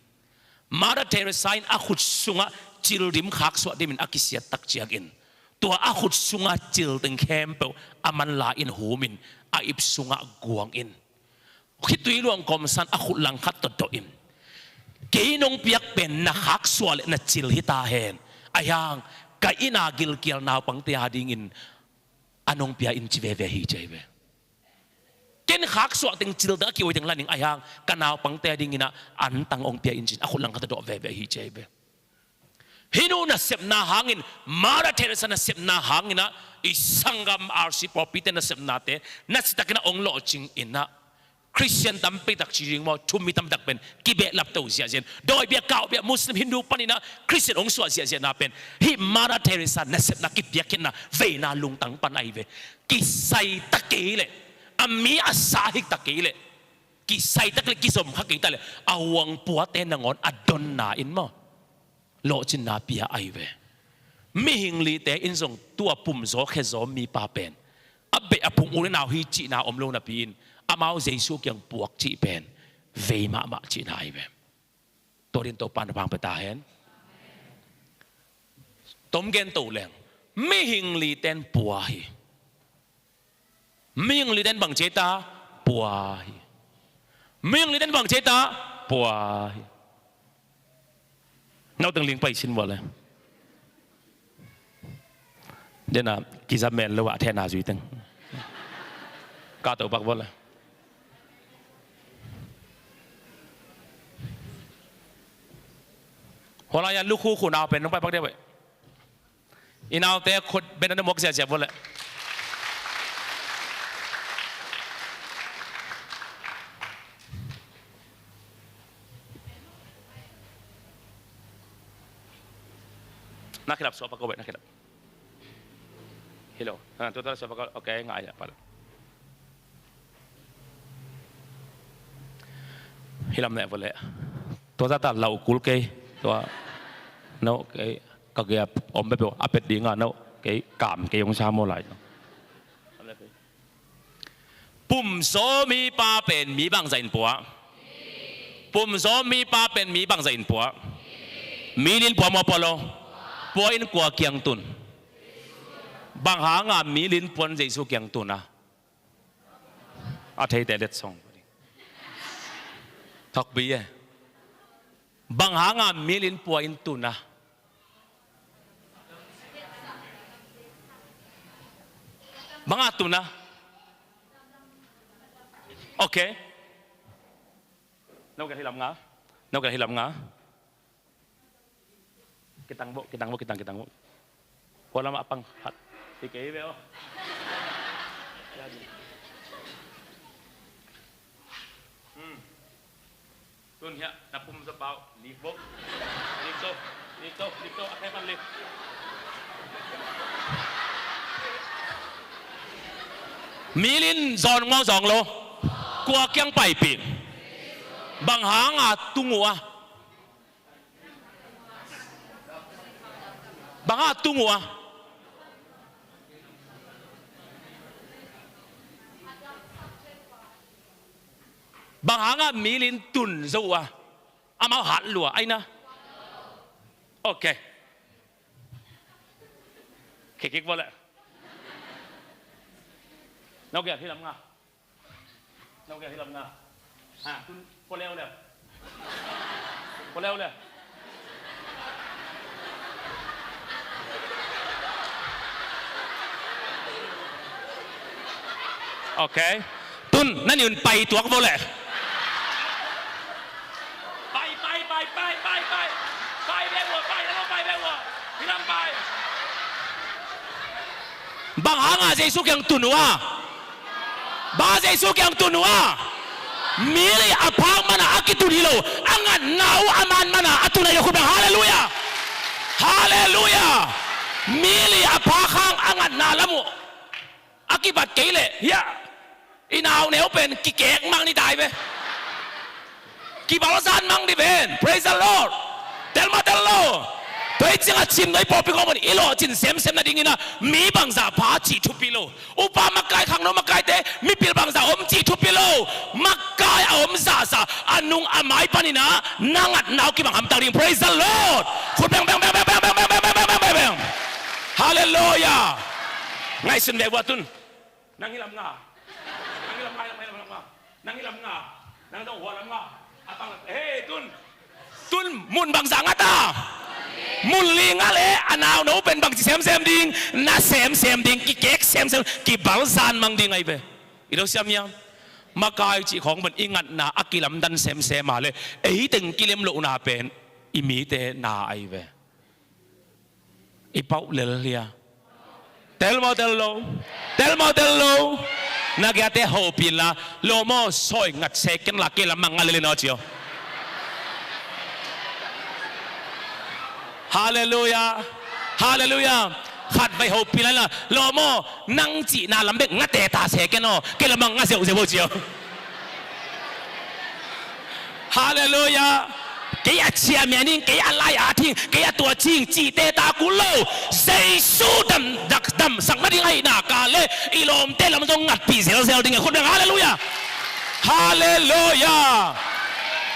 Mother Teresa in a khut sungah cil dim, khaksuah dim in a kisiat tak ciangin, tua a khut sungah cil teng khempeuh a manla in hum in, a ip sungah guang in, khitui luang kawmsan a khut langkhat tawh dawh in, kei nong piak pen na khaksuah leh na cil hi ta hen. Ahi hang ka inn a gilkial naupangte a dingin an hong pia in, ci veve hi ci ahi ve. Ken khaksuah teng, cil teng, a kihuai teng la ning, ahi hang ka naupangte a dingin ah antang hong pia in ci-in a khut langkhat tawh dawh veve hi ci ahi ve. Hih nu nasepna hangin, Mother Teresa nasepna hangin ah, i sanggam R C pawlpite nasepnate na citakin ah hong lawhcing in ah, Khristian tampi tak ci ding maw, thu mi tampi tak pen kibehlap to ziahziah in, dawi bia, kau bia, Muslim, Hindu panin ah Khristian hong suah ziahziahna pen hih Mother Teresa nasepna, kipiakkhiatna veina lungtang pan ahi ve. Kisai ta kei leh, a mi a sa hik ta kei leh, kisai ta kei leh, kizom kha kei ta leh, a huang puate nangawn a donna in maw, lawhcinna pia ahi ve. Mihing lite in zong tua pumzaw khezaw mipa pen a beh a phung, u le nau hi cihna om lo napi-in, amau Jesu kiang puak cih pen vei mahmah cihna ahi ve. Tua dingin Topa'n thupha hong pia ta hen. Tom gen to leng, mihing lite in pua hi. Mihing lite in bang ci ta? Pua hi. Mihing lite in bang ci ta? Pua hi. Nau teng ling pai sin vua le. Dena kiza men lo a thena zui teng. Ka to bak vua le. Hola ya lukhu khu nau pen nong pai bak dia bai. I naute khut beng na muak ziahziah vua leh. Na khilap suah pak ko beh, na khilap. Hello. Ha, tua tua suah pak ko. Okay, ngai ya pak. Hilam neh vua leh. Tua zata lau kul kei. Tua. No, kei. Ka gei a om bepeuh a pet dinga no. Kei kam kei hong sa maw lai. Pumzaw mipa pen mi bangzah in pua? Pumzaw mipa pen mi bangzah in pua? Mi li in pua maw, pua lo? Pua in kua kiang tun? Bang hanga mi li in puan Jesu kiang tun a? A theite let song. Thokpi e. Bang hanga mi li in pua in tun a? Bang a tun a? Okay. Nau ka hilam nga. Nau ka hilam nga. Kitang bo, kitang bo, kitang, kitang bo. Kua lam a pang hat. Hi kei ve aw. Hmm. Tun hiah na pum zaw pau. Lik bo. Lik to. Lik to. Lik to. A khe pan lik. Mi li in zawn maw, zawn lo? Kua kiang paipih? Bang hanga tung uh a? Bang a tung uh a? Bang hanga mi li in tun zo uh a? Amau hat lua aina. Okay. Khekik vua leh. Nau kia hilam nga. Nau kia hilam nga. Ha, tun pua leuleu. Pua leuleu. Ok. Tun, na ni un pai tuak vo leh. Pai, pai, pai, pai, pai, pai. Pai bek ua, pai, na lo pai bek ua. Hi lam pai. Bang hanga Jesu kiang tun uh a? Bang hanga Jesu kiang tun uh a? Mi li a phak mana a kitun hi lo, a ngatna uh a man mana a tun ahi a, khut beng. Halleluiah. Halleluiah. Mi li a phak hang a ngatna lam uh a kibat kei leh, hiah, i nauneu pen kikek mang ni tai ve. Kibalzan mang ni ven. Praise the Lord. Tel maw tel lo? Tua hi ciangah cim doi pawlpi kong man i lawhcin semsem nadingin ah mi bangzah pha cih thupi lo. Upa makai, khangno makaite, mipil bangzah om cih thupi lo. Makai a om zahzah a nung a mai panin ah na ngatna uh kibang hamtang ding. Praise the Lord. Khut beng, beng, beng. Halleluiah. Ngaihsun ve vua tun. Nang hi lam nga. Nang hi lam nga, hi lam nga, hi lam nga. Nang hi lam nga. Nang dong hua lam nga. A pang lam. Hey, tun. Tun mun bangzah ngat a? Mun li ngat leh a nauneu pen bangci semsem ding? Na semsem ding, kikek semsem, kibalzan mang ding ahi ve. I lo siam hiam? Makai cih khawng pen i ngatna a kilamdan semsem a leh ei teng kilem lohna pen i mite na ahi ve. I pauh lel hia? Tel maw tel lo? Tel maw tel lo? Na kiate hopih inla, lo maw, sawi ngat se ken la, kei lam mah ngat lel in aw ci aw. Halleluiah. Halleluiah. Khatvei hopih inla, lo maw, nang cihna lam bek ngat teta se ken aw, kei lam mah ngat ziauziau aw ci aw. Halleluiah. Kei a chairman ing, kei a lai-at ing, kei a tua ci ing cihte ta kul lo. Jesu dam, dak, damsak nading ahih nak leh i lawmte lam zong ngatpih zelzel ding e, khut beng. Halleluiah. Halleluiah.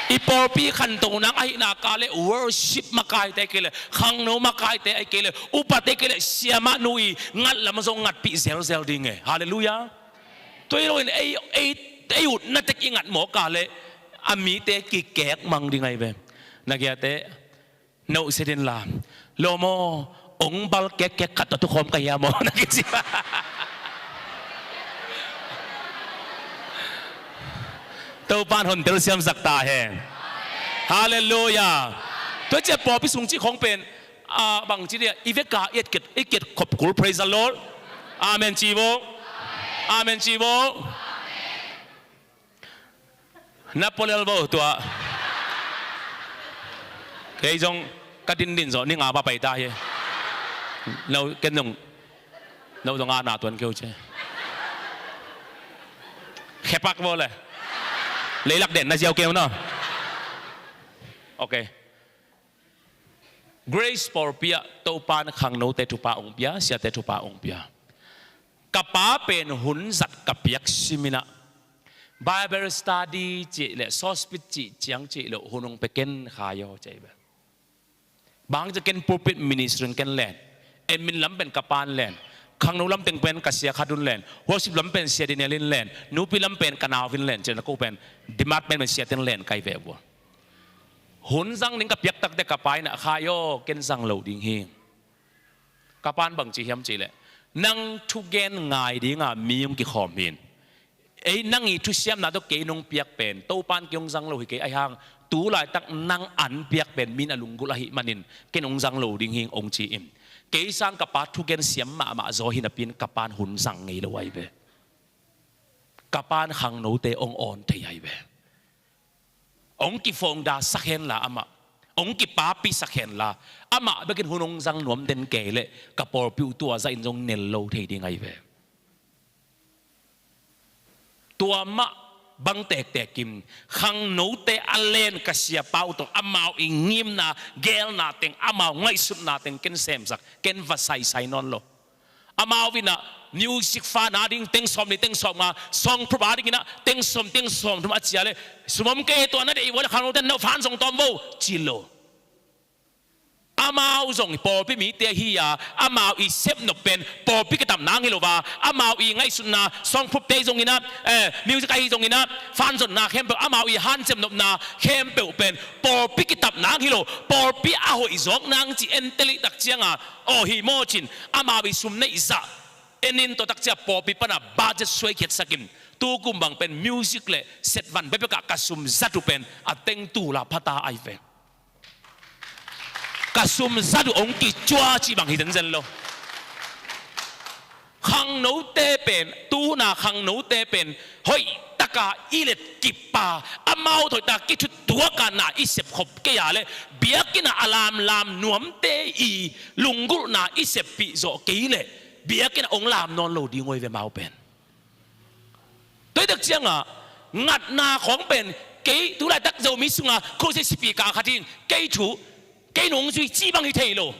I pawlpi khantohna ahih nak leh worship makaite ahih kei leh, khangno makaite ahih kei leh, upate ahih kei leh, siamahnu i ngat lam zong ngatpih zelzel ding e. Halleluiah. Tua hi loin ei, ei, ei utna tek i ngat mawk a leh a mite kikek mang ding ahi ve. Na kiate, na uh sia din la, lo maw, ong bal kekkek khat tawh tukhawm ka hia maw, na kici. Topan hon telsiamsak ta hen. Halleluiah. Tua ciah pawlpi sung cih khawng pen, ah, bangci dia, i veka i et kiat, i kiat khop kul. Praise the Lord. Amen ci vo. Amen ci vo. Na polel vo tua. Kei zong ka dindin zawh ni nga pa pai ta hi. No, ken zong, no zong a na tuan keu ce. Khepak vo le. Leilak den na ziau keu no. Ok. Grace pawlpi ah Topan khangnote thupha ong pia, siate thupha ong pia. Ka pa pen hun zat ka piak simin ah Bible study cih le sawspit cih ciang cih lo hun ong pe ken khai aw cih ve. Bang ci ken pulpit ministry ken len. Admin lam pen ka pan len. Khangno lam teng pen ka sia khat un len. Worship lam pen sia Daniel in len. Nupi lam pen ka nau in len. Cih na ko pen department pen sia ten len kai ve vua. Hun zang ding ka piak takte ka pa in ah khai aw, ken zang lo ding hi. Ka pan bang ci hiam cih leh, nang thugen ngai dinga mi hong kikhawm hi in. Ei nang i thusiamna tawh kei nong piak pen Topan kei hong zang lo hi kei, ahi hang tu laitak nang an piak pen min a lunggulh ahih manin ken hong zang lo ding hi ong ci in. Kei sang ka pa thugen siam mahmah zaw hi napi in ka pan hun zang ngei lo ahi ve. Ka pan khangnote hong awn thei ahi ve. Hong kifounder sak henla amah, hong kipapi sak henla amah bekin hun hong zang nuam den kei leh ka pawlpi uh tua zahin zong nel lo thei ding ahi ve. Tua mah bang tektek in khangnote a len ka siapa uh tawh amau i ngimna, gelna teng, amau ngaihsutna teng ken semsak, ken va saisai nawn lo. Amau in ah music fan a ding teng sawm nih teng sawm nga, song prup a ding in ah teng sawm teng sawm thum a cia leh, sum om kei, tua na deih uh a leh khangnote na fan zong tawm vo, ci lo. Amau zong pawlpi mite hi a, amau i sepnop pen pawlpi kitap nang hi lo a, amau i ngaihsutna, song prupte zong in ah, eh, music ahi zong in ah, fan zonna khempeuh, amau i hanciam nopna khempeuh pen pawlpi kitap nang hi lo, pawlpi a hoih zawk nang ci en telih tak cianga, aw hi maw cin, amau i sum neih zah, En in, tua takciang pawlpi pana budget suai khiatsak in, tu kum bang pen music le set van bekbek ah ka sum zat uh pen a teng tul a pha ta ahi ve. Ka sum zat uh hong kicua cih bang hi zenzen lo. Khangnote pen, tu hun a khangnote pen hoih taka i let kip a, amau hoih taka kithut tuak a na i sep khop kei a leh, biakinn ah a lamlam nuamte i lunggulhna i seppih zawh kei leh, biakinn ah hong lam nawn lo ding uh hi ve amau pen. Tua hi tak ciangah ngatna khawng pen, kei tu laitak Zomi sungah crusade speaker khat hi in, kei thu, kei nung zui cih bang hi thei lo.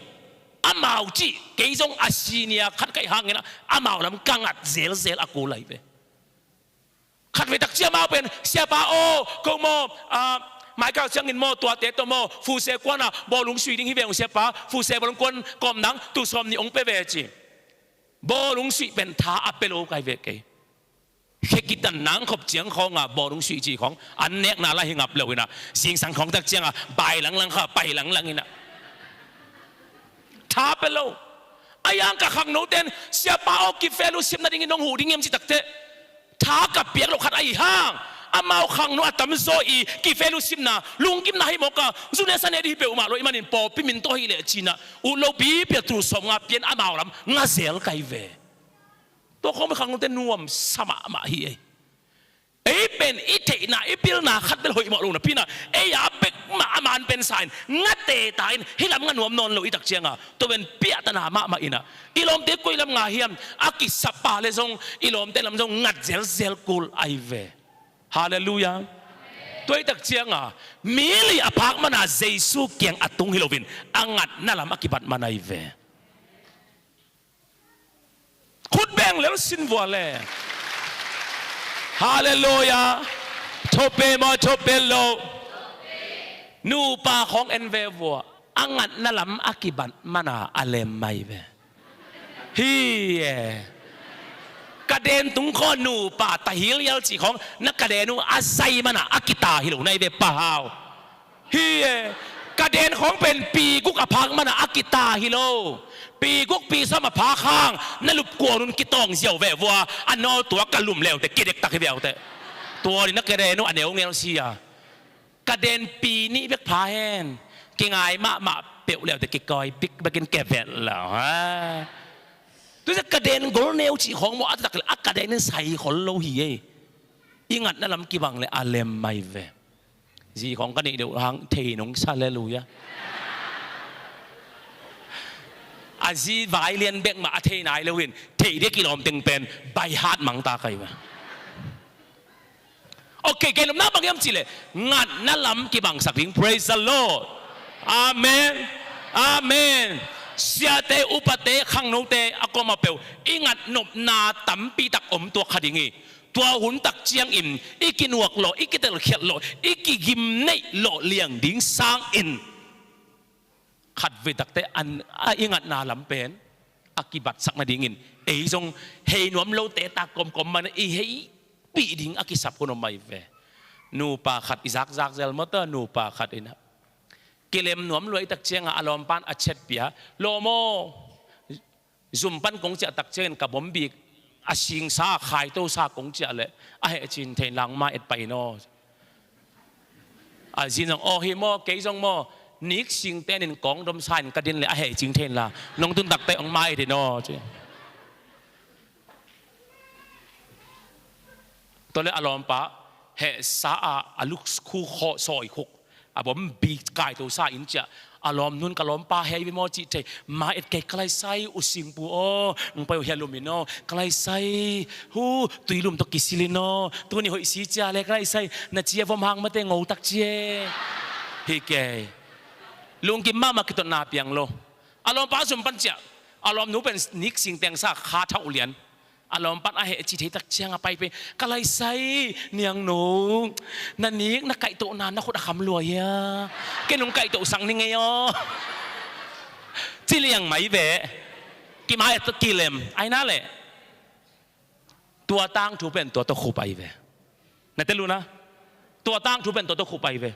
Amau cih, kei zong a senior khat ka hih hangin ah amau lam ka ngat zelzel a kul ahi ve. Khatvei tak ciang amau pen, "Siapa aw, ko maw, ah, Michael Siangin maw, tuate tawh maw, Fuse kuan ah bawlung sui ding hi ve ung Siapa, Fuse bawlung kuan kawm nang tul sawm nih ong pia ve," ci. Bawlung suih pen tha a pia lo ka hi ve kei. Khe kitan nang khop ciang khawng ah bawlung suih cih khawng an nekna lai hi ngap lo in ah, zingsang khawng tak ciangah bai langlang kha, pai langlang in ah, tha pia lo. Ahi hang ka khangnote in, "Siapa aw, kifellowship nadingin nong huh ding hiam?" ci takteh, tha ka piak loh khat ahi hang, amau khangno a tamzaw i kifellowshipna lunggimna hi mawk a, zu ne sa ne ding hi peuhmah lo ahih manin pawlpi min tawh hi leh ci-in ah, ut lopi pi a tul sawmnga pia in amau lam nga zel ka hi ve. Tua khawng pen khangnote nuamsa mahmah hi ei. Ei pen i theihna, i pilna khat bel hoih mawh lo napi-in ah, ei a bek mah a man pen sa in, nga teta in, hih lam nga nuam nawn lo i tak ciangah, tua pen piahtana mahmah in ah, i lawmte koi lam nga hiam, a kisap a leh zong, i lawmte lam zong ngat zelzel kul ahi ve. Halleluiah. Tua i tak ciangah, mi li a phak man a Jesu kiang a tung hi loin, a ngatna lam a kibat man ahi ve. Khut beng lel sin vua le. Halleluiah. Thawh pia maw, thawh pia lo? Nupa khawng en ve vua. A ngatna lam a kibat man a a lem mai ve. Hi e. Ka den tung khawng nupa ta hilial cih khawng, na ka den uh a zai man a a kita hi lo na hi ve, pahau. Hi e, ka den khawng pen pi guk a phak man a a kita hi lo. Pi guk pi sawm a phak hang, na lup kuang un kitawng ziau ve vua, a nawl tua ka lum leuteh kidektak hi ve auteh. Tua ni na ka den uh a neu ngel si a. Ka den pi nih bek pha hen, kingai mahmah peuh leuteh kikawi bikbekin kevet lo ha. Tua zia ka den gol neu cih khawng maw, a taktak le a ka den in sai khol lo hi e. I ngatna lam kibang le a lem mai ve. Zi khawng ka neih deuh hang thei nong sa, halleluiah. A zi vai lian bek mah a thei nai lo in, thei ding kilawm teng pen by heart mang ta ka hi ve. Ok, kei lawmna bang hiam cih leh ngatna lam kibangsak ding. Praise the Lord. Amen. Amen. Siate, upate, khangnote a kuamah peuh i ngatnopna tampi tak om tuak kha ding hi. Tua hun tak ciangin i kinuak lawh, i kitelkhialh lawh, i kigim neih lawh liang ding sangin, khatvei takteh an, a i ngatna lam pen a kibatsak nadingin ei zong hei nuam lote ta kawmkawm man i heipih ding a kisap hun om ahi ve. Nupa khat i zakzak zel maw, tua nupa khat in ah, kilem nuam lua i tak ciangah a lawmpa'n a chet pia, "Lawm aw, zum pan kong ciah tak ciangin ka bawmbik a singsa, khaitosa kong ciah leh a hehcin thei in la, hong ma-et pah in aw." A zi'n zong, "Aw hi maw, kei zong maw, nik singtenin kawng domsa in ka din leh a hehcing thei in la, nong tun takteh hong ma-et in aw," ci. Tua leh a lawmpa hehsa a, a lukhu khawh sawikhuk, a bawmbik kaitosa in ciah, a lawmnu'n, "Ka lawmpa hei ve maw cih thei, ma-et kei ka lai sai, U Singpu aw, hong pai uh hia lum in aw, ka lai sai, hu, tuilum tawh kisil in aw, tuni hoih si cia leh ka lai sai, na ci a vom hang mate, ngo tak ci e." Hi kei. Lungkim mahmah, kitotna piang lo. A lawmpa zum pan ciah, a lawmnu pen nik singteng sa, kha thauh lian. A lawmpa'n a hehci thei tak ciang a pai pen, "Ka lai sai, niangnu, na nik na kaihtohna na khut a kham lua hia? Ken hong kaihtohsak ning ei aw," ci liang mai ve. Kimai a kilem, ahi na leh, tua tangthu pen tua tawh khup ahi ve. Na tel uh na? Tua tangthu pen tua tawh khup ahi ve.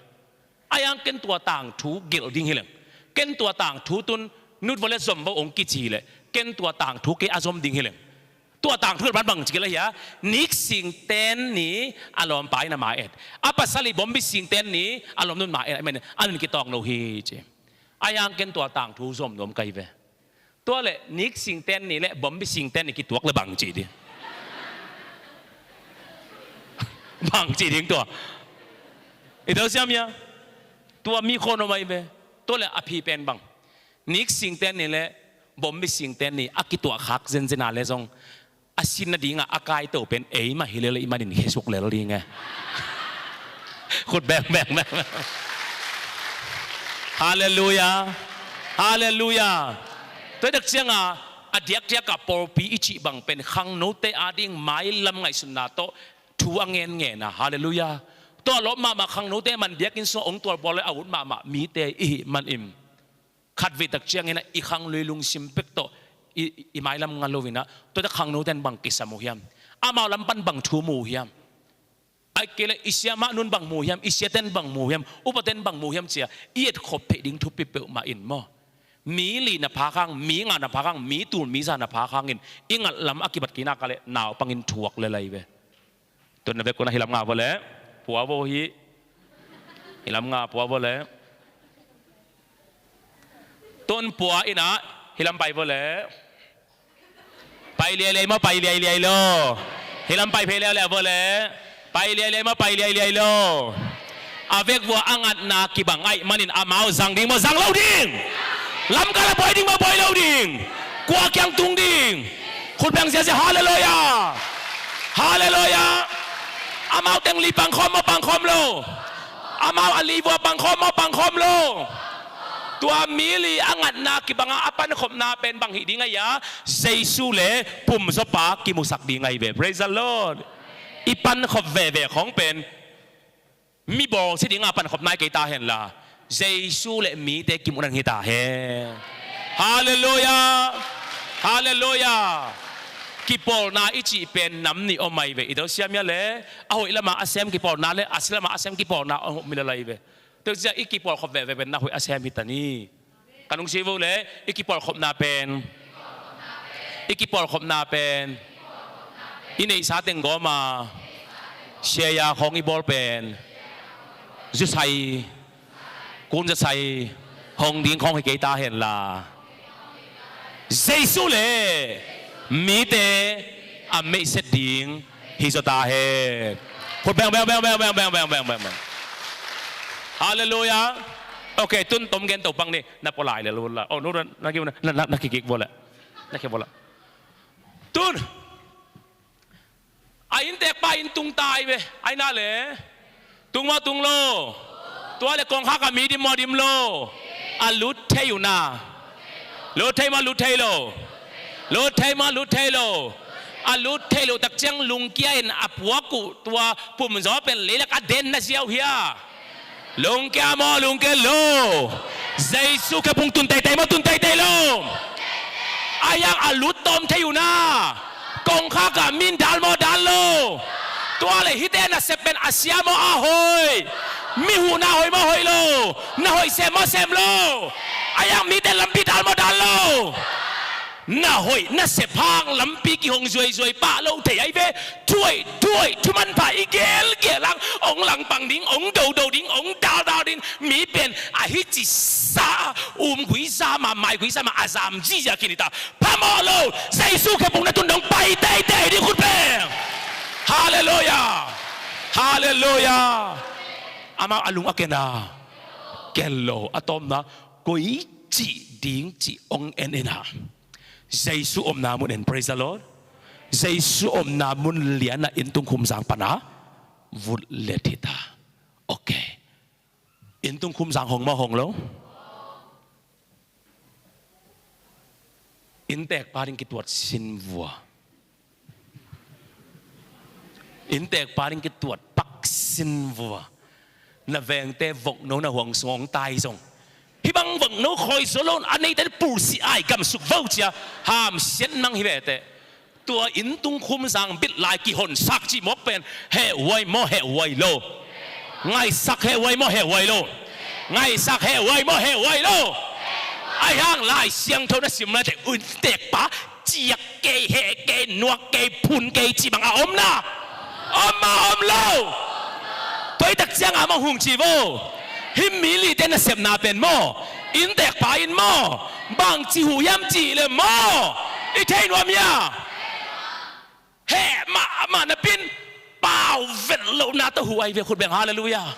Ahi hang ken tua tangthu gelh ding hi leng, ken tua tangthu tun nut vo le zom vo hong kici leh, ken tua tangthu kei a zom ding hi leng, Tua tangthu pan bang ci kei la hia? Niksing ten ni a lawmpa in a ma et. A pasal i bombi sing ten ni a lawmnu in ma et. Amen. An in kitawng lo hi ci. Ahi hang ken tua tangthu zom nuam ka hi ve. Tua le niksing ten ni le bombi sing ten ni kituak le bang ci di. Bang ci ding tua. I tel siam hia? Tua mi khon om ahi ve. Tua le a phi pen bang. Niksing ten ni le bombi sing ten ni a kituah khak zenzen a le zong a sin nadingah a kaito pen eimah hi lel i manin khesuk lel ding e. Khut beng beng beng. Halleluia. Halleluia. Tua tak cianga a diakdiak a pawlpi i cih bang pen khangnote ading mailam ngaihsutna tawh thu a ngen ngen a. Halleluia. Tua lawp mahmah khangnote man biakinn sungah ong tualbual le a ut mahmah mite i hih manin khatvei tak ciangin ah i khanglui lungsim pek tawh i, i mailam nga loin ah tua tak khangnoten bang kisam uh hiam? Amau lam pan bang thu mu uh hiam? Ahih kei leh i siamah nun bang mu uh hiam? I siaten bang mu uh hiam? Upaten bang mu uh hiam cia i etkhop theih ding thupi peuhmah in maw? Mi li na phak hang, mi nga na phak hang, mi tul mi za na phak hangin i ngalh lam a kibat kina ka leh naupangin thuak lel ahi ve. Tun na vek un a hilam nga vo le. Pua vo hi. Hilam nga pua vo le. Tun pua ina hilam pai vo le. Pai liai liai maw pai liai liai lo. Hilam pai phei liai liai vo le. Pai liai liai maw pai liai liai lo. A vek vua a ngatna kibang ahih manin amau zang ding maw zang lo ding? Lamkal a buai ding maw buai lo ding? Kua kiang tung ding? Khut beng ziazia. Halleluia. Halleluia. Amau teng li pangkhawm maw pangkhawm lo? Amau a li vua pangkhawm maw pangkhawm lo? Tua mi li a ngatna kibanga a pankhopna pen bang hih ding ahi a? Jesu le pumzawpa kimusak ding ahi ve. Praise the Lord. I pankhop veve khong pen mi bawlsia dinga pankhop nai kei ta henla Jesu le mite kimuhna hi ta hen. Halleluia. Halleluia. Kipawlna i cih pen nam nih om ahi ve. I tel siam hia le? A hoih lama a sem kipawlna le a sia lama a sem kipawlna om hi lel ahi ve. Tua ciah i kipawlkhop veve pen na hoih a sem hi ta ni. Ka nungsi vo le i kipawlkhopna pen, i kipawlkhopna pen i neihsa teng gawma siaya khawng i bawl pen zusai, kunzasai hong ding khawng hi kei ta henla Jesu le mite a meihset ding hi zaw ta hen. Khut beng beng beng. Halleluia. Ok, tun tom gen to pang ni. Na pua lai le lo la. Oh, no, na, na, na, na kikik vo le. Na kikik vo le. Tun a inntekpa inn tung ta ahi ve. Ahi na le tung maw tung lo? Tua le kongkhak a mi dim maw dim lo? A lut thei uh na. Lut thei maw lut thei lo? Lut thei maw lut thei lo? A lut thei lo tak ciang lungkia in a puak uh tua pumzaw pen leilak a den na ziau hia? Lungkia maw lungkia lo? Jesu khe pung tun teitei maw tun teitei lo? Ahi hang a lut tawm thei uh na. Kongkhak ah min dal maw dal lo? Tua le hihte nasep pen a sia maw a hoih? Mi huhna hoih maw hoih lo? Na hoih sem maw sem lo? Ahi hang mite lampi dal maw dal lo? Na hoih nasep hang lampi kihong zuaizuai pah lo thei ahi ve. Thuaih thuaih thumanpha i gelgel hang ong langpang ding, ong dodo ding, ong daldal ding. Mi pen ahi ci sa, um gui zama, mai gui zama a zam zizia khin hi ta. Phamawh lo. Jesu khe pung na tun dong pai teitei ding khut beng. Halleluia. Halleluia. Amau a lung a ken a ken lo a tawmna koi cih ding cih ong en in a Jesu omna mun en. Praise the Lord. Jesu omna mun liana inntung khumzang pana vut let hi ta. Ok. Inntung khumzang hong maw hong lo? Inntekpa ding kituat sin vua. Inntekpa ding kituat pak sin vua. Na vengte vokno na huang sung hong tai zong hih bang vokno khawi zo lo a neite pulsi ai gamsuk vo cia hamsiat mang hi vete. Tua inntung khumzang bit lai kihonsak cih mawk pen heh huai maw heh huai lo? Ngaihsak heh huai maw heh huai lo? Ngaihsak heh huai maw heh huai lo? Ahi hang Lai Siangtho na sim lai teh inntekpa ciak kei, heh kei, nuak kei, phun kei cih bang a om na? Om mah om lo? Tua hi tak ciangah amah hong ci vo. Hih mi lite nasepna pen maw, inntekpa in maw, bangci huh hiam cih leh maw, i thei nuam hia? Heh mahmah napi-in pau vet lohna tawh huh ahi ve. Khut beng halleluiah.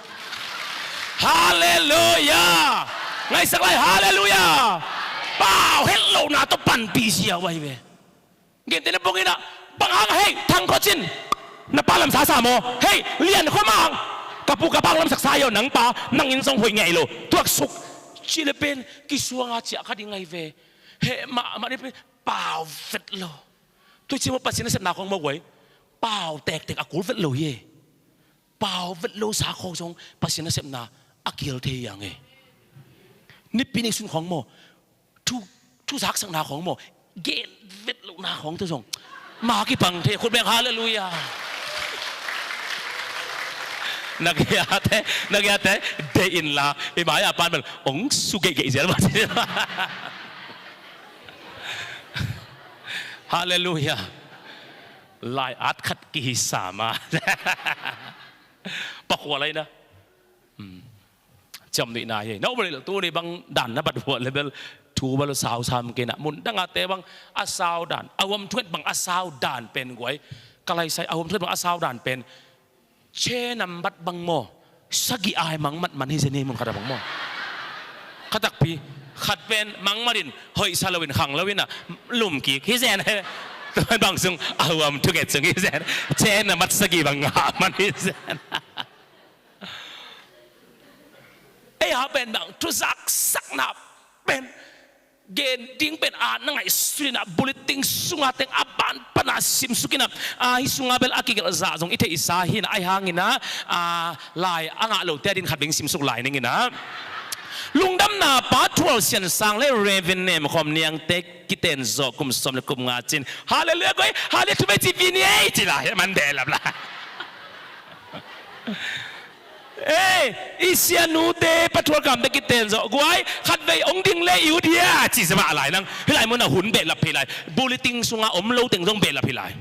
Halleluiah. Ngaihsak lai, halleluiah. Pau het lohna tawh panpih ziau ahi ve. Gentehna bangin ah, bang hang, hei, Thang Khaw Cin, na pa lamsa sa maw? Hei, Lian Khua Mang, ka pu ka pa hong lamsak sa hi aw, nang pa, nang in zong hoih ngei lo, thuaksuk. Ci le pen kisuanga ciah kha ding ahi ve. Heh mahmah ni pen pau vet lo. Tua ci maw, Pasian nasepna khawng maw guai, pau tektek a kul vet lo hi e. Pau vet lo sa khawng zong Pasian nasepna a kihel thei hi hang e. Nipi ni sun khawng maw, thu, thuzaksakna khawng maw, gen vet lohna khawng tawh zong ma kipang thei. Khut beng halleluiah. Na giate, na giate deih inla, i mai-a pan bel hong su geihgeih zel mah. Halleluiah. Lai-at khat kihisa mah. Pakhual ahi na. Hmm. Ciamnuihna hi. Na um lel, tuni bang dan na bat uh a leh bel thu bel sau sam kei na. Mun dangate bang a sau dan, a huam thunget bang a sau dan pen guai, ka laisai, a huam thunget bang a sau dan pen, che nambat bang maw, sagih ai mangmat man hi zen hi, mun khat ah bang maw. Kha takpi, khat pen mangmat in, hoihsa loin, khang loin ah lumkik hi zen hi. Tua bang sung, a huam thunget sung hi zen. Che nambat sagih bang ngah man hi zen. Ei, a pen bang thuzaksakna pen gen ding pen a na ngaihsut in ah, bulletin sungah teng a ban pana simsuk in ah, a, hih sungah bel a kigelh zah zong i theihsa hi in ah, ahi hangin ah, a, lai a ngah lote adin khat vei simsuk lai ning in ah. Lungdamna Pa Thual Sian Sang le Reverend Nemkhawm Niangte kitenzawh kum sawm le kum nga cin. Halleluiah guai, halleluiah, thupha ci pi ni ei ci lai, man behlap lai. Ei, i sianute Pa Thual Kamte kitenzawh guai, khatvei hong ding le i ut hia ci sia mah lai nang. Hih lai munah hun behlap phei lai. Bulletin sungah om lo teng zong behlap phei lai.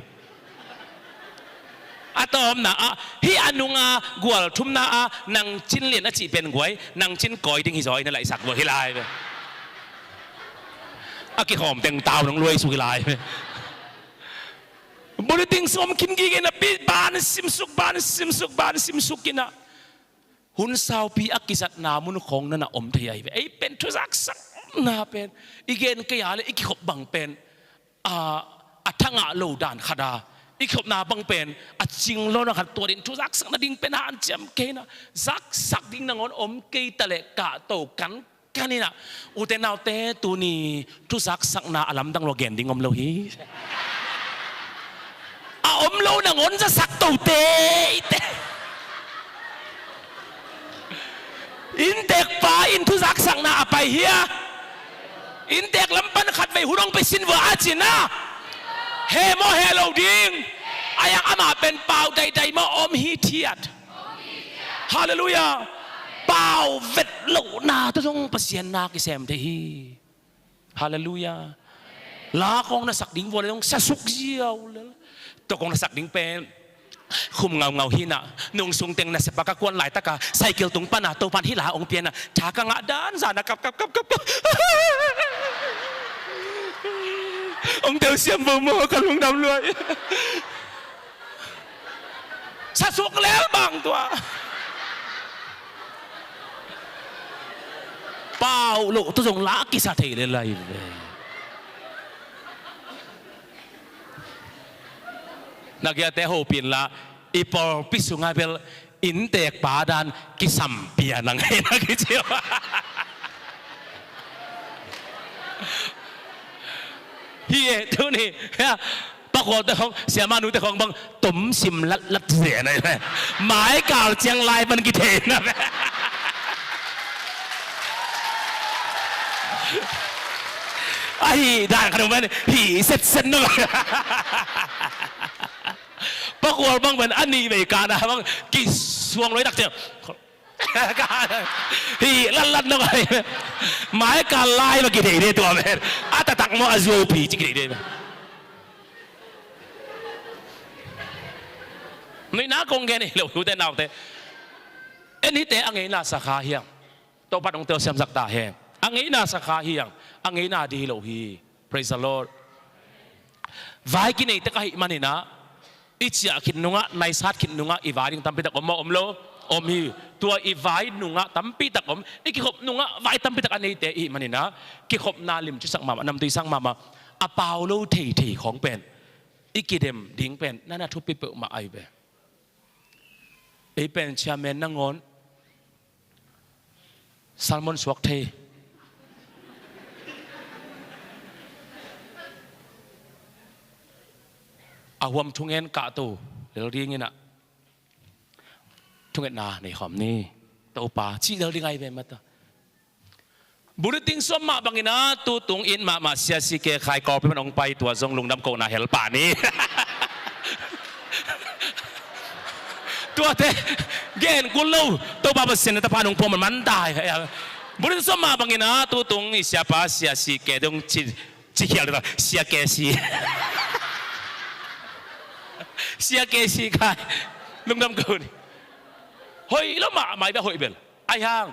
A tawpna ah, hih a nunga gual thumna ah, Nang Cin Lian a cih pen guai, Nang Cin Kawi ding hi zaw, i na laihsak guai hi lai ve. A kikhawm teng tau nong luai suk hi lai ve. Bulletin sung om khin gige napi, ban simsuk, ban simsuk, ban simsuk in ah, hun saupi a kizatna mun khawng na na om thei ahi ve. Ei pen thuzaksakna pen i gen kei a leh i kikhop bang pen, a, a thangah lo dan khat a, i khopna bang pen a cing lo na khat, tua din thuzaksakna ding pen hanciam kei in ah, zaksak ding nangawn om kei ta leh kahto kan kan in ah, ute naute, tuni thuzaksakna a lamdang lo gen ding om lo hi. A om lo nangawn zasak to teitei. Inntekpa in thuzaksakna a pai hia? Inntek lam pan khatvei hun hong pia sin vua a cin ah, he maw he lo ding? Ahi hang amah pen pau daidai maw, om hithiat. Halleluiah. Pau vet lohna tawh zong Pasian na kisem thei hi. Halleluiah. La kong na sak ding vua leh zong sa suk ziau lel. Tua kong na sak ding pen khum ngaungau hi in ah, nungsung teng nasep a ka kuan laitak a, cycle tung pan a Topa'n hih la hong pia in ah, tha ka ngah dan zan a kap kap kap kap kap. Hong telsiam vo maw, ka lungdam luai. Sa suk lel bang tua. Pau loh tawh zong la kisa thei lel lai ve. Na giate hopih inla, i pawlpi sungah bel inntekpa dan kisam pia nang hi na kici. Hi e, tuni, ya, Pa Khual te khawng, Siamah Nu te khawng bang tom sim latlat zen a hi ve. Mai kal ciang lai pan kithei na ve. A hih dan khat om pen hih setset na. Pa Khual bang pen a nih vei kana bang kisuang loi tak ciang. Hih latlat na ve. Mai kal lai pan kithei de tua pen. A taktak maw a zuau pi ci kithei de. Nuihna kong gen hi lo, ute naute. En hite a ngeina sakha hiang. Topa nong telsiamsak ta hen. A ngeina sakha hiang. A ngeina di hi lo hi. Praise the Lord. Vai kinei tek ahih manin ah, i ciah khit nungah, naisat khit nungah i vai ding tampi tak om maw, om lo? Om hi. Tua i vai nungah tampi tak om, i kikhop nungah vai tampi tak a neite i hih manin ah, kikhopna limcisak mahmah, namtui sang mahmah. A pau lo theithei khawng pen i kidem ding pen na na thupi peuhmah ahi ve. Ei pen chairman nangawn salmon suak thei, a huam thungen kahto lel dingin ah thungetna nei khawm ni. Topa cih lel ding ahi ve mata. Bulletin sawm mah bangin ah, tutung in mahmah Sia C K Khai Kawlpi pan hong pai, tua zong lungdam kohna helpa ni. Tuate gen kul lo, Topa Pasian na tapa nong phuah man man ta hi. Bulletin sawm mah bangin ah, tutung i siapa Sia C K dong ci, ci khial ta, Sia K C. Sia K C Khai. Lungdam ko ni. Hoih lo mahmah hi bia, hoih bel. Ahi hang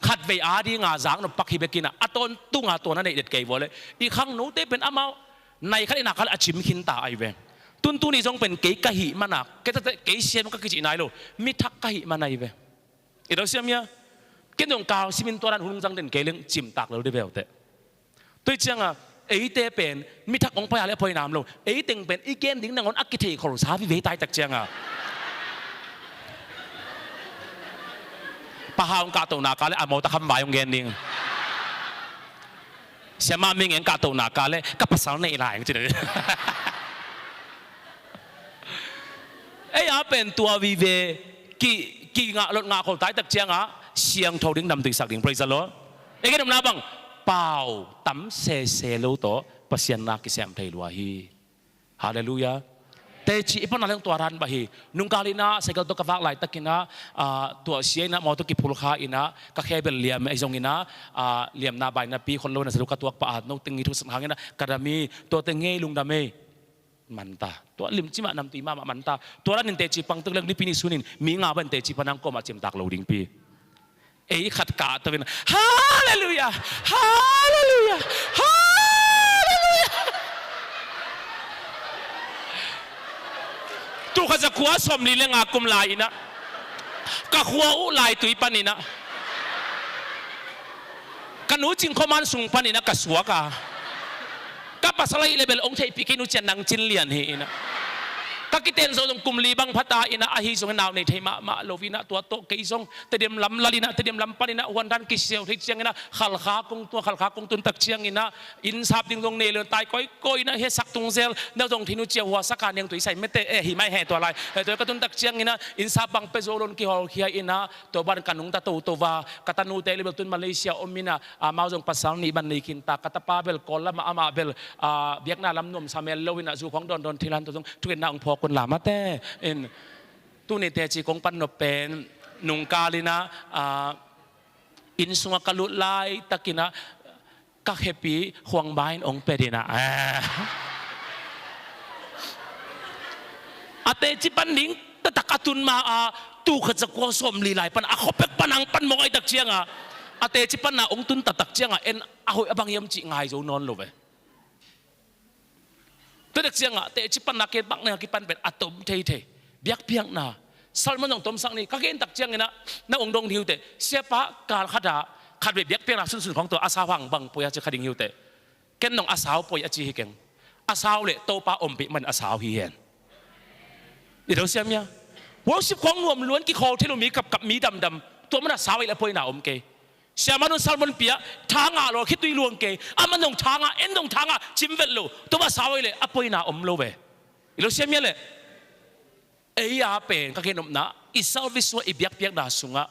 khatvei a dinga zak nop pak hi bekin ah, a tawntunga tua na neih det kei vua leh, i khangnote pen amau nai khat in a kal a cim khin ta ahi ve. Tuntuni zong pen kei ka hih mana, kei tate kei siam ka kicih nai lo, mi thak ka hih mana ahi ve. I lo siam hia? Ken zong kal simin tua dan hun zang den kei leng cimtak lo di ve uh teh. Tua hi cianga eite pen mi thak hong pai a le a poi nam lo. Ei teng pen i gen ding nangawn a kithei kholsa vivei tai tak cianga, pa hau hong kahtohna ka le a mawta kham vai hong gen ding. Siama mi ngeng kahtohna ka le ka pasal neih lai hong ci ding. Ei a pen tua vive ki, kingah lot ngah khol tai tak cianga siangtho ding, namtui sak ding. Praise the Lord. Ei gen omna bang, pau tam sese lo tawh Pasian na kisem thei lua hi. Halleluiah. Teci i pana leng tua ran bah hi. Nungkal inah cycle tawh ka vak laitakinah, ah, tuahsia inah mawtaw kiphulkha inah ka khe bel liam ei zong inah, ah, liamna bainapi khol lo inah zalu ka tuak pah a, no teng i thusak hanginah ka dam hi. Tuate ngei lungdam ei. Manta. Tua limci mah, namtui mahmah manta. Tua danin teci pang tuk leng nipi ni sunin mi nga ban teci panang kawmah cimtak lo dingpi. Ei khat kah tawin, halleluiah, halleluiah, halleluiah. Tul khat za kua sawmli le nga kum lai inah ka khua uh laitui paninah ka nu cingkhuaman sung paninah ka suak a, ka pasal ahih leh bel hong theihpih kei, nu cian nang cin lian hi inah. Ka kiten zo zong kum li bang phata inah, ahi zongin nau nei thei mahmah lo inah, tua tawh kei zong Tedim lam lal inah, Tedim lam pan inah huandan kisiau thei cianginah Khalkha kong tua, Khalkha kong tun tak cianginah innsap ding zong nei lo, tai kawikawi inah hia sak tung zel, na zong thinu cia hua saka niangtui sai mete, eh, hi mai he tua lai. Eh, tua ka tun tak cianginah innsap bang pia zo lo in kihawlkhia inah, tua ban ka nungta toto va, ka tanute le bel tun Malaysia om inah, amau zong pasal nih ban nei khinta, ka tapa bel Kawl lamah, amah bel, ah, biakna lam nuamsa mel lo inah zu khawng dawndawn thei lan, tua zong thungetna hong phawk un la mate in. Tuni teci kong pan nop pen nungkal inah, ah, inn sungah ka lut laitakinah ka khepi khuangba in hong pia dinah, ah, a teci pan ding taktak a tun ma a, tul khat za kua sawmli lai pan a khuapek panang pan mawk ahih tak cianga, a teci panna hong tun taktak cianga en a hoih a bang hiam cih ngai zo nawn lo ve. Tua tak ciangah teci panna ke bang na kipan pen a tom theithei. Biakpiakna, salmon zong tomsak ni, ka gen tak cianginah na ong dong hi uh teh. Siapa kal khatah khatvei biakpiakna sunsun khawng tua a sau hang bang poi a ci kha ding hi uh teh. Ken nong a sau poi a ci hi keng. A sau le Topa ompih man a sau hi hen. I do siam hia? Worship khawng nuam luan, kikhawl thei lo, mi kapkap, mi damdam, tua man a sau ahih le a poina om kei. Siamah nun salmon pia, tha ngah lo, khitui luang kei. Amah nong tha ngah, en nong tha ngah, cim vet lo. Tua mah sau ahih leh a poina om lo ve. I lo siam hia leh? Ei a pen ka gen nopna, i service sungah, i biakpiakna sungah,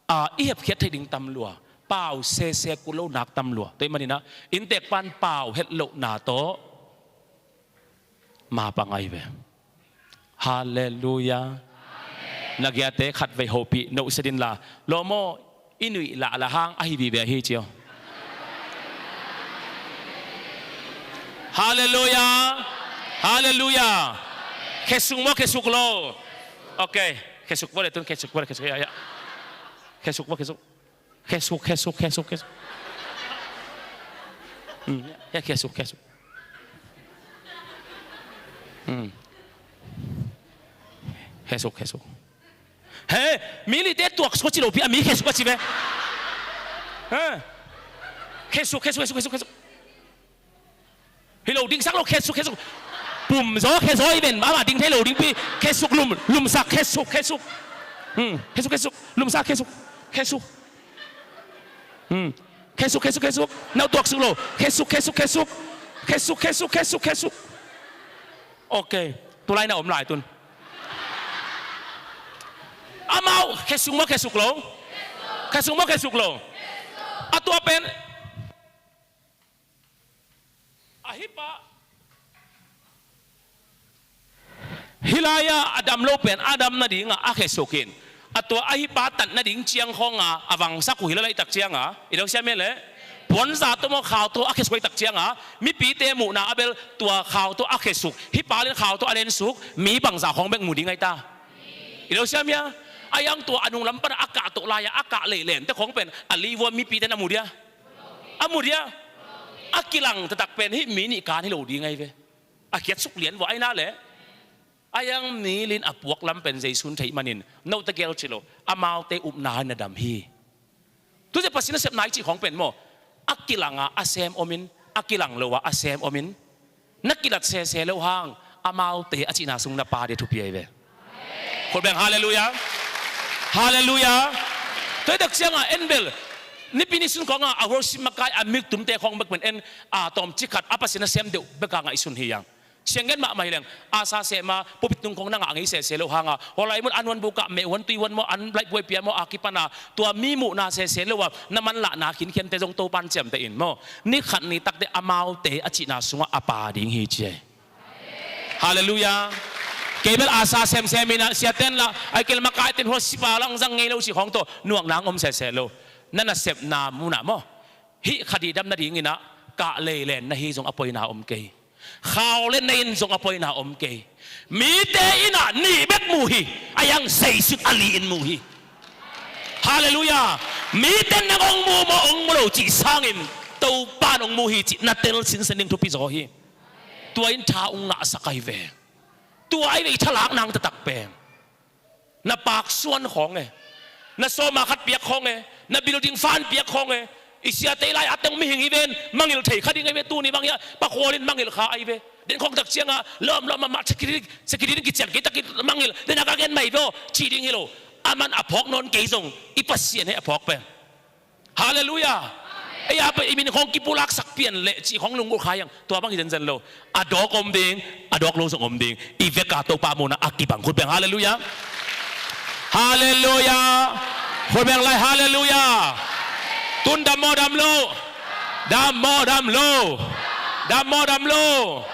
a, i hepkhiat thei ding tam lua. Pau sese kul lo nak tam lua. Tua ahih maninah inntek pan pau het lohna tawh mapang ahi ve. Halleluiah. Na giate khatvei hopih nohset inla, lawm aw, i nuih lahlah hang ahi vive ahi ci aw. Halleluiah. Halleluiah. Khesuk maw, khesuk lo? Ok. Khesuk vua le tun, khesuk vua le, khesuk, ya, ya. Khesuk vua, khesuk. Khesuk, khesuk, khesuk, khesuk. Hmm, ya, ya, khesuk, khesuk. Hmm. Khesuk, khesuk. He, mi lite tuaksuk a ci lo pi a mi khesuk a ci ve. He. Khesuk, khesuk, khesuk, khesuk, khesuk. Hi lo ding sak lo, khesuk, khesuk. Pum zaw, khe zaw i ven, ama ding thei lo ding pi. Khesuk lum, lumsak, khesuk, khesuk. Hmm, khesuk, khesuk. Lumsak, khesuk, khesuk. Hmm. Khesuk, khesuk, khesuk. Nau tuaksuk lo. Khesuk, khesuk, khesuk. Khesuk, khesuk, khesuk, khesuk. Ok. Tulai na om lai tun. Amau, khesuk maw, khesuk lo? Khesuk maw, khesuk lo? A tua pen. A hi pa. Hih lai-ah a dam lo pen a dam nadingah a khesuk in, a tua a hi pa tat nading ciang khawngah a vangsak uh hi lo lai tak ciangah, i lo siam e le, puanza tawh maw khau tawh a khesuk lai tak ciangah, mipite muhna a bel tua khau tawh a khesuk, hih pa len khau tawh a lensuk, mi bangza khawng bek mu ding ai ta. I lo siam ia, a yang tua a nunglam pan a kah tawh lai-ah a kah lei len te khawng pen a li vua mipite na mu dia. A mu dia. A kilang taktak pen hih mi nih kan hi lo ding ai ve. A khiatsuk lian vua ai na le. A yang mi lin a puak lam pen Jesu'n thei manin, note gel ci lo, amaute upna in na dam hi. Tuce Pasian nasepna i cih khawng pen maw, a kilang a a sem om in, a kilang lo a a sem om in, na kilat sese lo hang, amaute a cihna sung na pha ding thupi ai ve. Khut beng halleluiah. Halleluiah. Tua hi tak ciangah en bel, nipi ni sun khawngah a worship makai a miktumte khawng bek pen en, a tawmcik khat a Pasian nasem deuh bek a ngaihsun hi yang. Sianggen mahmah hi leng, a sa seh ma, pulpit tung khawng na ngah ngei sese lo hangah, hua lai mun an huan bukah meh huan tui huan maw, an laih buai pia maw, a kipana tua mi muhna sese lo a na manlahna khinkhiante zong Topan ciamteh in maw, ni khat ni takte amaute a cihna sungah a pha ding hi ci ei. Halleluiah. Kei bel a sa semsem in ah, siaten lah, ai kel makaiten hua sipa langzang ngei lo cih khawng tawh nuakna hong om sese lo. Na nasepna munah maw, hih kha dihdam nadingin ah kah lei len na hi zong a poina om kei. Khau len na in zong a poina om kei. Mite in ah nih bek mu hi, a yang Jesu'n a li in mu hi. Halleluiah. Mite in nang hong mu maw hong mu lo cih sangin Topan hong mu hi cih na tel sinsen ding thupi zaw hi. Tua in tha hong ngahsak ai ve. Tua ai ve i thalak nang taktak pen. Na paksuan khawng e, na sawma khat piak khawng e, na building fan piak khawng e. I siate lai a teng mihing hi ven, mangngilh thei kha ding ai ve, tuni bang hiah pakhual in mangngilh kha ai ve. Den khawng tak ciangah lawm lawm mahmah, security, security kician kei takin mangngilh, den a ka gen mai ve aw, cih ding hi lo. A man a phawk nawn kei zong i Pasian hi a phawk pen. Halleluiah. Ei a pen i min khawng kipulaksak pian leh cih khawng lunggulh kha hiang. Tua bang hi zenzen lo. A dawk om ding, a dawk lo zong om ding. I veka Topa muhna a kibang. Khut beng halleluiah. Halleluiah. Khut beng lai halleluiah. Tun dam maw dam lo? Dam maw dam lo? Dam maw dam lo?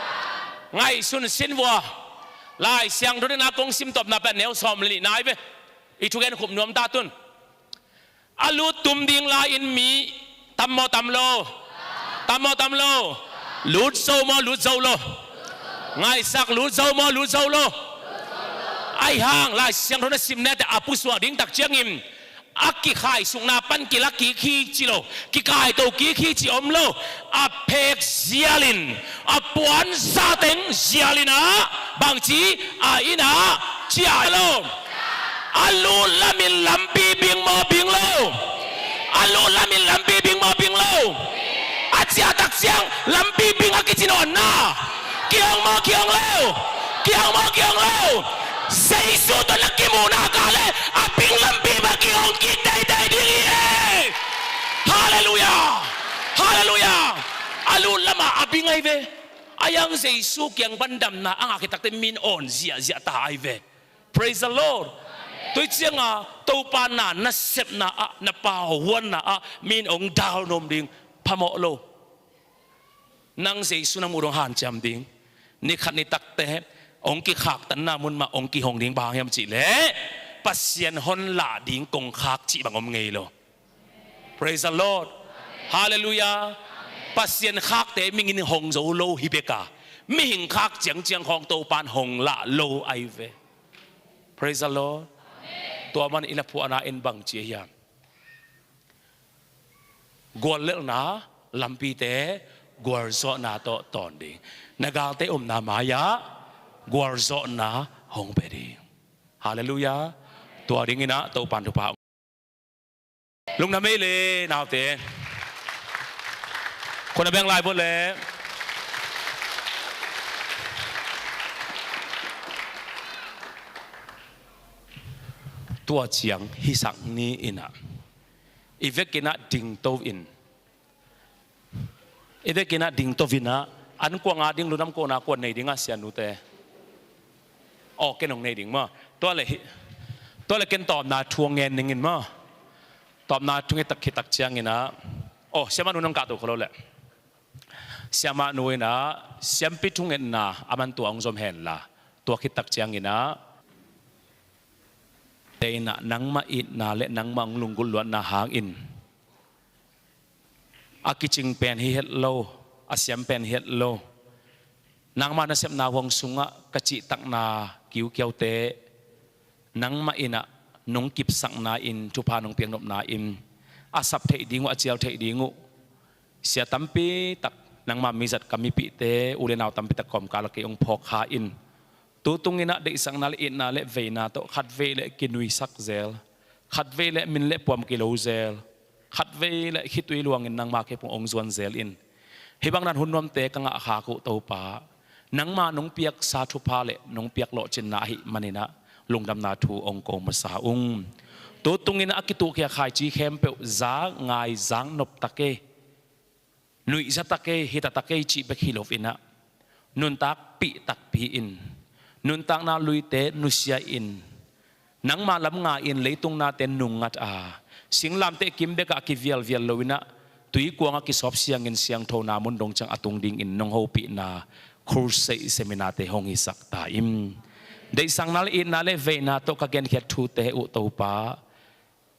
Ngaihsun sin vua. Lai Siangtho dena kong sim tawpna pen neu sawm le nih nai ve. I thugen khup nuam ta tun. A lut tum ding lai-in mi tam maw tam lo? Tam maw tam lo? Lut zo maw lut zo lo? Ngaihsak lut zo maw lut zo lo? Ahi hang Lai Siangtho na sim nete a pusuak ding tak ciangin a kikhaisukna pan kila kik hi ci lo, kikaito kik hi ci om lo. A phek zialin, a puansa teng zialin ah, bangci a inn ah ciah lo. A lut lamin lampi bing maw bing lo? A lut lamin lampi bing maw bing lo? A ciah tak ciang lampi bing a kici nawn na. Kihong maw kihong lo? Kihong maw kihong lo? Jesu tawh na kimuhna kah le a bing lampi mah kihong kik teitei ding hi e. Halleluiah. Halleluiah. A lut lamah a bing ai ve. A yang Jesu kiang pan damna a ngah khit takte min awn ziahziah ta ai ve. Praise the Lord. Tua hi cianga Topa na nasepna ah, na pauhuanna ah min hong dal nuam ding phamawh lo. Nang Jesu na muh dong hanciam ding. Ni khat ni takte hong kikhaktanna mun mah hong kihong ding. Bang hang hiam cihleh Pasian hon lah ding kongkhak cih bang om ngei lo. Praise the Lord. Halleluiah. Pasian khakte mihingin hong zo lo hi bek a, mihing khak ciangciang khawng Topan hong lah lo ai ve. Praise the Lord. Tua man i laphuahna in bang ci hiam? Guallelhna lampite gualzawhna tawh tawn ding. Na galte omna mai-ah gualzawhna hong pia ding. Halleluiah. Tua dinginah Topan thupha. Lungdam ei le naute. Khua na beng lai vua le. Tua ciang hisak ni inah i vekinah dingto in, i vekinah dingto inah an kuang a ding lungdam kohna kuan nei dingah sianute. Aw, ken hong nei ding maw? Tua le hi, tua le ken tawpna thu hong ngen ning in maw? Tawpna thu ngen tak khit tak cianginah, aw, siamah nu nang kahto kho lo leh. Siamah nu inah siampi thungetna a man tua hong zom henla, tua khit tak cianginah teinah nangmah itna le nangmah hong lunggulh luatna hangin a kicing pen hi het lo, a siam pen hi het lo. Nangmah nasepna huang sungah ka cihtakna kiukiaute nangmah inah nong kipsakna in, thupha nong piaknopna in, a sap theih ding uh, a cial theih ding uh sia tampi tak, nangmah mizat ka mipihte, u le nau tampi tak kawmkal a kei hong phawk kha in, tutung inah deihsakna le itna le veina tawh khatvei le kinuisak zel, khatvei le min le puam kilo zel, khatvei le khitui luangin nangmah kei pung hong zuan zel in, hih bang nan hun nuamte ka ngah khak uh Topa, nangmah nong piaksa thupha le nong piak lawhcinna ahih maninah lungdamna thu hong ko masa ung. Tutung inah a kituhkhia khaici khempeuh za ngai zak nop ta kei, nuihza ta kei, hita ta kei cih bek hi lo inah nuntakpih takpi in, nuntakna luite nusia in, nangmah lam nga in leitung nate nungngat a, singlamteh kim bekah kivialvial lo inah tuikuang a kisawp siangin siangthona mun dong ciang a tung dingin nong hopihna crusade seminarte hong hisak ta in. Deihsakna le itna le veina tawh ka genkhiat thute uh Topa,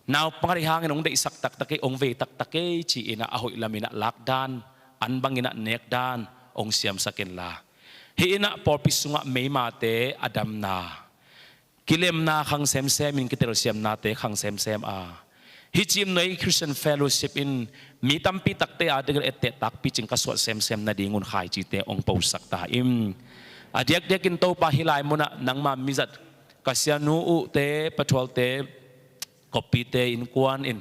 naupang a deih hangin hong deihsak taktak ei, hong vei taktak ei ci-inah a hoih laminah lakdan, an banginah nekdan hong siamsak inla, hih inah pawlpi sungah meimate a damna, kilemna khang semsem in, kitelsiamnate khang semsem a, hih Cimnuai Christian Fellowship in mi tampi takte a degel etteh takpi cing ka suah semsem nadingun khaicite hong posak ta in. A diakdiakin Topa, hih lai munah nangma mizat ka sianu uhte, Pathualte, Koppite innkuan in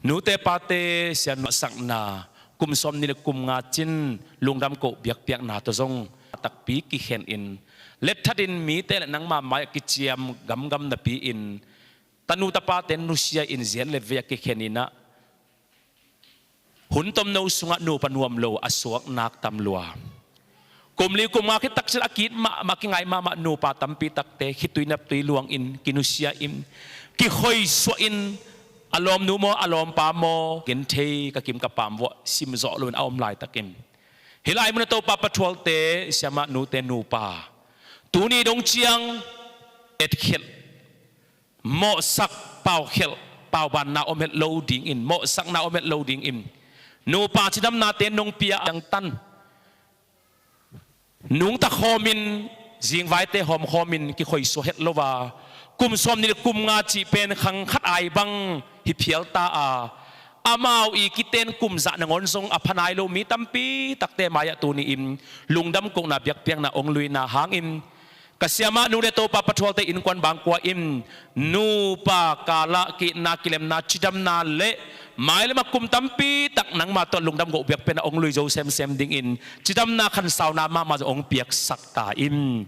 nute pate siannuah sakna, kum sawmnih le kum nga cin lungdam koh biakpiakna tawh zong takpi kikhen in, letthatin mite le nangma mai-ah kiciam gamgam napi-in, tanu tapate nusia in ziat le vei-ah kikhen inah, hun tomno sungah nupa nuam lo a suaknak tam lua. Kum li kum nga khit takcin a ki-it mahmah, kingai mahmah nupa tampi takte khitui naptui luangin, kinusia in, kikhoisuah in, a lawmnu maw, a lawmpa maw, genthei ka kim ka pam vuah simzawh loin a om laitakin, hih lai munah Topa Pathualte, siamah nute nupa, tuni dong ciang etkhelh, mawhsak, paukhelh, paubanna om het lo dingin, mawhsakna om het lo dingin, nupa cidamnate nong pia, ciangtan nungta khawmin, zingvaite hawmkhawmin kikhoisuah het lo a, kum sawmnih le kum nga cih pen khang khat ai bang hi phial ta a, amau i kiten kum zah nangawn zong a pha nai lo mi tampi takte mai-ah tuni-in lungdam kohna biakpiakna hong luina hangin, ka siamah nu le Topa Pathualte innkuan bangkua in nupa kalah ki-itna, kilemna, cidamna le mailam a kum tampi tak nangma tawh lungdam koh biakpiakna hong lui zo semsem dingin cidamna khansauna mahmah zong hong piaksak ta in.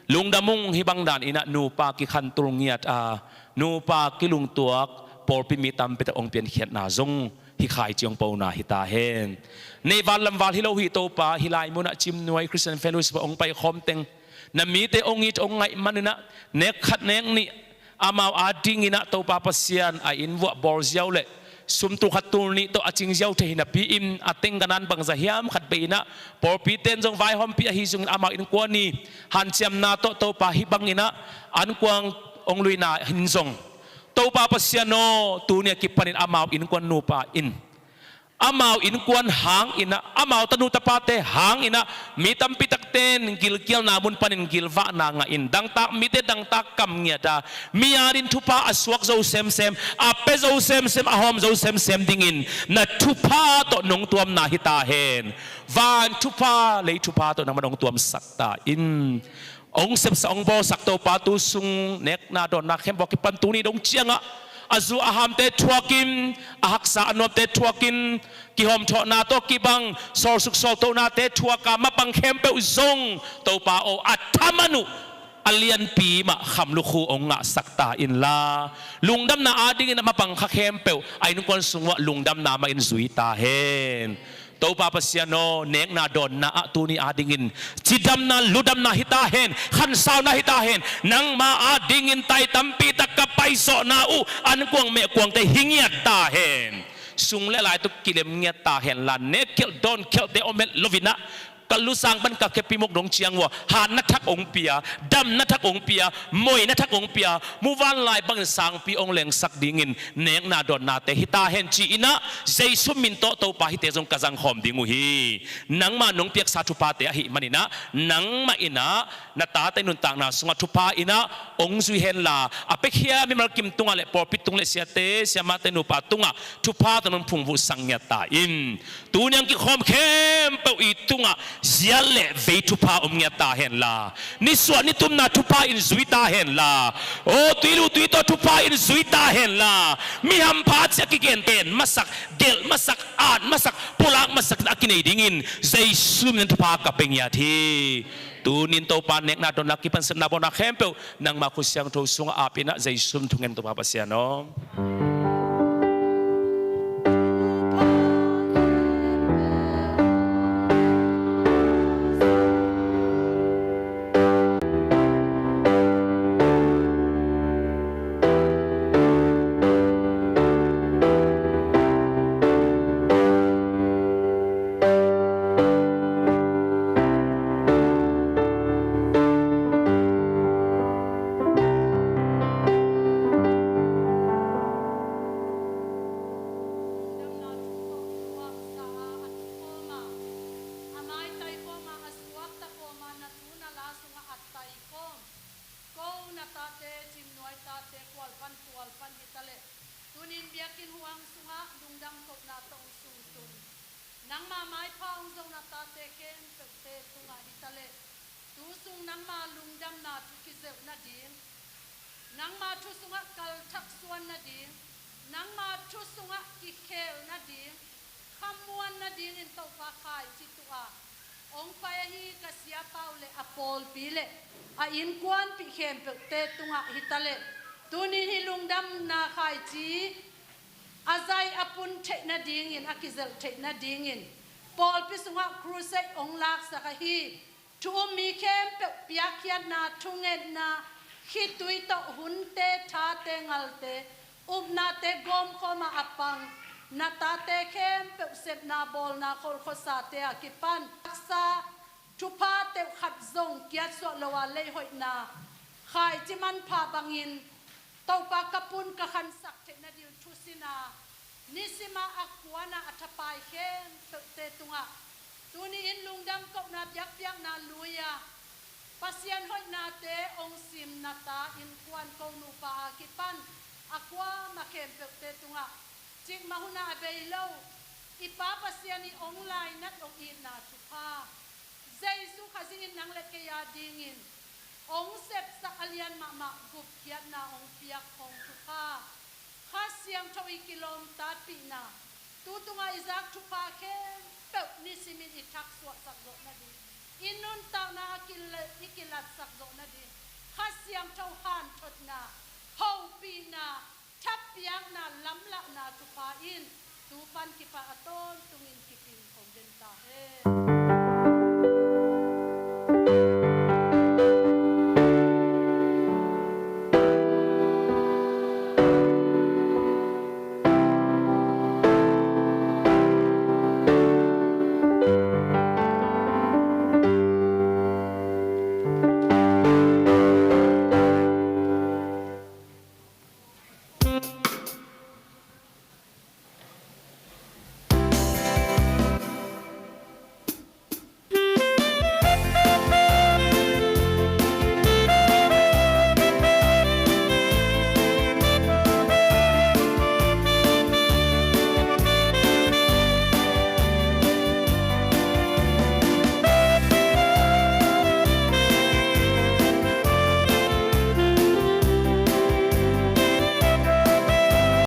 Lungdam ung. Hih bang dan inah nupa kikhantul ngiat a, nupa kilungtuak pawlpi mi tampi tak hong piankhiatna zong hih khaici hong pona hi ta hen. Neihval lamval hi lo hi Topa, hih lai munah Cimnuai Christian Fellowship ah hong paikhawm teng na mite hong it hong ngaih maninah, nek khat nek nih amau adinginah Topa Pasian a inn vuah bawl ziau le sum tul khat tul nih tawh a cing ziau thei hi napi-in, a teng ganan bangza hiam khat bei inah pawlpite in zong vaihawmpih ahi zongin amau innkuan i hanciamna tawh Topa hih banginah ankuang hong luina in zong, Topa Pasian aw, tuni a kipanin amau innkuan nupa in Amau innkuan hang inah, amau tanu tapate hang inah, mi tampi takte in gilkialna mun panin gilvahna ngah in, dangtak mite dangtak kam ngiat a, mi adingin thupha a suak zo semsem, a pia zo semsem, a hawm zo semsem dingin na thupha tawh nong tuamna hi ta hen. Van thupha, lei thupha tawh nangman hong tuamsak ta in. Hong sepsak, hong bawlsak Topa, tu sung nekna dawnna khempeuh a kipan tuni dong ciangah a zu a hamte thuakin, a haksa a nuamte thuakin, kihawmthawhna tawh kibang sawlsuk sawltohnate thuaka mapang khempeuh zong Topa aw, a thaman uh a lianpi mah kham lukhu hong ngahsak ta inla, lungdamna adingin a mapang kha khempeuh a innkuan sung uah lungdamna mahin zui ta hen. Topa Pasian aw, nekna dawnna ah tuni adingin cidamna, ludamna hi ta hen, khansauna hi ta hen. Nangma adingin tai tampi tak ka paisawhna uh, ankuang mehkuangte hi ngiat ta hen. Sung le lai tawh kilem ngiat ta henla, nekkhialh dawnkhialhte om het lo inah, ka lusang pan ka khepi muk dong ciang uh ah hatna thak hong pia, damna thak hong pia, moina thak hong pia, muvanlai bangin sangpi hong lengsak dingin nekna dawnnate hi ta hen ci inah, Jesu min tawh Topa hihte zong ka zangkhawm ding uh hi. Nangma nong piaksa thuphate ahih man inah, nangmah inah na tate nuntakna sungah thupha inah hong zui henla, a piakhia mimal kim tungah le pawlpi tung le siate siamate nupa tungah thupha tawh nong phungvuhsak ngiat ta in. Tuni a hong kikhawm khempeuh i tungah ziat le vei thupha om ngiat ta henla, nisuah nitumna thupha in zui ta henla, aw, tuiluh tuitaw thupha in zui ta henla, mi hampha ci a kigen, gen masak, gelh masak, at masak, pulak masak a kinei dingin Jesu min thupha ka pia ngiat hi. Tunin Topa, nekna dawnna, kipansakna bawlna khempeuh nangma khut siangtho sungah ap inah, Jesu min thungen, Topa Pasian aw. Lungdamna thu tawh luahsa a, a thukhawm a, a maitai khawm a, a suakta khawm a, na thu na la sungah a taikhawm ko na tate, Cimnuai tate, kual pan tual pan hi ta leh, tunin biakinn huang sungah lungdam kohna tawh hong sungtung nangma maipha hong zo na tate khempeuhte tungah hi ta leh, tu sung nangma lungdamna thu kizelh nading, nangma thu sungah kalthak suan nading, nangma thu sungah kikhel nading, khamuan nadingin Topa khaici tuh a hong pai ahi ka siapa uh le a pawlpi le a innkuanpih khempeuhte tungah hi ta leh, tunin hih lungdamna khaici a zai a pun theih nadingin, a kizelh theih nadingin pawlpi sungah crusade hong laksak ahi thu um mi khempeuh piakkhiatna, thungetna, khitui tawh hunte, thate, ngalte, upnate gawmkhawm a, a pang na tate khempeuh sepna, bawlna, kholkhuasate a kipan haksa thupha teuh khat zong kiatsuah lo a, lei hoihna khaici manpha bangin Topa ka pun ka khansak theih nading thusin a, nisim a a kuan a a thapai khempeuhte tungah tuni-in lungdam kohna biakpiakna lui a, Pasian hoihnate hong sim na ta innkuan ko nupa a kipan a kuamah khempeuhte tungah cikmah hun a a bei lo i Pa Pasian i hong lainat hong itna thupha, Jesu Khazih in nang le kei a dingin hong sepsak a lian mahmah gupkhiatna hong piak hong thupha, Kha Siangtho i kilawmtatpihna, tu tungah i zak thupha khempeuh nisimin i thaksuahsak zawh nading, i nuntakna a kila-, i kilatsak zawh nading Kha Siangtho hanthotna, hopihna, thapiakna, lamlahna thupha in tu pan kipat a tawntungin kipin khong den ta hen.